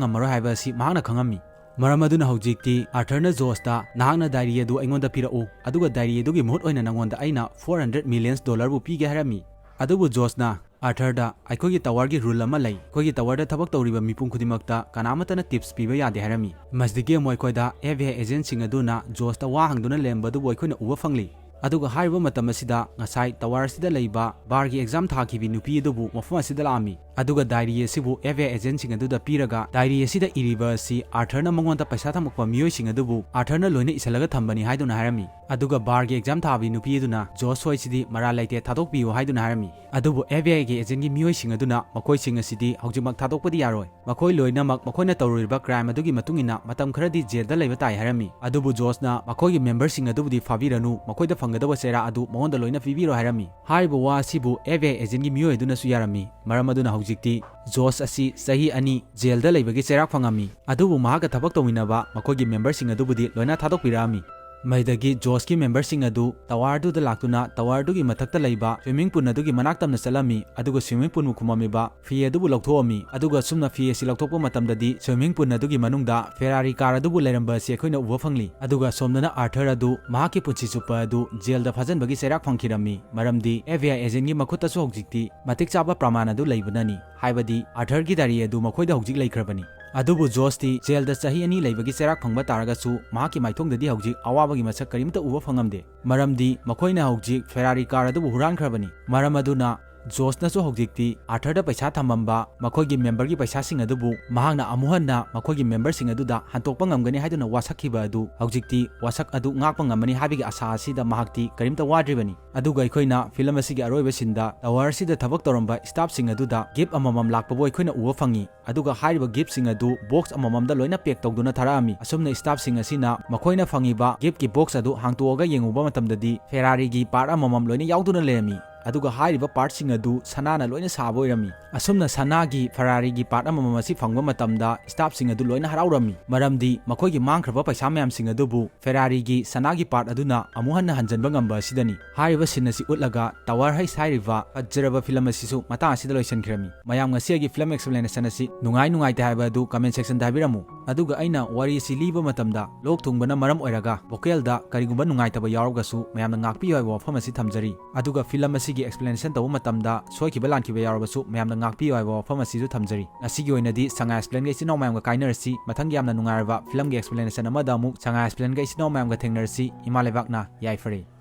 ꯉꯝꯃꯔꯣꯏ ꯍꯥꯏꯕ ꯑꯁꯤ ꯃꯍꯥꯛꯅ ꯈꯪꯉꯝꯃꯤ꯫ ꯃꯔꯝ ꯑꯗꯨꯅ ꯍꯧꯖꯤꯛꯇꯤ Arthurꯅ Joshꯇ, "ꯅꯍꯥꯛꯅ diary ꯑꯗꯨ ꯑꯩꯉꯣꯟꯗ ꯄꯤꯔꯛꯎ, ꯑꯗꯨꯒ diary ꯑꯗꯨꯒꯤ ꯃꯍꯨꯠ ꯑꯣꯏꯅ ꯅꯉꯣꯟꯗ ꯑꯩꯅ four hundred millions dollarꯕꯨ ꯄꯤꯒꯦ" ꯍꯥꯏꯔꯝꯃꯤ꯫ ꯑꯗꯨꯕꯨ Joshꯅ Arthurꯗ, "ꯑꯩꯈꯣꯏꯒꯤ towerꯒꯤ rule ꯑꯃ ꯂꯩ꯫ ꯑꯩꯈꯣꯏꯒꯤ towerꯗ ꯊꯕꯛ ꯇꯧꯔꯤꯕ ꯃꯤꯄꯨꯝ ꯈꯨꯗꯤꯡꯃꯛꯇ ꯀꯅꯥꯃꯠꯇꯅ tips ꯄꯤꯕ ꯌꯥꯗꯦ" ꯍꯥꯏꯔꯝꯃꯤ꯫ ꯃꯁꯤꯗꯒꯤ ꯑꯃꯨꯛ ꯑꯩꯈꯣꯏꯗ F B I agentꯁꯤꯡ ꯑꯗꯨꯅ Joshꯇ ꯋꯥ ꯍꯪꯗꯨꯅ ꯂꯩꯔꯝꯕ ꯑꯗꯨꯕꯨ ꯑꯩꯈꯣꯏꯅ ꯎꯕ ꯐꯪꯂꯤ꯫ ꯑꯗꯨꯒ ꯍꯥꯏꯔꯤꯕ ꯃꯇꯝ ꯑꯁꯤꯗ ꯉꯁꯥꯏ tower ꯑꯁꯤꯗ ꯂꯩꯕ barꯒꯤ exam ꯊꯥꯈꯤꯕꯤ ꯅꯨꯄꯤ ꯑꯗꯨꯕꯨ ꯃꯐꯝ ꯑꯁꯤꯗ ꯂꯥꯛꯑꯝꯃꯤ꯫ ꯑꯗꯨꯒ diary ꯑꯁꯤꯕꯨ F B I agentꯁꯤꯡ ꯑꯗꯨꯗ ꯄꯤꯔꯒ diary ꯑꯁꯤꯗ ꯏꯔꯤꯕ ꯑꯁꯤ Arthurꯅ ꯃꯉꯣꯟꯗ ꯄꯩꯁꯥ ꯊꯝꯃꯛꯄ ꯃꯤꯑꯣꯏꯁꯤꯡ ꯑꯗꯨꯕꯨ Arthurꯅ ꯂꯣꯏꯅ ꯏꯁꯜꯂꯒ ꯊꯝꯕꯅꯤ ꯍꯥꯏꯗꯨꯅ ꯍꯥꯏꯔꯝꯃꯤ꯫ ꯑꯗꯨꯒ barꯒꯤ exam ꯊꯥꯕꯤ ꯅꯨꯄꯤ ꯑꯗꯨꯅ Josh ꯍꯣꯏꯁꯤꯗꯤ ꯃꯔꯥꯜ ꯂꯩꯇꯦ, ꯊꯥꯗꯣꯛꯄꯤꯌꯨ ꯍꯥꯏꯗꯨꯅ ꯍꯥꯏꯔꯝꯃꯤ꯫ ꯑꯗꯨꯕꯨ F B Iꯒꯤ agentꯒꯤ ꯃꯤꯑꯣꯏꯁꯤꯡ ꯑꯗꯨꯅ ꯃꯈꯣꯏꯁꯤꯡ ꯑꯁꯤꯗꯤ ꯍꯧꯖꯤꯛꯃꯛ ꯊꯥꯗꯣꯛꯄꯗꯤ ꯌꯥꯔꯣꯏ꯫ ꯃꯈꯣꯏ ꯂꯣꯏꯅꯃꯛ ꯃꯈꯣꯏꯅ ꯇꯧꯔꯨꯔꯤꯕ crime ꯑꯗꯨꯒꯤ ꯃꯇꯨꯡ ꯏꯟꯅ ꯃꯇꯝ ꯈꯔꯗꯤ jailꯗ ꯂꯩꯕ ꯇꯥꯏ ꯍꯥꯏꯔꯝꯃꯤ꯫ ꯑꯗꯨꯕꯨ Joshꯅ ꯃꯈꯣꯏꯒꯤ memberꯁꯤꯡ ꯑꯗꯨꯕꯨꯗꯤ ꯐꯥꯕꯤꯔꯅꯨ, ꯃꯈꯣꯏꯗ ꯐꯪꯒꯗꯕ ꯆꯩꯔꯥꯛ ꯑꯗꯨ ꯃꯉꯣꯟꯗ ꯂꯣꯏꯅ ꯄꯤꯕꯤꯔꯣ ꯍꯥꯏꯔꯝꯃꯤ꯫ ꯍꯥꯏꯔꯤꯕ ꯋꯥ ꯑꯁꯤꯕꯨ F B I agentꯒꯤ ꯃꯤꯑꯣꯏ ꯑꯗꯨꯅꯁꯨ ꯌꯥꯔꯝꯃꯤ꯫ ꯃꯔꯝ ꯑꯗꯨꯅ ꯍꯧꯖꯤꯛꯇꯤ Josh ꯑꯁꯤ ꯆꯍꯤ ꯑꯅꯤ jailꯗ ꯂꯩꯕꯒꯤ ꯆꯩꯔꯥꯛ ꯐꯪꯉꯝꯃꯤ꯫ ꯑꯗꯨꯕꯨ ꯃꯍꯥꯛꯀ ꯊꯕꯛ ꯇꯧꯃꯤꯟꯅꯕ ꯃꯈꯣꯏꯒꯤ memberꯁꯤꯡ ꯑꯗꯨꯕꯨꯗꯤ ꯂꯣꯏꯅ ꯊꯥꯗꯣꯛꯄꯤꯔꯛꯑꯝꯃꯤ꯫ ꯃꯁꯤꯗꯒꯤ Joshꯀꯤ memberꯁꯤꯡ ꯑꯗꯨ tower ꯑꯗꯨꯗ ꯂꯥꯛꯇꯨꯅ tower ꯑꯗꯨꯒꯤ ꯃꯊꯛꯇ ꯂꯩꯕ swimming pool ꯑꯗꯨꯒꯤ ꯃꯅꯥꯛ ꯇꯝꯅ ꯆꯠꯂꯝꯃꯤ, ꯑꯗꯨꯒ swimming poolꯕꯨ ꯈꯨꯝꯃꯝꯃꯤꯕ ꯐꯤ ꯑꯗꯨꯕꯨ ꯂꯧꯊꯣꯛꯑꯝꯃꯤ꯫ ꯑꯗꯨꯒ ꯁꯨꯝꯅ ꯐꯤ ꯑꯁꯤ ꯂꯧꯊꯣꯛꯄ ꯃꯇꯝꯗꯗꯤ swimming pool ꯑꯗꯨꯒꯤ ꯃꯅꯨꯡꯗ Ferrari car ꯑꯗꯨꯕꯨ ꯂꯩꯔꯝꯕ ꯑꯁꯤ ꯑꯩꯈꯣꯏꯅ ꯎꯕ ꯐꯪꯂꯤ꯫ ꯑꯗꯨꯒ ꯁꯣꯝꯗꯅ Arthur ꯑꯗꯨ ꯃꯍꯥꯛꯀꯤ ꯄꯨꯟꯁꯤ ꯆꯨꯞꯄ ꯑꯗꯨ jailꯗ ꯐꯥꯖꯤꯟꯕꯒꯤ ꯆꯩꯔꯥꯛ ꯐꯪꯈꯤꯔꯝꯃꯤ, ꯃꯔꯝꯗꯤ F B I agentꯒꯤ ꯃꯈꯨꯠꯇꯁꯨ ꯍꯧꯖꯤꯛꯇꯤ ꯃꯇꯤꯛ ꯆꯥꯕ ꯄ꯭ꯔꯃꯥꯟ ꯑꯗꯨ ꯂꯩꯕꯅꯅꯤ, ꯍꯥꯏꯕꯗꯤ Arthurꯒꯤ diary ꯑꯗꯨ ꯃꯈꯣꯏꯗ ꯍꯧꯖꯤꯛ ꯂꯩꯈ꯭ꯔꯕꯅꯤ꯫ ꯑꯗꯨꯕꯨ Joshꯇꯤ jailꯗ ꯆꯍꯤ ꯑꯅꯤ ꯂꯩꯕꯒꯤ ꯆꯩꯔꯥꯛ ꯐꯪꯕ ꯇꯥꯔꯒꯁꯨ ꯃꯍꯥꯛꯀꯤ ꯃꯥꯏꯊꯣꯡꯗꯗꯤ ꯍꯧꯖꯤꯛ ꯑꯋꯥꯕꯒꯤ ꯃꯁꯛ ꯀꯔꯤꯃꯠꯇ ꯎꯕ ꯐꯪꯉꯝꯗꯦ, ꯃꯔꯝꯗꯤ ꯃꯈꯣꯏꯅ ꯍꯧꯖꯤꯛ Ferrari car ꯑꯗꯨꯕꯨ ꯍꯨꯔꯥꯟꯈ꯭ꯔꯕꯅꯤ꯫ ꯃꯔꯝ ꯑꯗꯨꯅ ꯖꯣꯁꯅꯁꯨ ꯍꯧꯖꯤꯛꯇꯤ ꯑꯥꯔꯊꯔꯗ ꯄꯩꯁꯥ ꯊꯝꯃꯝꯕ ꯃꯈꯣꯏꯒꯤ ꯃꯦꯝꯕꯔꯒꯤ ꯄꯩꯁꯥꯁꯤꯡ ꯑꯗꯨꯕꯨ ꯃꯍꯥꯛꯅ ꯑꯃꯨꯛ ꯍꯟꯅ ꯃꯈꯣꯏꯒꯤ ꯃꯦꯝꯕꯔꯁꯤꯡ ꯑꯗꯨꯗ ꯍꯟꯇꯣꯛꯄ ꯉꯝꯒꯅꯤ ꯍꯥꯏꯗꯨꯅ ꯋꯥꯁꯛꯈꯤꯕ ꯑꯗꯨ ꯍꯧꯖꯤꯛꯇꯤ ꯋꯥꯁꯛ ꯑꯗꯨ ꯉꯥꯛꯄ ꯉꯝꯃꯅꯤ ꯍꯥꯏꯕꯒꯤ ꯑꯁꯥ ꯑꯁꯤꯗ ꯃꯍꯥꯛꯇꯤ ꯀꯔꯤꯝꯇ ꯋꯥꯗ꯭ꯔꯤꯕꯅꯤ꯫ ꯑꯗꯨꯒ ꯑꯩꯈꯣꯏꯅ ꯐꯤꯂꯝ ꯑꯁꯤꯒꯤ ꯑꯔꯣꯏꯕ ꯁꯤꯟꯗ ꯇꯋꯥꯔ ꯑꯁꯤꯗ ꯊꯕꯛ ꯇꯧꯔꯝꯕ ꯁ꯭ꯇꯥꯐꯁꯤꯡ ꯑꯗꯨꯗ ꯒꯤꯐ ꯑꯃꯃꯝ ꯂꯥꯛꯄꯕꯨ ꯑꯩꯈꯣꯏꯅ ꯎꯕ ꯐꯪꯉꯤ꯫ ꯑꯗꯨꯒ ꯍꯥꯏꯔꯤꯕ ꯒꯤꯐꯁꯤꯡ ꯑꯗꯨ ꯕꯣꯛꯁ ꯑꯃꯃꯝꯗ ꯂꯣꯏꯅ ꯄꯦꯛ ꯇꯧꯗꯨꯅ ꯊꯥꯔꯛꯑꯝꯃꯤ꯫ ꯑꯁꯨꯝꯅ ꯁ꯭ꯇꯥꯐꯁꯤꯡ ꯑꯁꯤꯅ ꯃꯈꯣꯏꯅ ꯐꯪꯉꯤꯕ ꯒꯤꯐꯀꯤ ꯕꯣꯛꯁ ꯑꯗꯨ ꯍꯥꯡꯇꯣꯛꯑꯒ ꯌꯦꯡꯉꯨꯕ ꯃꯇꯝꯗꯗꯤ ꯐꯦꯔꯥꯔꯤꯒꯤ ꯄꯥꯔꯠ ꯑꯃꯃꯝ ꯂꯣꯏꯅ ꯌꯥꯎꯗꯨꯅ ꯂꯩꯔꯝꯃꯤ꯫ ꯑꯗꯨꯒ ꯍꯥꯏꯔꯤꯕ ꯄꯥꯔꯠꯁꯤꯡ ꯑꯗꯨ ꯁꯅꯥꯅ ꯂꯣꯏꯅ ꯁꯥꯕ ꯑꯣꯏꯔꯝꯃꯤ꯫ ꯑꯁꯨꯝꯅ ꯁꯅꯥꯒꯤ ꯐꯦꯔꯥꯔꯤꯒꯤ ꯄꯥꯔꯠ ꯑꯃꯃꯝ ꯑꯁꯤ ꯐꯪꯕ ꯃꯇꯝꯗ ꯁ꯭ꯇꯥꯐꯁꯤꯡ ꯑꯗꯨ ꯂꯣꯏꯅ ꯍꯔꯥꯎꯔꯝꯃꯤ, ꯃꯔꯝꯗꯤ ꯃꯈꯣꯏꯒꯤ ꯃꯥꯡꯈ꯭ꯔꯕ ꯄꯩꯁꯥ ꯃꯌꯥꯝꯁꯤꯡ ꯑꯗꯨꯕꯨ ꯐꯦꯔꯥꯔꯤꯒꯤ ꯁꯅꯥꯒꯤ ꯄꯥꯔꯠ ꯑꯗꯨꯅ ꯑꯃꯨꯛ ꯍꯟꯅ ꯍꯟꯖꯤꯟꯕ ꯉꯝꯕ ꯑꯁꯤꯗꯅꯤ꯫ ꯍꯥꯏꯔꯤꯕ ꯁꯤꯟ ꯑꯁꯤ ꯎꯠꯂꯒ ꯇꯋꯥꯔ ꯍꯩꯁ ꯍꯥꯏꯔꯤꯕ ꯐꯖꯔꯕ ꯐꯤꯂꯝ ꯑꯁꯤꯁꯨ ꯃꯇꯥꯡ ꯑꯁꯤꯗ ꯂꯣꯏꯁꯤꯟꯈ꯭ꯔꯃꯤ꯫ ꯃꯌꯥꯝ, ꯉꯁꯤ ꯑꯩꯒꯤ ꯐꯤꯂꯝ ꯑꯦꯛꯁꯄ꯭ꯂꯦꯅꯦꯁꯟ ꯑꯁꯤ ꯅꯨꯡꯉꯥꯏ ꯅꯨꯡꯉꯥꯏꯇꯦ ꯍꯥꯏꯕ ꯑꯗꯨ ꯀꯃꯦꯟ ꯁꯦꯛꯁꯟꯗ ꯍꯥꯏꯕꯤꯔꯝꯃꯨ꯫ ꯑꯗꯨꯒ ꯑꯩꯅ ꯋꯥꯔꯤ ꯑꯁꯤ ꯂꯤꯕ ꯃꯇꯝꯗ ꯂꯣꯛ ꯊꯨꯡꯕꯅ ꯃꯔꯝ ꯑꯣꯏꯔꯒ ꯚꯣꯀꯦꯜꯗ ꯀꯔꯤꯒꯨꯝꯕ ꯅꯨꯡꯉꯥꯏꯇꯕ ꯌꯥꯎꯔꯒꯁꯨ ꯃꯌꯥꯝꯅ ꯉꯥꯛꯄꯤꯌꯨ ꯍꯥꯏꯕ ꯋꯥꯐꯝ ꯑꯁꯤ ꯊꯝꯖꯔꯤ꯫ ꯑꯗꯨꯒ ꯐꯤꯂꯝ ꯑꯁꯤꯒꯤ ꯑꯦꯛꯁꯄ꯭ꯂꯦꯅꯦꯁꯟ ꯇꯧꯕ ꯃꯇꯝꯗ ꯁꯣꯏꯈꯤꯕ ꯂꯥꯟꯈꯤꯕ ꯌꯥꯎꯔꯕꯁꯨ ꯃꯌꯥꯝꯅ ꯉꯥꯛꯄꯤꯌꯨ ꯍꯥꯏꯕ ꯋꯥꯐꯝ ꯑꯁꯤꯁꯨ ꯊꯝꯖꯔꯤ꯫ ꯉꯁꯤꯒꯤ ꯑꯣꯏꯅꯗꯤ ꯁꯉꯥꯏ ꯑꯦꯛꯁꯄ꯭ꯂꯦꯟꯒ ꯏꯆꯤꯟ ꯏꯅꯥꯎ ꯃꯌꯥꯝꯒ ꯀꯥꯏꯅꯔꯁꯤ꯫ ꯃꯊꯪꯒꯤ ꯌꯥꯝꯅ ꯅꯨꯡꯉꯥꯏꯔꯕ ꯐꯤꯂꯝꯒꯤ ꯑꯦꯛꯁꯄ꯭ꯂꯦꯅꯦꯁꯟ ꯑꯃꯗ ꯑꯃꯨꯛ ꯁꯉꯥꯏ ꯑꯦꯛꯁꯄ꯭ꯂꯦꯟꯒ ꯏꯆꯤꯟ ꯏꯅꯥꯎ ꯃꯌꯥꯝꯒ ꯊꯦꯡꯅꯔꯁꯤ꯫ ꯏꯃꯥ ꯂꯩꯕꯥꯛꯅ ꯌꯥꯏꯐꯔꯦ꯫